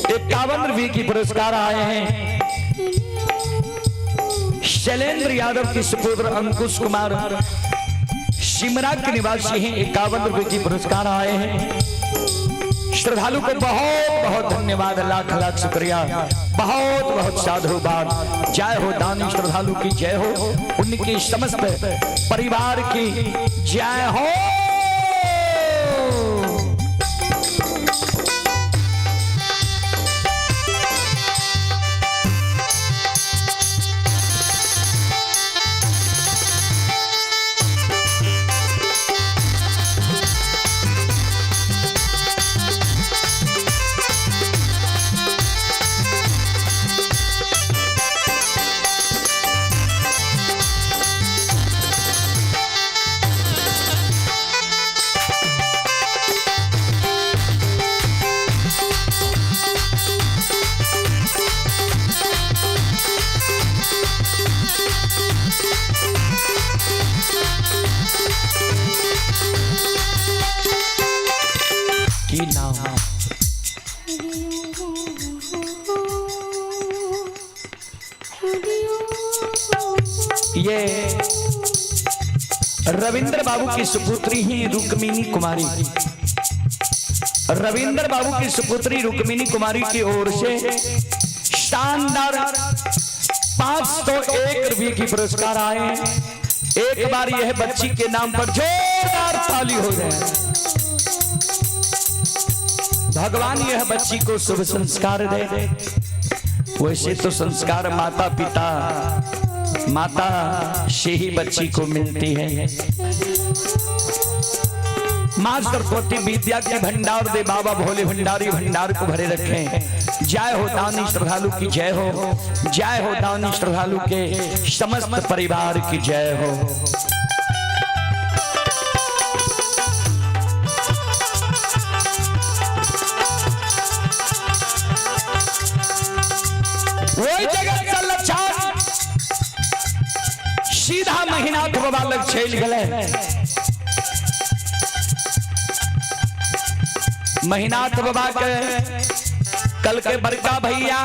51 रुपए की पुरस्कार आए हैं। शैलेंद्र यादव के सुपुत्र अंकुश कुमार सिमरा के निवासी हैं, 51 रुपए की पुरस्कार आए हैं। श्रद्धालु को बहुत बहुत धन्यवाद, लाख लाख शुक्रिया, बहुत बहुत साधुवाद। जय हो दानी श्रद्धालु की जय हो, उनके समस्त परिवार की जय हो। की नाम ये रविंद्र बाबू की सुपुत्री ही रुक्मिणी कुमारी। रविंद्र बाबू की सुपुत्री रुक्मिणी कुमारी की ओर से शानदार 501 रुपये की पुरस्कार आए। एक बार यह बच्ची के नाम पर जोरदार ताली हो जाए। भगवान यह बच्ची को शुभ संस्कार दे। वैसे तो संस्कार माता पिता माता से ही बच्ची को मिलती है। माँ सरस्वती विद्या के भंडार दे, बाबा भोले भंडारी भंडार को भरे रखें। जय हो दानी श्रद्धालु की जय हो, जय हो दानी श्रद्धालु के समस्त परिवार की जय हो। वही जगह चल सीधा महिनाथ बाबा लग चल गए। महिनाथ बाबा के कल के बड़का भैया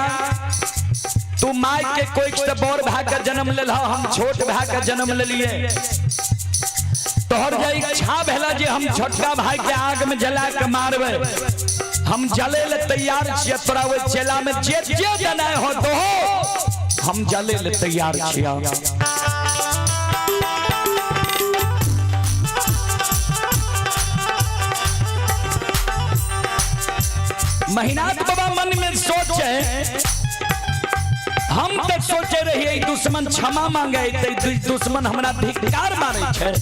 तू माय के कोई से बड़ भाई का जन्म लेल, हम छोट भाई का जन्म लेलिए। तोहर जे इच्छा भेला जे हम छोटका भाई के आग में जला के मारबे, हम जले ले तैयार छियै। तोरा ओहि चेला में जे जे देनाइ हो तो हम जले ले तैयार छियै। महिनाथ बाबा मन में सोचे, हम तो सोचे रहिए दुश्मन क्षमा मांगे, दुश्मन हमरा धिक्कार मारे छै,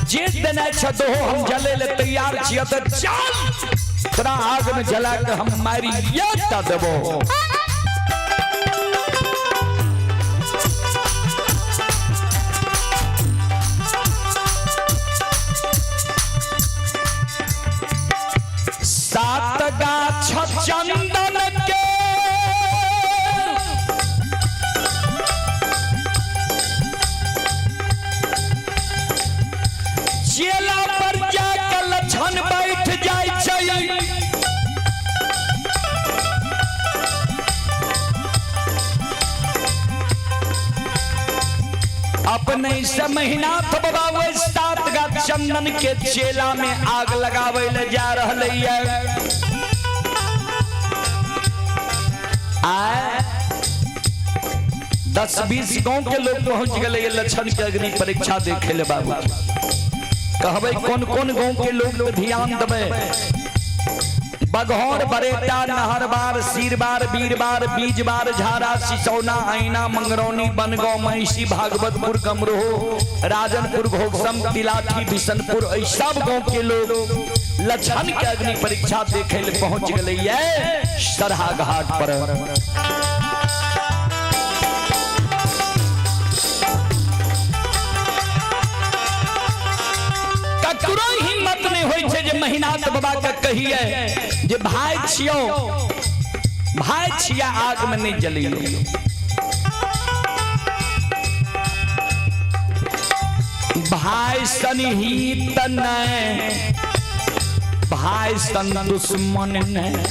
जे देनाइ छै दो हम जले ले तैयार छियै। तो चल तोरा आग में जला के हम मारी देबो। सात गाछ चंदन के चेला पर जाके लक्षण बैठ जाय छै। अपने से महिनाथ बाबा ओहि सात गाछ चंदन के चेला में आग लगावे ले जा रहलै है। आए 10-20 गांव के लोग पहुंच गए लक्षण के अग्नि परीक्षा देखे ले। बाबू कहबै कौन कौन गांव के लोग ध्यान देबै। बघौर, बरेटा, नहरबार, सीरबार, बीरबार, बीजबार, झारा, सिसौना, आईना, मंगरौनी, बनगांव, महिषी, भागवतपुर, गमरोह, राजनपुर, घोगसम, तिलाठी, बिशनपुर, सब गांव के लोग लक्षण के अग्नि परीक्षा देखे ले पहुंच गए सरहा घाट पर। ककरो हिम्मत नहीं होई छै जे महिनाथ बाबा के कहिए जे भाई छियो, भाई छिया आग में नहीं जलियो। भाई सन हित नहीं, भाई सन दुश्मन नहीं।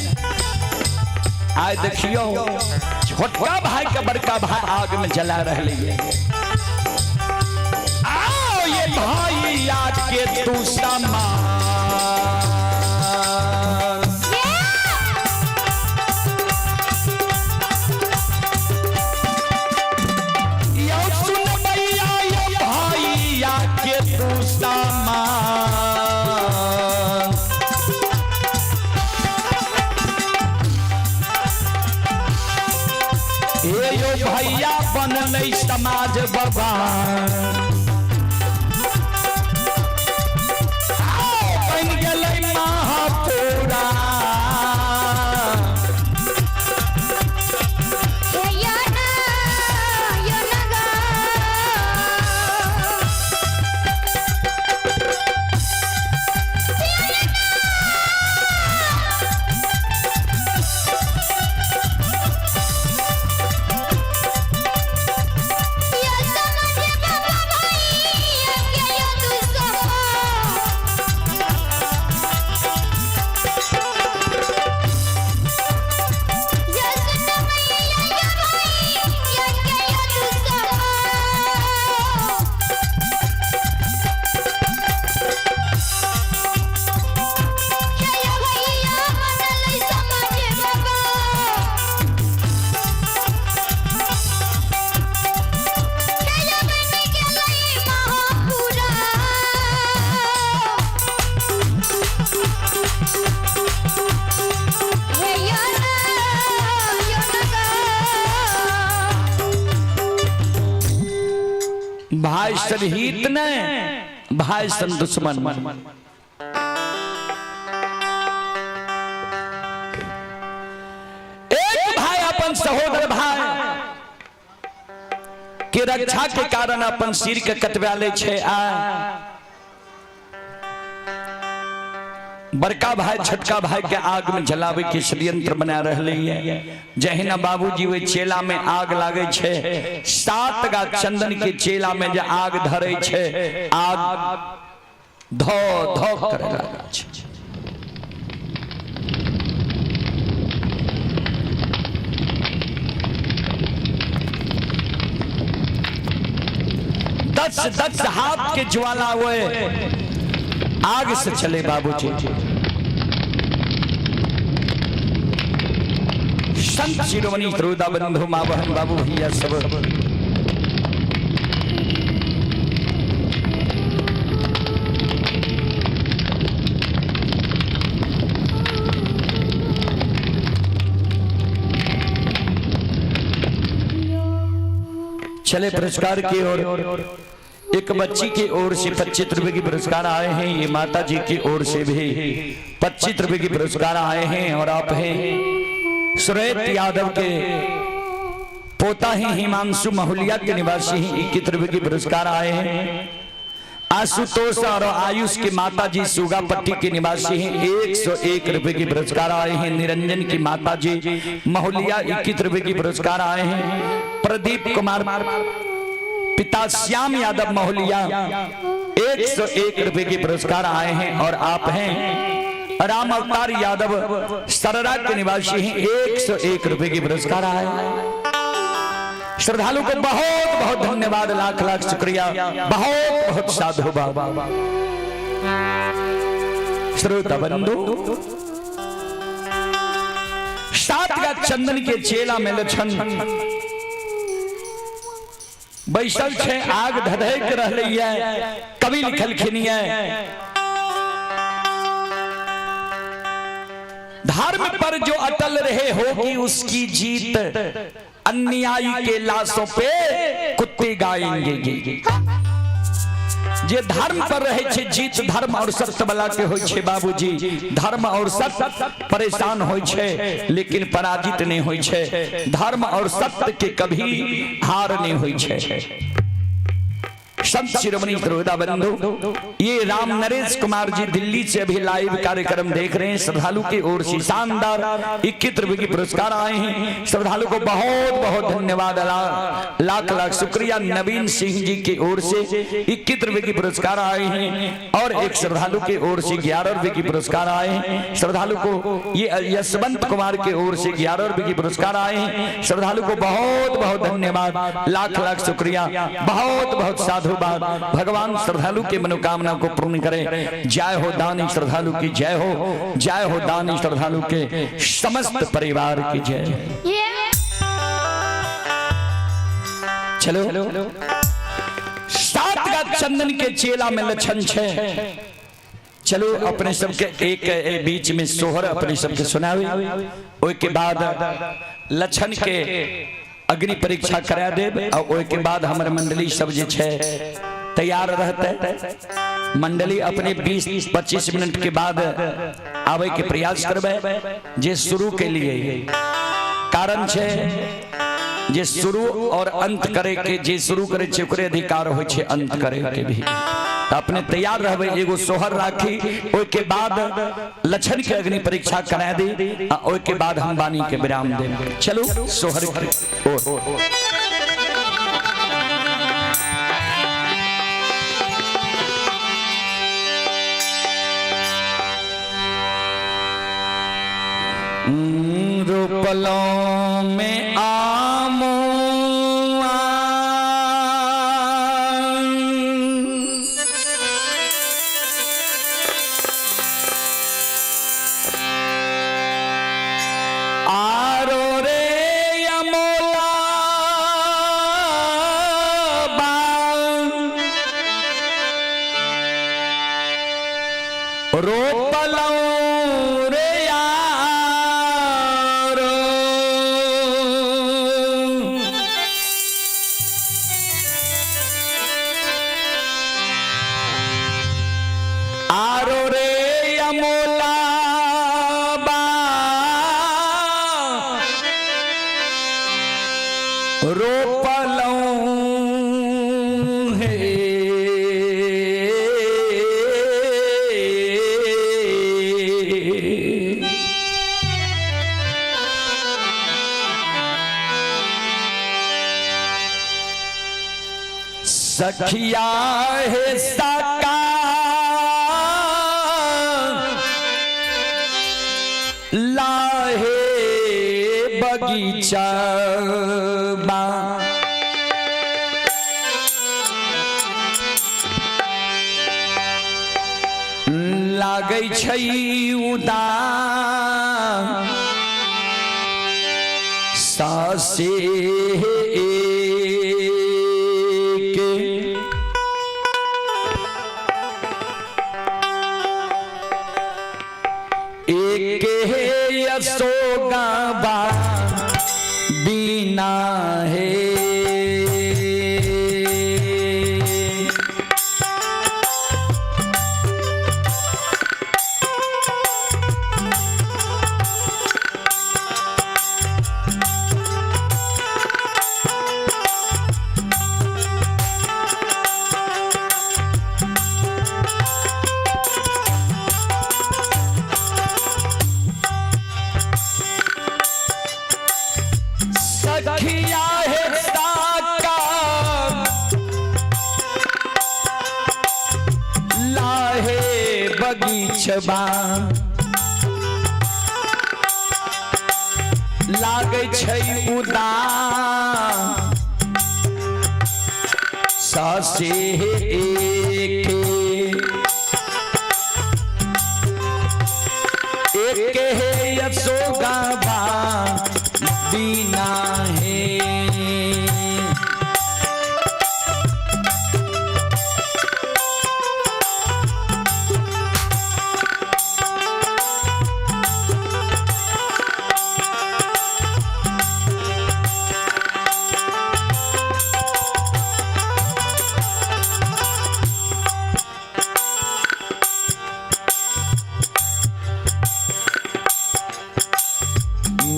आय देखियो छोटका भाई के बड़का भाई आग में जला रहे है। आओ ये भाई आके तू समान, यो सुन भैया ये भाई आके तू समान। ये यो भैया बनलै समाज बाबा, बन गेलै महापुरा। भाई सन हित ने, भाई सन दुश्मन। अपन सहोदर भाई के रक्षा के कारण अपन सिर के कटवा ले छै आ बड़का भाई छोटका भाई के आग में जलावे के षड्यंत्र बना रहले है। जहिना बाबूजी ओहि चेला में आग लागे छै, 7 गा चंदन के चेला में जे आग धरे छै, आग धो धो करे लागे छै। दस दस हाथ के ज्वाला हुए आग से चले बाबूजी। संत शिरोमणि श्रोता बंधु माँ बहन बाबू भैया सब चले पुरस्कार की ओर। एक बच्ची की ओर से 25 रुपए की पुरस्कार आए हैं। ये माता जी की ओर से भी 25 रुपए की पुरस्कार आए हैं। और आप हैं सुरेश यादव के पोता ही हिमांशु महुलिया के निवासी हैं, 21 रुपए की पुरस्कार आए हैं। आशुतोष और आयुष की माता जी सुगापट्टी के निवासी हैं, 101 रुपए की पुरस्कार आए हैं। निरंजन की माता जी महुलिया 21 रुपए की पुरस्कार आए हैं। प्रदीप कुमार पिता श्याम यादव महुलिया 101 रुपए के पुरस्कार आए हैं। और आप हैं राम अवतार यादव सररा के निवासी हैं, 101 रुपए के पुरस्कार आए। श्रद्धालु को बहुत बहुत धन्यवाद, लाख लाख शुक्रिया, बहुत बहुत साधु बाबा। श्रोता बंधु, 7 का चंदन के चेला में लक्षण बैसल छे, आग धधक रहलै है। कवि लिखलखिन है, धर्म पर जो अटल रहे होगी उसकी जीत, अन्यायी के लाशों पे कुत्ते गाएंगे। जे धर्म पर रहे छे जीत धर्म और सत्य वाला के होय छे बाबूजी। धर्म और सत्य परेशान होय छे लेकिन पराजित नहीं होय छे। धर्म और सत्य के कभी हार नहीं होय छे। संत शिरोमणि श्रोता बंधु, ये राम नरेश कुमार जी दिल्ली से अभी लाइव कार्यक्रम देख रहे हैं। श्रद्धालु की ओर से शानदार 21 रुपए की पुरस्कार आए हैं। श्रद्धालु को बहुत बहुत धन्यवाद, लाख लाख शुक्रिया। नवीन सिंह जी की ओर से 21 रुपए की पुरस्कार आए हैं। और एक श्रद्धालु की ओर से 11 रुपए की पुरस्कार आए हैं। श्रद्धालु को ये यशवंत कुमार की ओर से 11 रुपए की पुरस्कार आए हैं। श्रद्धालु को बहुत बहुत धन्यवाद, लाख लाख शुक्रिया, बहुत बहुत साधुवाद। भगवान श्रद्धालु के मनोकामना को पूर्ण करे। जय हो दानी श्रद्धालु की जय हो, जय हो दानी श्रद्धालु के समस्त परिवार की जय। चलो 7 का चंदन के चेला में लक्षण छे। चलो अपने सबके एक बीच में सोहर अपने सबके सुनावे, ओई के बाद लक्षण के अग्नि परीक्षा करा देब और ओई के बाद हमर मंडली सब जे छे तैयार रहते। मंडली अपने 20-25 मिनट के बाद आवे के प्रयास करबे जे शुरू के लिए। कारण छे जे शुरू और अंत करे के, जे शुरू करे छे ओकरे अधिकार होय छे अंत करे के भी। तो अपने तैयार रहबे, एगो सोहर राखी, ओई के बाद लक्षण के अग्नि परीक्षा करा दी आ ओई के बाद हम वाणी के विराम देब। चलो सोहर के ओर। रोपलों में आमो आरो रे अमोला रोपलों रे यारो। रोपलौं हे। सखिया हे सका लाहे बगीचा लागै छै उदास सासे के एक हे अशोका बिना है। सखिया है साका लाहे बगीचबा लागै छै उदास सासे एके एक हे अशोका बिना है।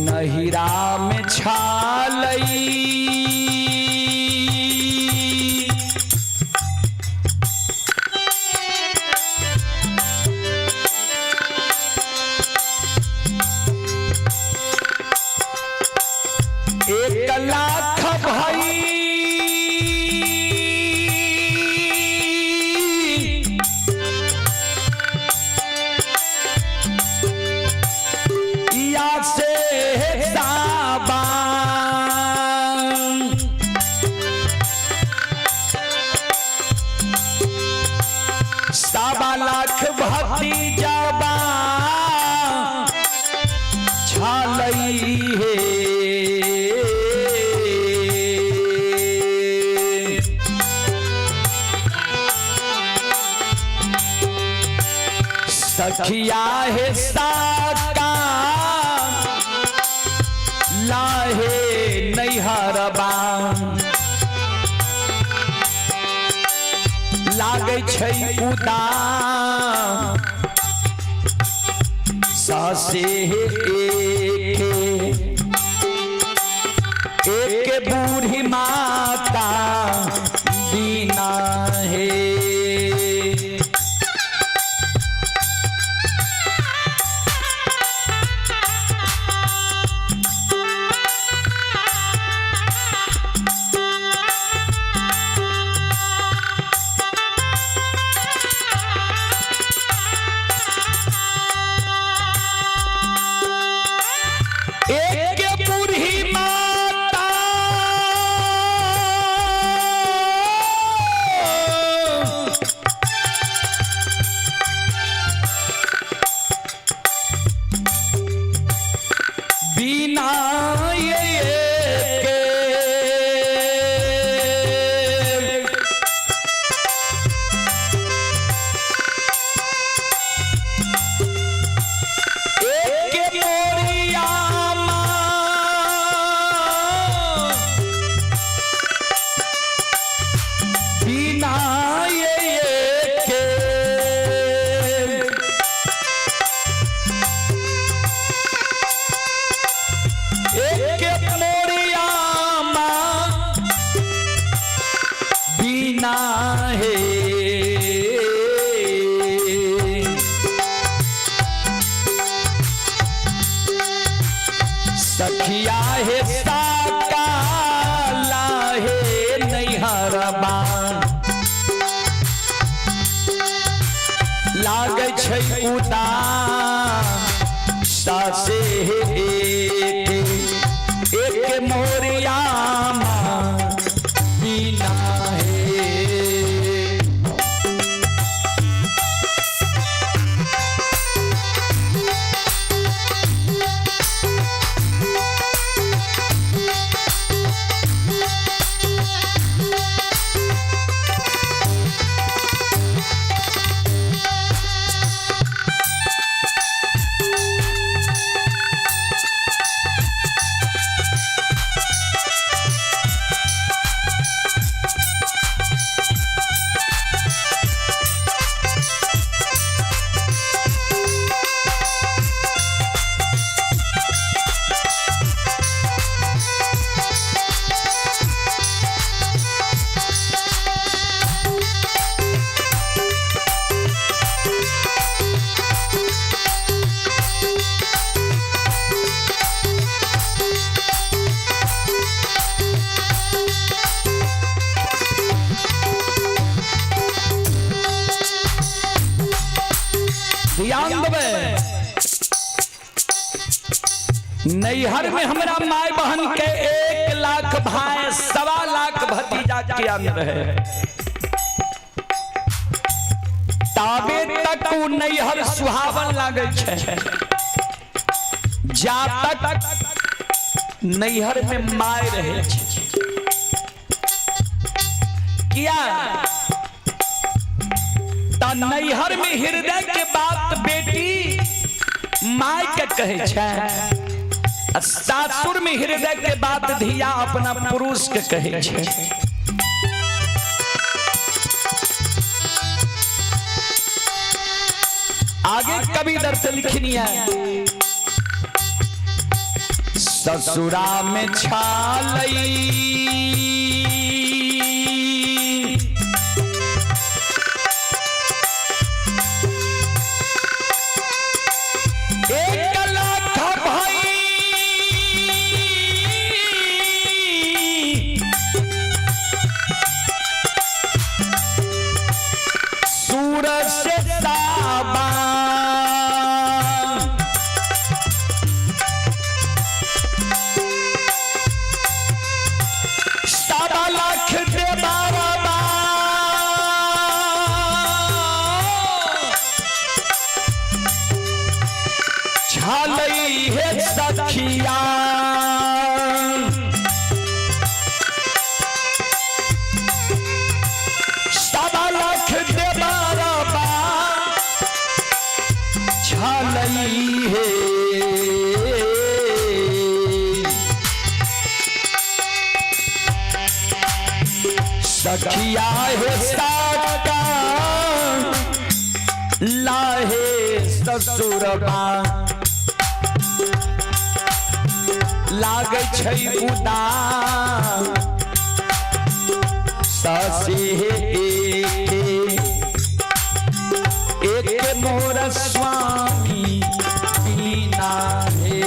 नहिरा में छालई एक लाख भाई या से साबान 1.25 लाख भतीजा छालई है। सखिया है साका लाहे नैहरबा लागै छै उदास सासे एके एक बूढ़ी माता बिना है। एक बूढ़ी माता बिना ये के एक मोरिया माँ सखिया हे साका लाहे नैहरबा लागै छै उदास सासे हे एक एक मोरिया बिना हे। ध्यान देबै, नैहर में हमरा माय बहन के 1 लाख भाई 1.25 लाख भतीजा के अंदर है, ताबे तक उ नैहर सुहावन लागै छै जा तक नैहर में my रहे छै। किया त नैहर में हृदय के बात बेटी my के कहे छै, सासुर में हृदय के बात धिया अपना पुरुष के कहे छै। आगे कवि दर से लिखनी है, ससुरा में छालई एक लाख भाई सूरज से साबा 1.25 लाख दे बाबा छालई हे सखिया 1.25 लाख दे बाबा छालई हे सखिया हे साका लाहे ससुरबा लागै छै उदास सासे हे एक एक मोर स्वामी बिना हे।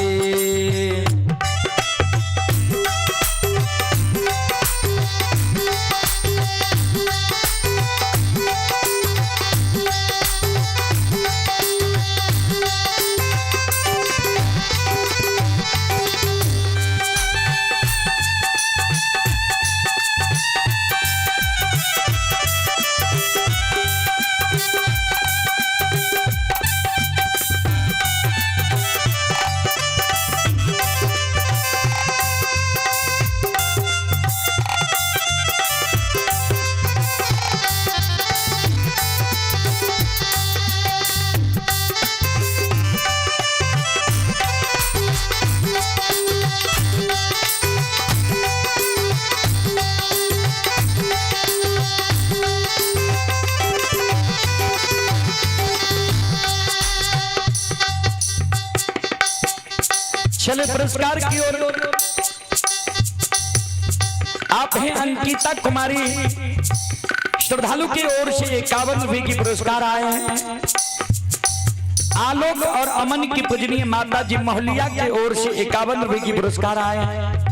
चले पुरस्कार की ओर आप हैं अंकिता कुमारी श्रद्धालु की ओर से 51 रुपए की पुरस्कार आए हैं। आलोक और अमन की पूजनीय माता जी मोहलिया के ओर से 51 रुपए की पुरस्कार आए हैं।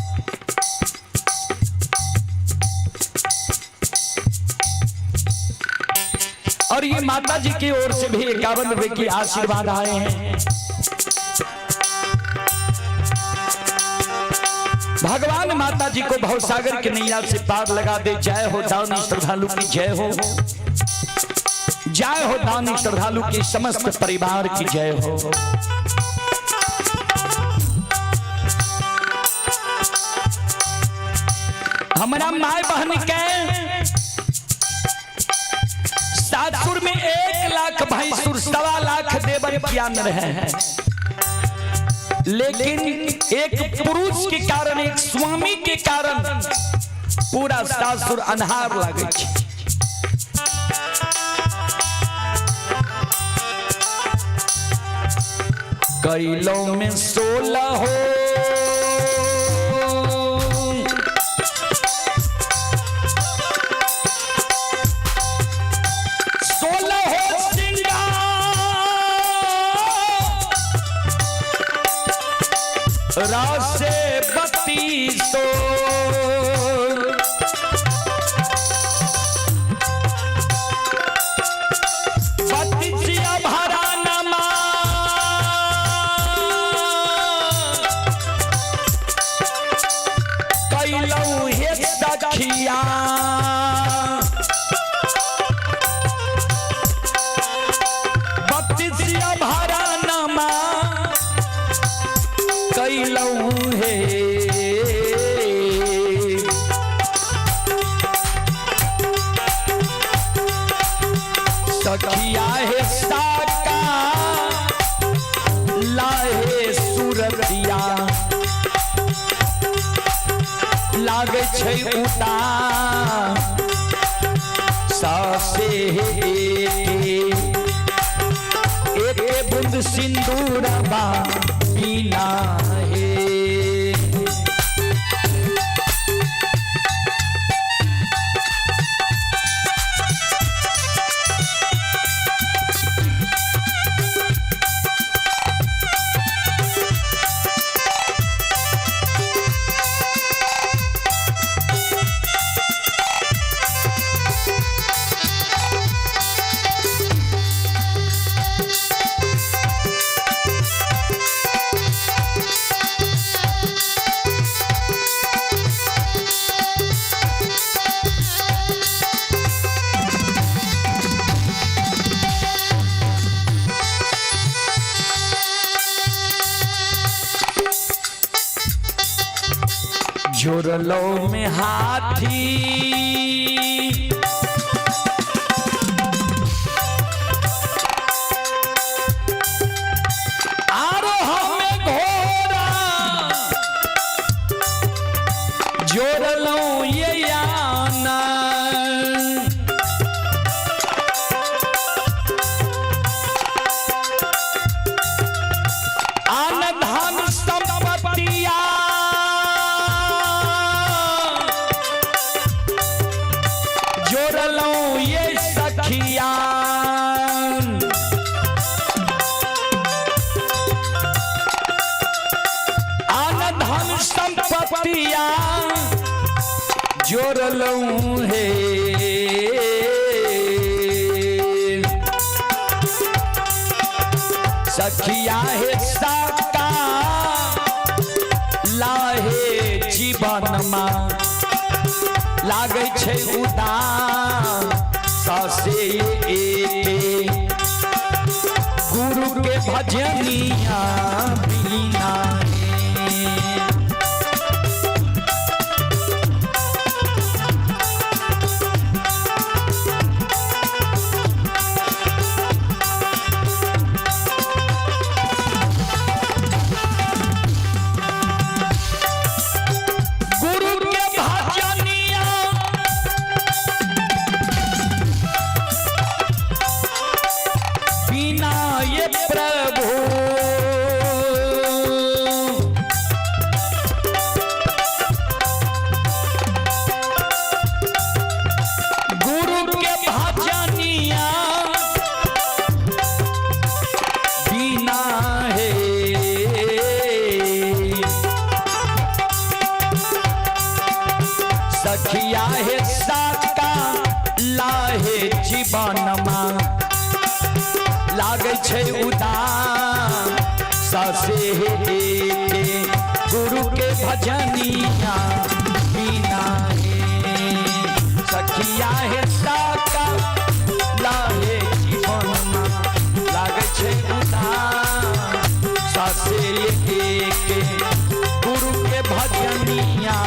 और ये माता जी की ओर से भी 51 रुपए की आशीर्वाद आए हैं। भगवान माता जी को भवसागर के नैया से पार लगा दे। जय हो दानी श्रद्धालु की जय हो, जय हो दानी श्रद्धालु के समस्त परिवार की जय हो। हमारा my बहन के सासुर में 1 लाख भैंसुर 1.25 लाख देवर ज्ञान रहे हैं, लेकिन एक पुरुष के कारण, एक स्वामी के कारण पूरा सासुर अन्हार लगे छै। कैलों में 16 हो सिंगार रासे 32 बत्तीसिया भरा नमा कैलौं हे सखिया बत्तीसिया भरा नमा कैलौं हे सखिया हे साका लाहे सूरतिया लागे छै उतार सासे एक बूंद सिंदूरबा पीना हे। जोरलो में हाथी आरो हमें घोड़ा जोरलो ये याना आन धन संपत्तिया जोड़लौं ये सखिया आन धन संपत्तिया जोड़लौं हे सखिया हे साका लाहे जीवन मा लागै छै उदास सासे एके गुरु के भजनिया बिना। गुरु के भजनिया बिना ये प्रभु सखिया हे साका लाहे जीवनमा लागै छै उदास ससे हे एके गुरु के भजनिया बिना हे। सखिया हे साका लाहे जीवनमा लागै छै उदास ससे एके गुरु के भजनिया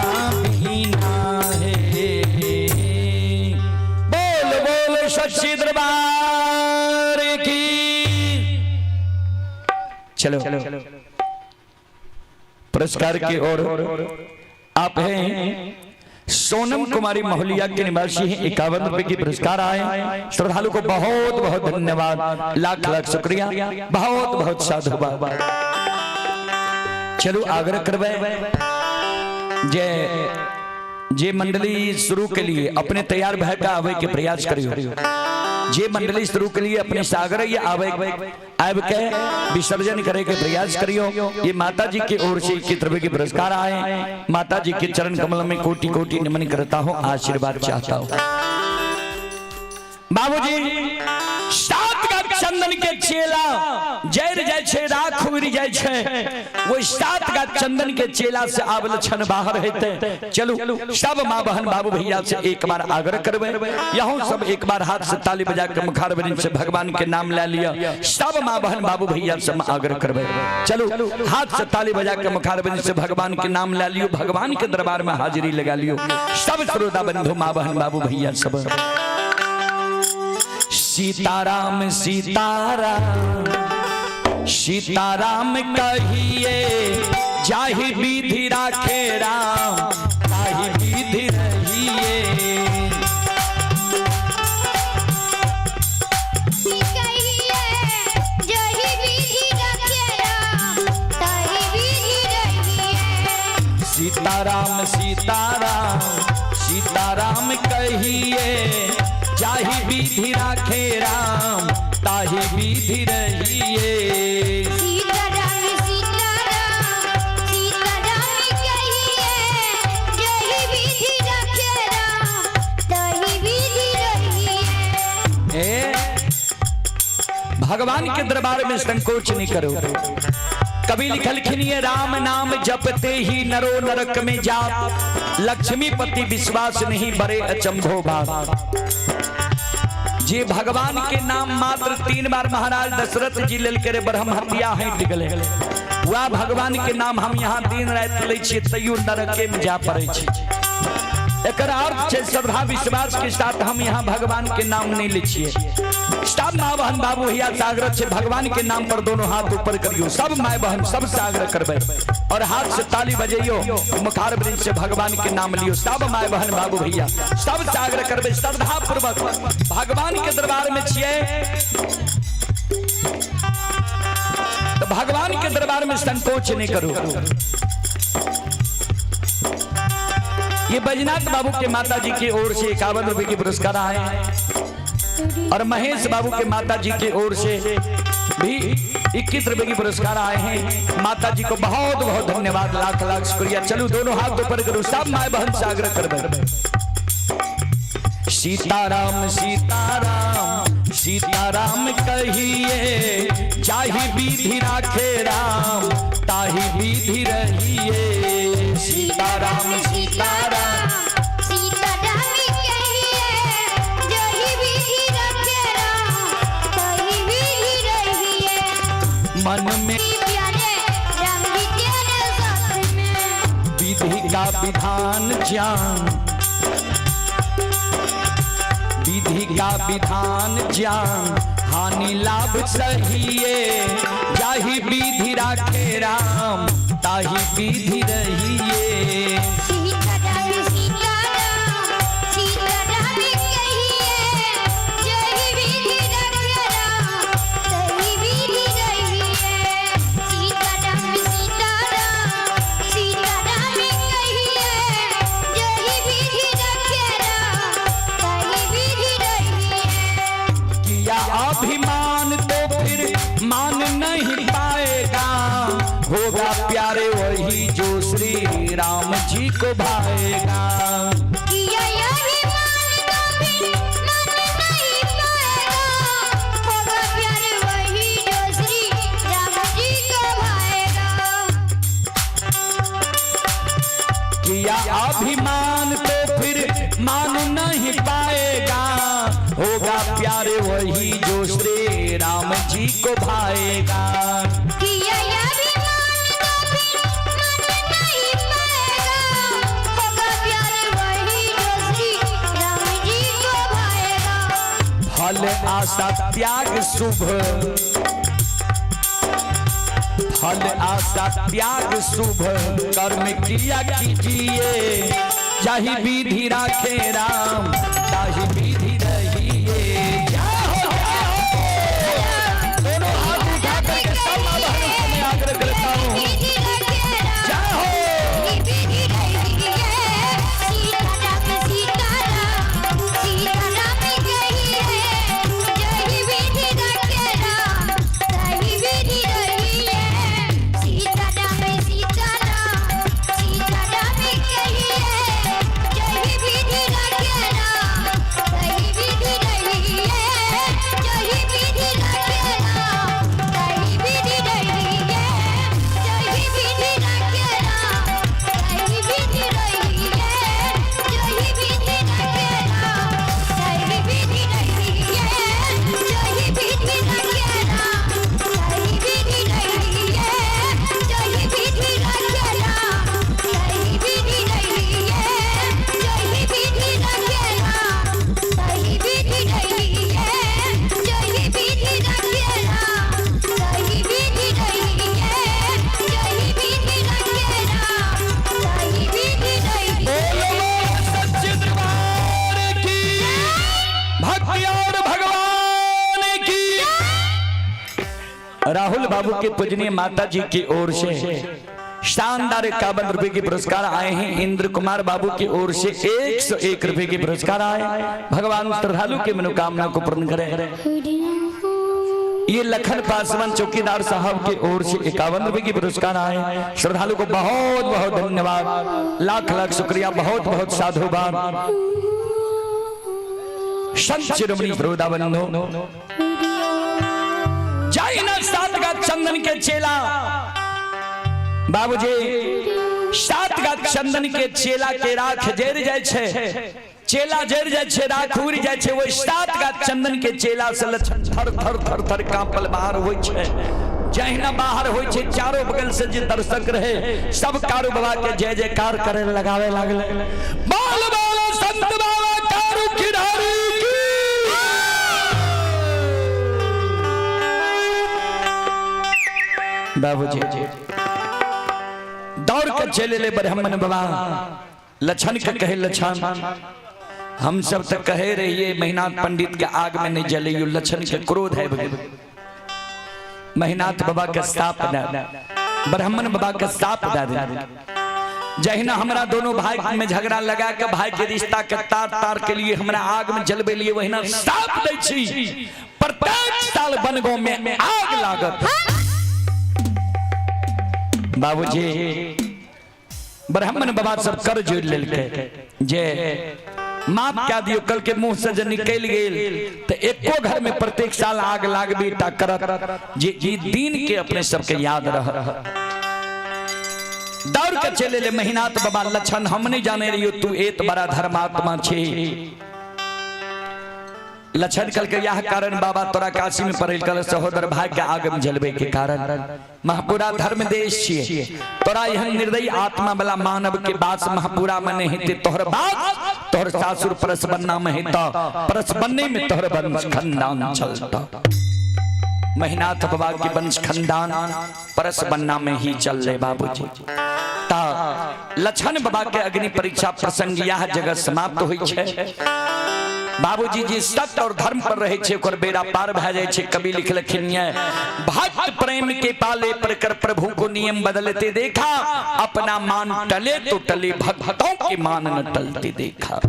बिना हे। बोल बोल सच्ची दरबार की। चलो पुरस्कार की ओर आप हैं सोनम कुमारी महुलिया के निवासी हैं, 51 रुपए की पुरस्कार आए। श्रद्धालु को बहुत बहुत धन्यवाद, लाख लाख शुक्रिया, बहुत बहुत साधुवाद। चलो आग्रह करबै जे जे मंडली शुरू के लिए अपने तैयार भय का आवे के प्रयास करियो। जे मंडली शुरू के लिए अपने सागर या आवे आब के विसर्जन करे के प्रयास करियो। ये माता जी की ओर से 21 रुपए के पुरस्कार आए। माता जी के चरण कमल में कोटि कोटि नमन करता हूँ, आशीर्वाद चाहता हूँ। बाबूजी सात का चंदन के चेला जर जाय छै, राख उड़ जाय छै, वो सात का चंदन के चेला से आब लक्षण बाहर हेते। चलू सब माँ बहन बाबू भैया से एक बार आग्रह करबै, यहों सब एक बार हाथ से ताली बजा के मुखार वृंद से भगवान के नाम ले लिया। सब माँ बहन बाबू भैया से हम आग्रह करबै, चलू हाथ से ताली बजा के मुखार वृंद से भगवान के नाम ले लियो, भगवान के दरबार में हाजिरी लगा लियो। सब श्रोता बंधु माँ बहन बाबू भैया सब सीताराम सीताराम सीताराम कहिए, जाहि विधि राखे राम ताहि विधि रहिए। कहिए जहि विधि रखे राम ताहि विधि रहिए। सीताराम सीताराम सीताराम कहिए, जाहि विधि राखे राम ताहि विधि रहिए। सीताराम सीताराम सीताराम कहिए, जहि विधि रखे राम ताहि विधि रहिए। ए, भगवान के दरबार में संकोच नहीं करो। कभी लिखलखिन ये राम नाम जपते ही नरो नरक में जात, लक्ष्मीपति विश्वास नहीं बड़े अचंभो बात। जे भगवान के नाम मात्र 3 बार महाराज दशरथ जी लेल के रे ब्रह्म हत्या हटि गेलै, वह भगवान के नाम हम यहाँ दिन राति लै छियै तैयो नरके में जा पड़ै छै। एकर अर्थ छै श्रद्धा विश्वास के साथ हम यहाँ भगवान के नाम नहीं लै छियै। सब माँ बहन बाबू भैया से आग्रह छै भगवान के नाम पर दोनों हाथ ऊपर करियो। सब my बहन सब से आग्रह करबै और हाथ से ताली बजैयो, मुखार वृंद से भगवान के नाम लियो। सब my बहन बाबू भैया सब से आग्रह करबै श्रद्धा पूर्वक भगवान के दरबार में छियै तो भगवान के दरबार में संकोच नहीं करो। ये बैजनाथ बाबू के माता जी की ओर से 51 रुपए की पुरस्कार आए और महेश बाबू के माता जी की ओर से भी 21 रुपए की पुरस्कार आए हैं। माता जी को बहुत बहुत धन्यवाद, लाख लाख शुक्रिया। चलो दोनों हाथ ऊपर करो, सब my बहन से आग्रह करबै। सीताराम सीताराम सीताराम कहिए, जाहि विधि राखे राम ताहि विधि रहिए। सीताराम सीताराम सीताराम कहिए, जहि विधि रखे राम ताहि विधि रहिए। मन में प्यारे राम जी तेरे साथ में विधि का विधान ज्ञान, विधि का विधान ज्ञान हानि लाभ सहिए, जाहि विधि राखे राम ताहि विधि रहिए। सीताराम सीताराम सीताराम कहिए, जहि विधि रखे राम ताहि विधि रहिए। सीताराम सीताराम सीताराम कहिए, जहि विधि रखे राम ताहि विधि रहिए। किया अभिमान तो फिर मान नहीं पाएगा, होगा प्यारे वही जो श्री राम जी को भाएगा। किया अभिमान तो फिर मन नहीं पाएगा, होगा प्यार वही जो श्री राम जी को भाएगा। किया अभिमान तो फिर मान नहीं पाएगा, होगा प्यार वही जो श्री राम जी को भाएगा। किया अभिमान तो फिर मन नहीं पाएगा, होगा प्यार वही जो श्री राम जी को भाएगा। फल आशा त्याग शुभ, फल आशा त्याग शुभ कर्म किया कीजिए, जाहि विधि राखे राम ताहि विधि रहिए। जय हो, जय हो। दोनों हाथ उठा करके सब माँ बहनों को मैं आग्रह करता हूँ, विधि रखे राम जय हो। विधि रहिए, सीता राम सीता राम सीता राम कहिए, जय विधि रखे राम ताहि विधि रहिए, सीता राम सीता राम सीता राम कहिए, जय विधि रखे राम ताहि विधि रहिए, जय विधि रखे राम ताहि विधि रहिए, जय विधि रखे राम ताहि विधि रहिए, जय विधि रखे राम ताहि विधि रहिए, जय विधि रखे राम ताहि विधि रहिए, जय विधि रखे राम ताहि विधि रहिए, जय विधि रखे राम ताहि विधि रहिए, जय विधि रखे राम ताहि विधि रहिए, जय विधि रखे राम ताहि विधि रहिए। बोलो सच्चे दरबार की, भक्ति और भगवान की। राहुल बाबू के पूजनीय माता जी की ओर से शानदार 51 रुपए के पुरस्कार आए हैं। इंद्र कुमार बाबू की ओर से 101 रुपए के पुरस्कार आए। भगवान श्रद्धालु की मनोकामना को पूर्ण करें। ये लखन पासवान चौकीदार साहब की ओर से 51 रुपए के पुरस्कार आए। श्रद्धालु को बहुत बहुत धन्यवाद, लाख लाख शुक्रिया, बहुत बहुत साधुवाद। संत शिरोमणि श्रोता बंधु, जाई ना सात का चंदन के चेला बाबूजी, सात का चंदन के चेला के राख जर जाय छै, चेला जर जाय छै, राख उड़ जाय छै। ओहि सात का चंदन के चेला से लक्षण थर थर थर थर कांपल बाहर होइ छै। जहिना बाहर होइ छै, चारों बगल से जे दर्शक रहे सब कारू बाबा के जय जयकार करे लगावे लागले। बोल बोल संत बाबा कारू खिलाड़ी की। बाबूजी दौड़ के चले ले ब्राह्मण बाबा लक्षण के कहे, लक्षण हम सब तो कहे रहिए महिनाथ पंडित के आग में नहीं जले, यो लक्षण के क्रोध है। महिनाथ बाबा के साप दे, ब्राह्मण बाबा के साप दे दे। जहिना हमरा दोनों भाई में झगड़ा लगा के भाई के रिश्ता के तार तार के लिए हमरा आग में जलबे लिए वहिना साप दै छी, प्रत्येक साल बनगांव में आग लागत। बाबूजी ब्राह्मण बाबा सब कर जोड़ लेलकै जे माफ क्या दियो, कल के मुंह से जे निकल गेल तो एको घर में प्रत्येक साल आग लागबे टा करत, जे ई दिन के अपने सबके याद रह। दौड़ के चले ले महिनाथ बाबा, लक्षण हम नहीं जाने रहियो तू एत बड़ा धर्मात्मा छे। लक्षण कल के यह कारण बाबा तोरा काशी में पड़ल कल सहोदर भाई के आग में जलबे के कारण महापुरा धर्म देश छिए, तोरा एहन निर्दयी आत्मा वाला मानव के बास महापुरा में नहीं हेते, तोहर बास तोहर सासुर परसबन्ना में हेता, परसबन्ने में तोहर वंश खानदान चलता। महिनाथ बाबा के वंश खानदान परसबन्ना में ही चल रहे बाबूजी। ता लक्षण बाबा के अग्नि परीक्षा प्रसंग यह जगह समाप्त हुई छे। बाबूजी जी सत्य और धर्म पर रहे छे, ओकर बेड़ा पार भए जाय छे। कवि लिखलखिन ये भक्त प्रेम के पाले पर कर प्रभु को नियम बदलते देखा, अपना मान टले तो टले भक्तों के मान न टलते देखा।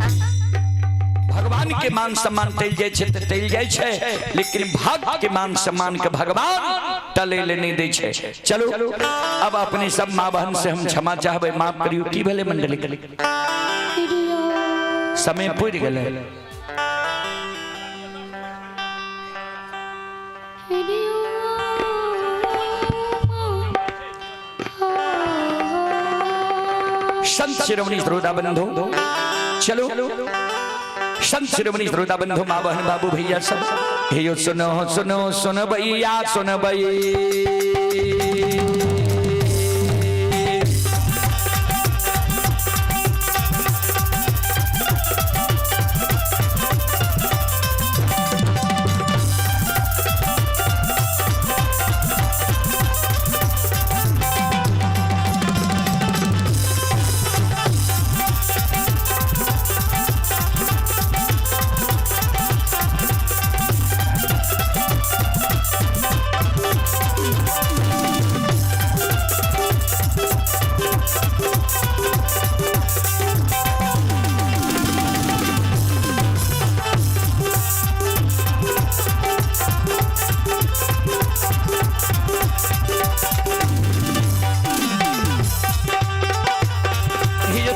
भगवान के मान सम्मान टल जाय छे तो टल जाय छे, लेकिन भक्त के मान सम्मान के भगवान टले ले नहीं दे छे। चलो अब अपने सब माँ बहन से हम क्षमा चाहबे, माफ करियो। की भेले मंडली? समय पुरि गेलै। संत शिरोमणि श्रोता बंधु, चलो संत शिरोमणि श्रोता बंधु, माँ बहन बाबू भैया सब, हे यो सुनो सुनो सुन भैया सुन भई।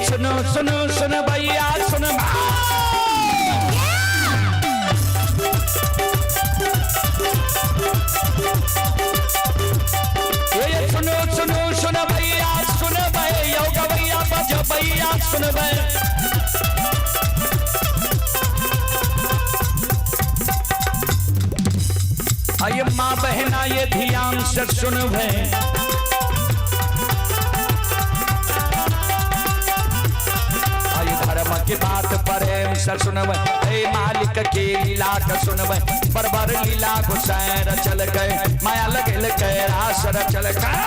सुनो सुनो सुन भैया सुन। ये सुनो सुनो सुन भैया सुन भैया गवैया बज भैया सुन भैया। आइए माँ बहना ये ध्यान से सुन भे। के बात प्रेम से सुनबै, हे मालिक के लीला के सुनबै। बरबर लीला गोसाई रचल गए, माया लगल के रास रचल गए।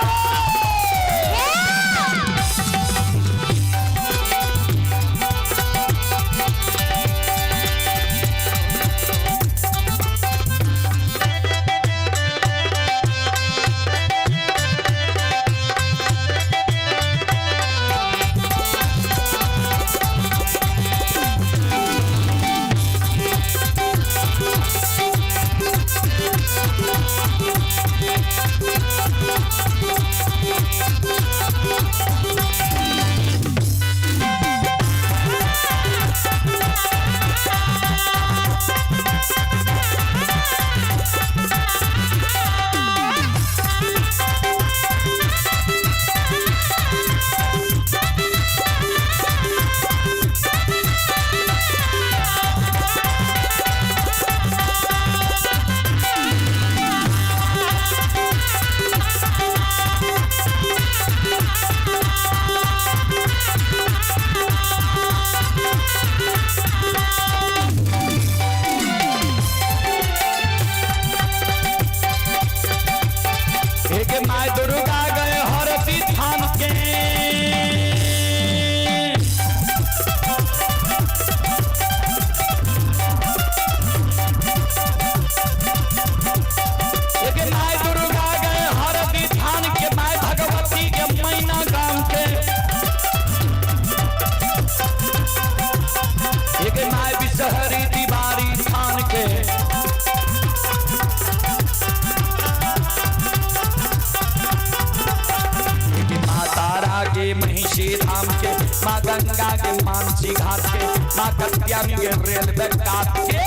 माय दुर्गा गए हरती थान के, एक my Durga गए हरती थान के, my Bhagwati के मैना गांव के, एक my Bishahari दीवारी थान के। के महिषी धाम के, माँ गंगा के मानसी घाट के, माँ कत्यानी के रेलवे काट के।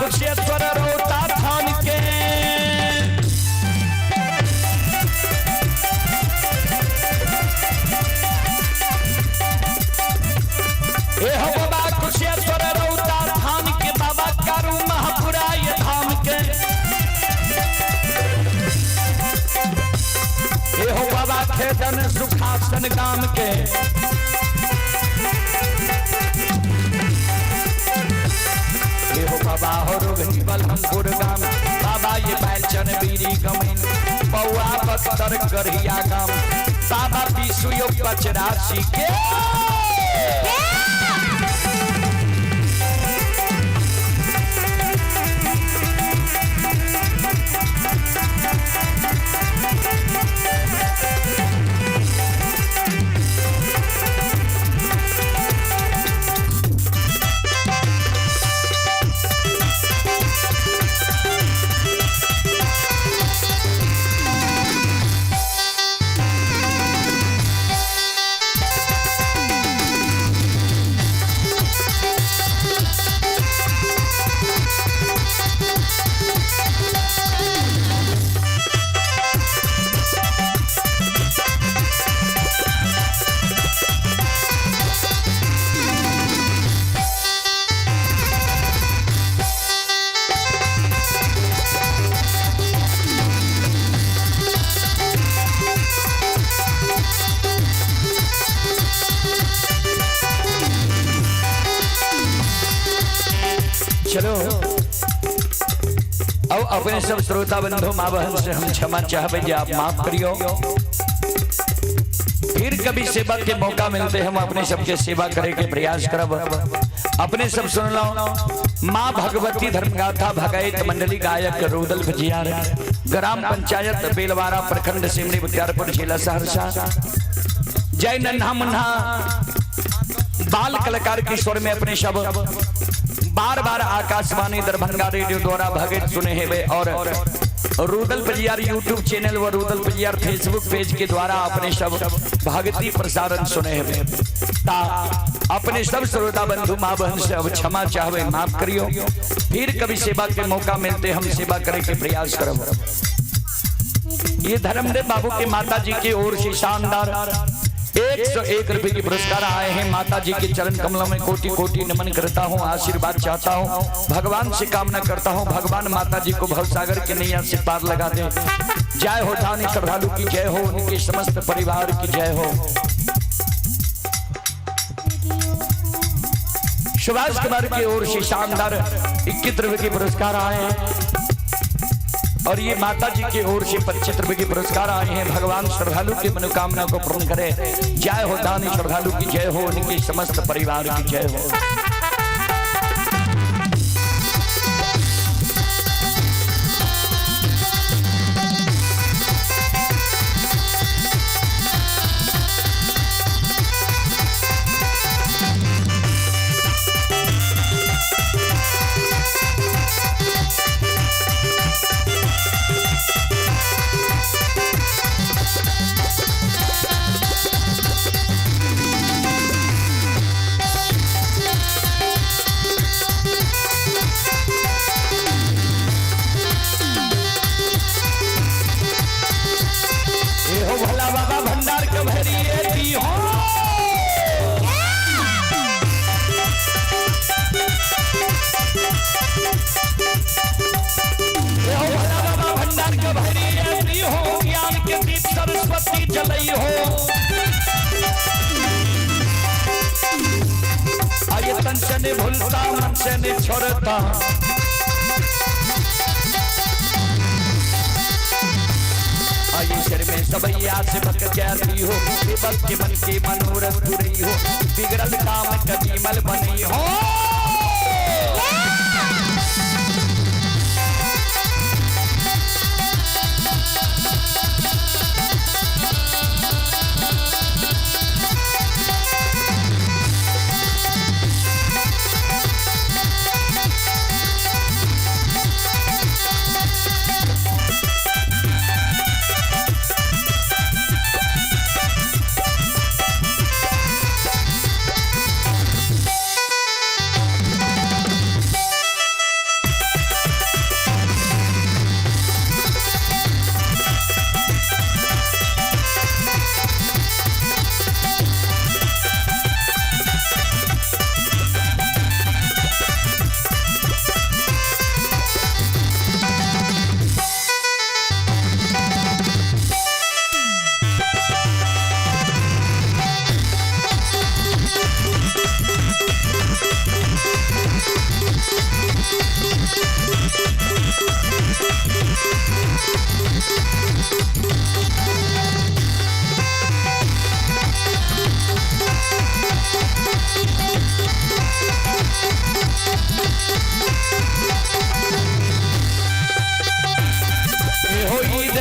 कुशेश्वर रौता थान के। ए हो बाबा कुशेश्वर रौता थान के, बाबा कारू महापुराय धाम के। ए हो बाबा खेदन सुखासन गाम के। ए हो बाबा हो रोगनी बलहमपुर गाम, बाबा ये बैलचन बीरी गमीन पौआ बख्तर गढ़िया गाम, बाबा विशुयो पचरासी के। चलो अब अपने सब श्रोता बंधु माँ बहन से हम क्षमा चाहबे जे आप माफ करियो। फिर कभी सेवा के मौका मिलते हम अपने सबके सेवा करे के प्रयास करब। अपने सब सुन लो माँ भगवती धर्मगाथा भगैत मंडली गायक रुदल भजियार, ग्राम पंचायत बेलवारा, प्रखंड सिमरी बख्तियारपुर, जिला सहरसा। जय नन्हा मुन्हा बाल कलाकार के स्वर में अपने शब्द बार बार आकाशवाणी दरभंगा रेडियो द्वारा भगत सुने हेवे और रुदल पजियार यूट्यूब चैनल व रुदल पजियार फेसबुक पेज के द्वारा अपने सब भगती प्रसारण सुने हेवे। ता अपने सब श्रोता बंधु माँ बहन से अब क्षमा चाहवे, माफ करियो। फिर कभी सेवा के मौका मिलते हम सेवा करे के प्रयास करब। ये धर्मदेव बाबू के माता जी की ओर से शानदार 101 रुपए के पुरस्कार आए हैं। माता जी के चरण कमलों में कोटि कोटि नमन करता हूँ, आशीर्वाद चाहता हूँ, भगवान से कामना करता हूँ भगवान माता जी को भवसागर के नैया से पार लगा दे। जय हो दानी श्रद्धालु की जय हो, उनके समस्त परिवार की जय हो। सुभाष कुमार की ओर से शानदार 21 रुपए के पुरस्कार आए हैं और ये माता जी की ओर से 25 रुपए के पुरस्कार आए हैं। भगवान श्रद्धालु की मनोकामना को पूर्ण करे। जय हो दानी श्रद्धालु की जय हो, उनके समस्त परिवार की जय हो। सरस्वती जलई हो, आये तन से नहीं भूलता मन से नहीं छोड़ता। आये सिर में सबैया से बक जाती हो, बेबस के मन के मनोरथ पुरई हो, बिगड़ल काम कभी मल बनी हो।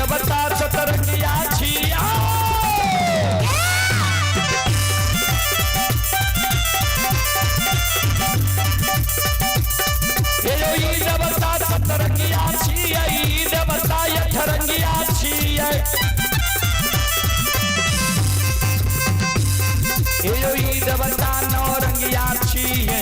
देवता सतरंगिया छिया। हे यो ई देवता सतरंगिया छियै, ई देवता अठरंगिया छियै। हे यो ई देवता नौरंगिया छियै।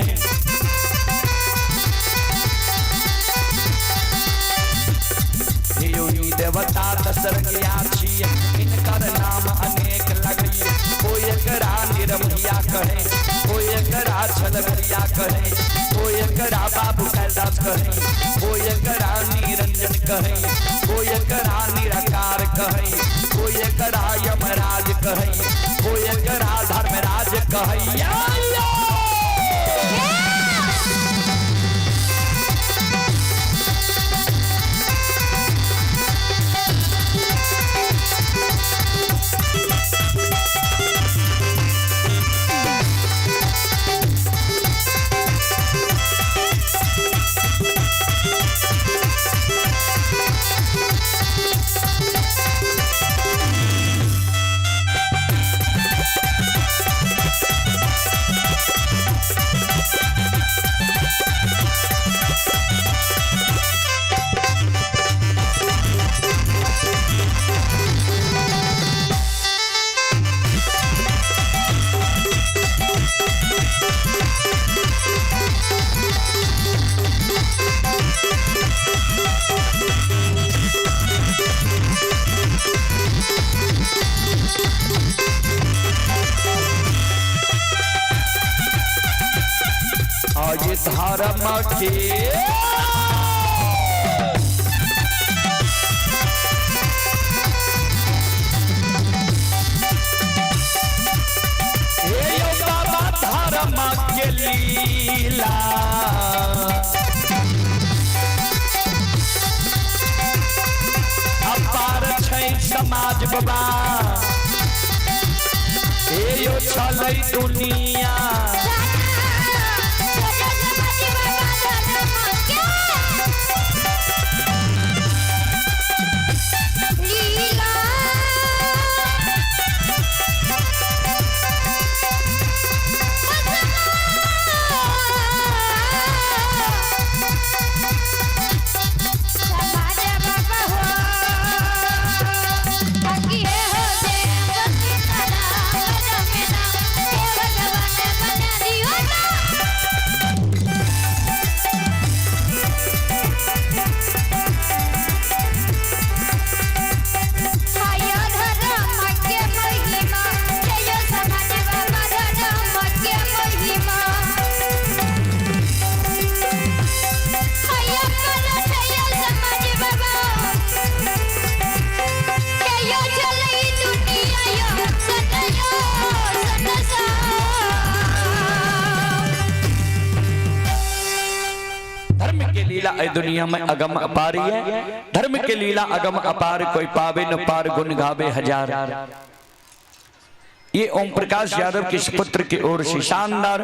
हे यो ई देवता दशरंगिया छियै। इनकर नाम अनेक लगैये, कोई एकरा निरमहिया कहे, कोई एकरा छलगरिया कहे, कोई एकरा बाबू कैलाश कहे, कोई एकरा निरंजन कहे, कोई एकरा निराकार कहे, कोई एकरा यमराज कहे, कोई एकरा धर्मराज कहे। आज धर्म के हे यो बाबा धर्म के लीला, अपार छै समाज बाबा, हे यो छलै दुनिया। लीला समाज बाबा हो बाकी है हो देव सीताराम रमेना, हे भगवान बना दियो ना। हाय धर्म के महिमा, जय समाज बाबा धर्म के महिमा। हाय कर जय समाज बाबा, जय चलै दुनिया यो सतयो सतसा। धर्म के लीला ए दुनिया में अगम अपारी है। धर्म के लीला अगम अपार, कोई पावे न पार, गुण गावे हजार। ये ओम प्रकाश यादव के पुत्र की ओर से शानदार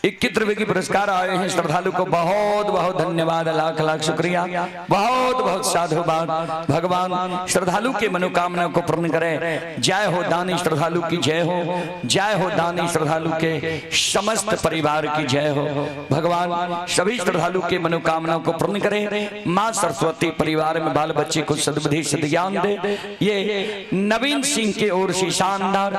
21 रुपए की पुरस्कार आए हैं। श्रद्धालु को बहुत बहुत धन्यवाद, लाख लाख शुक्रिया, बहुत बहुत साधुवाद। भगवान श्रद्धालु के मनोकामना को पूर्ण करे। जय हो दानी श्रद्धालु की जय हो, जय हो दानी श्रद्धालु के समस्त परिवार की जय हो। भगवान सभी श्रद्धालु के मनोकामना को पूर्ण करे। माँ सरस्वती परिवार में बाल बच्चे को सद्बुद्धि सद्ज्ञान दे। ये नवीन सिंह के ओर से शानदार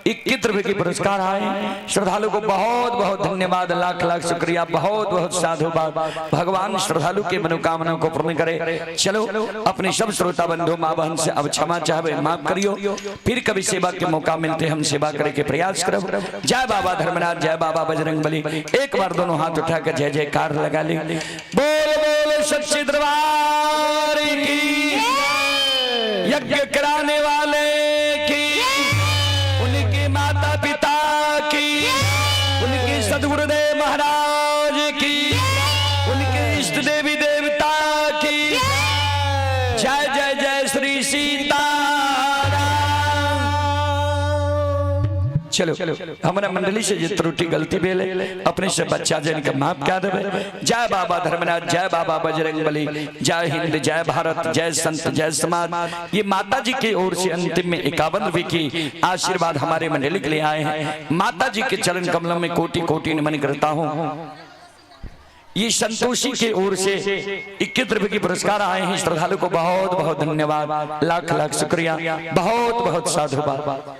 21 रुपए की पुरस्कार आए। श्रद्धालु को बहुत बहुत धन्यवाद, लाख लाख शुक्रिया, बहुत बहुत साधुवाद। भगवान श्रद्धालु के मनोकामना को पूर्ण करे। चलो अपने सब श्रोता बंधु माँ बहन से अब क्षमा चाहबे, माफ करियो। फिर कभी सेवा के मौका मिलते हम सेवा करे के प्रयास करब। जय बाबा धर्मराज, जय बाबा बजरंग बली। एक बार दोनों हाथ उठाकर जय जयकार लगा ली। बोल बोल सच्चे दरबार की, यज्ञ कराने वाले की, उनके माता पिता की, उनके सदगुरुदेव महाराज की, उनके इष्ट देवी देवता की जय जय जय श्री सीताराम। चलो हमारा मंडली से जे त्रुटि गलती भेल अपने से बच्चा जन के माफ कह देवे। जय बाबा धर्मनाथ, जय बाबा बजरंग बली, जय हिंद, जय भारत, जय संत, जय समाज। ये माता जी की ओर से अंतिम में 51 रुपए की आशीर्वाद हमारे मंडली के लिए आए हैं। माता जी के चरण कमलों में कोटि कोटि नमन करता हूँ। ये संतोषी के ओर से 21 रुपए की पुरस्कार आए हैं। श्रद्धालु को बहुत बहुत धन्यवाद, लाख लाख शुक्रिया, बहुत बहुत साधुवाद।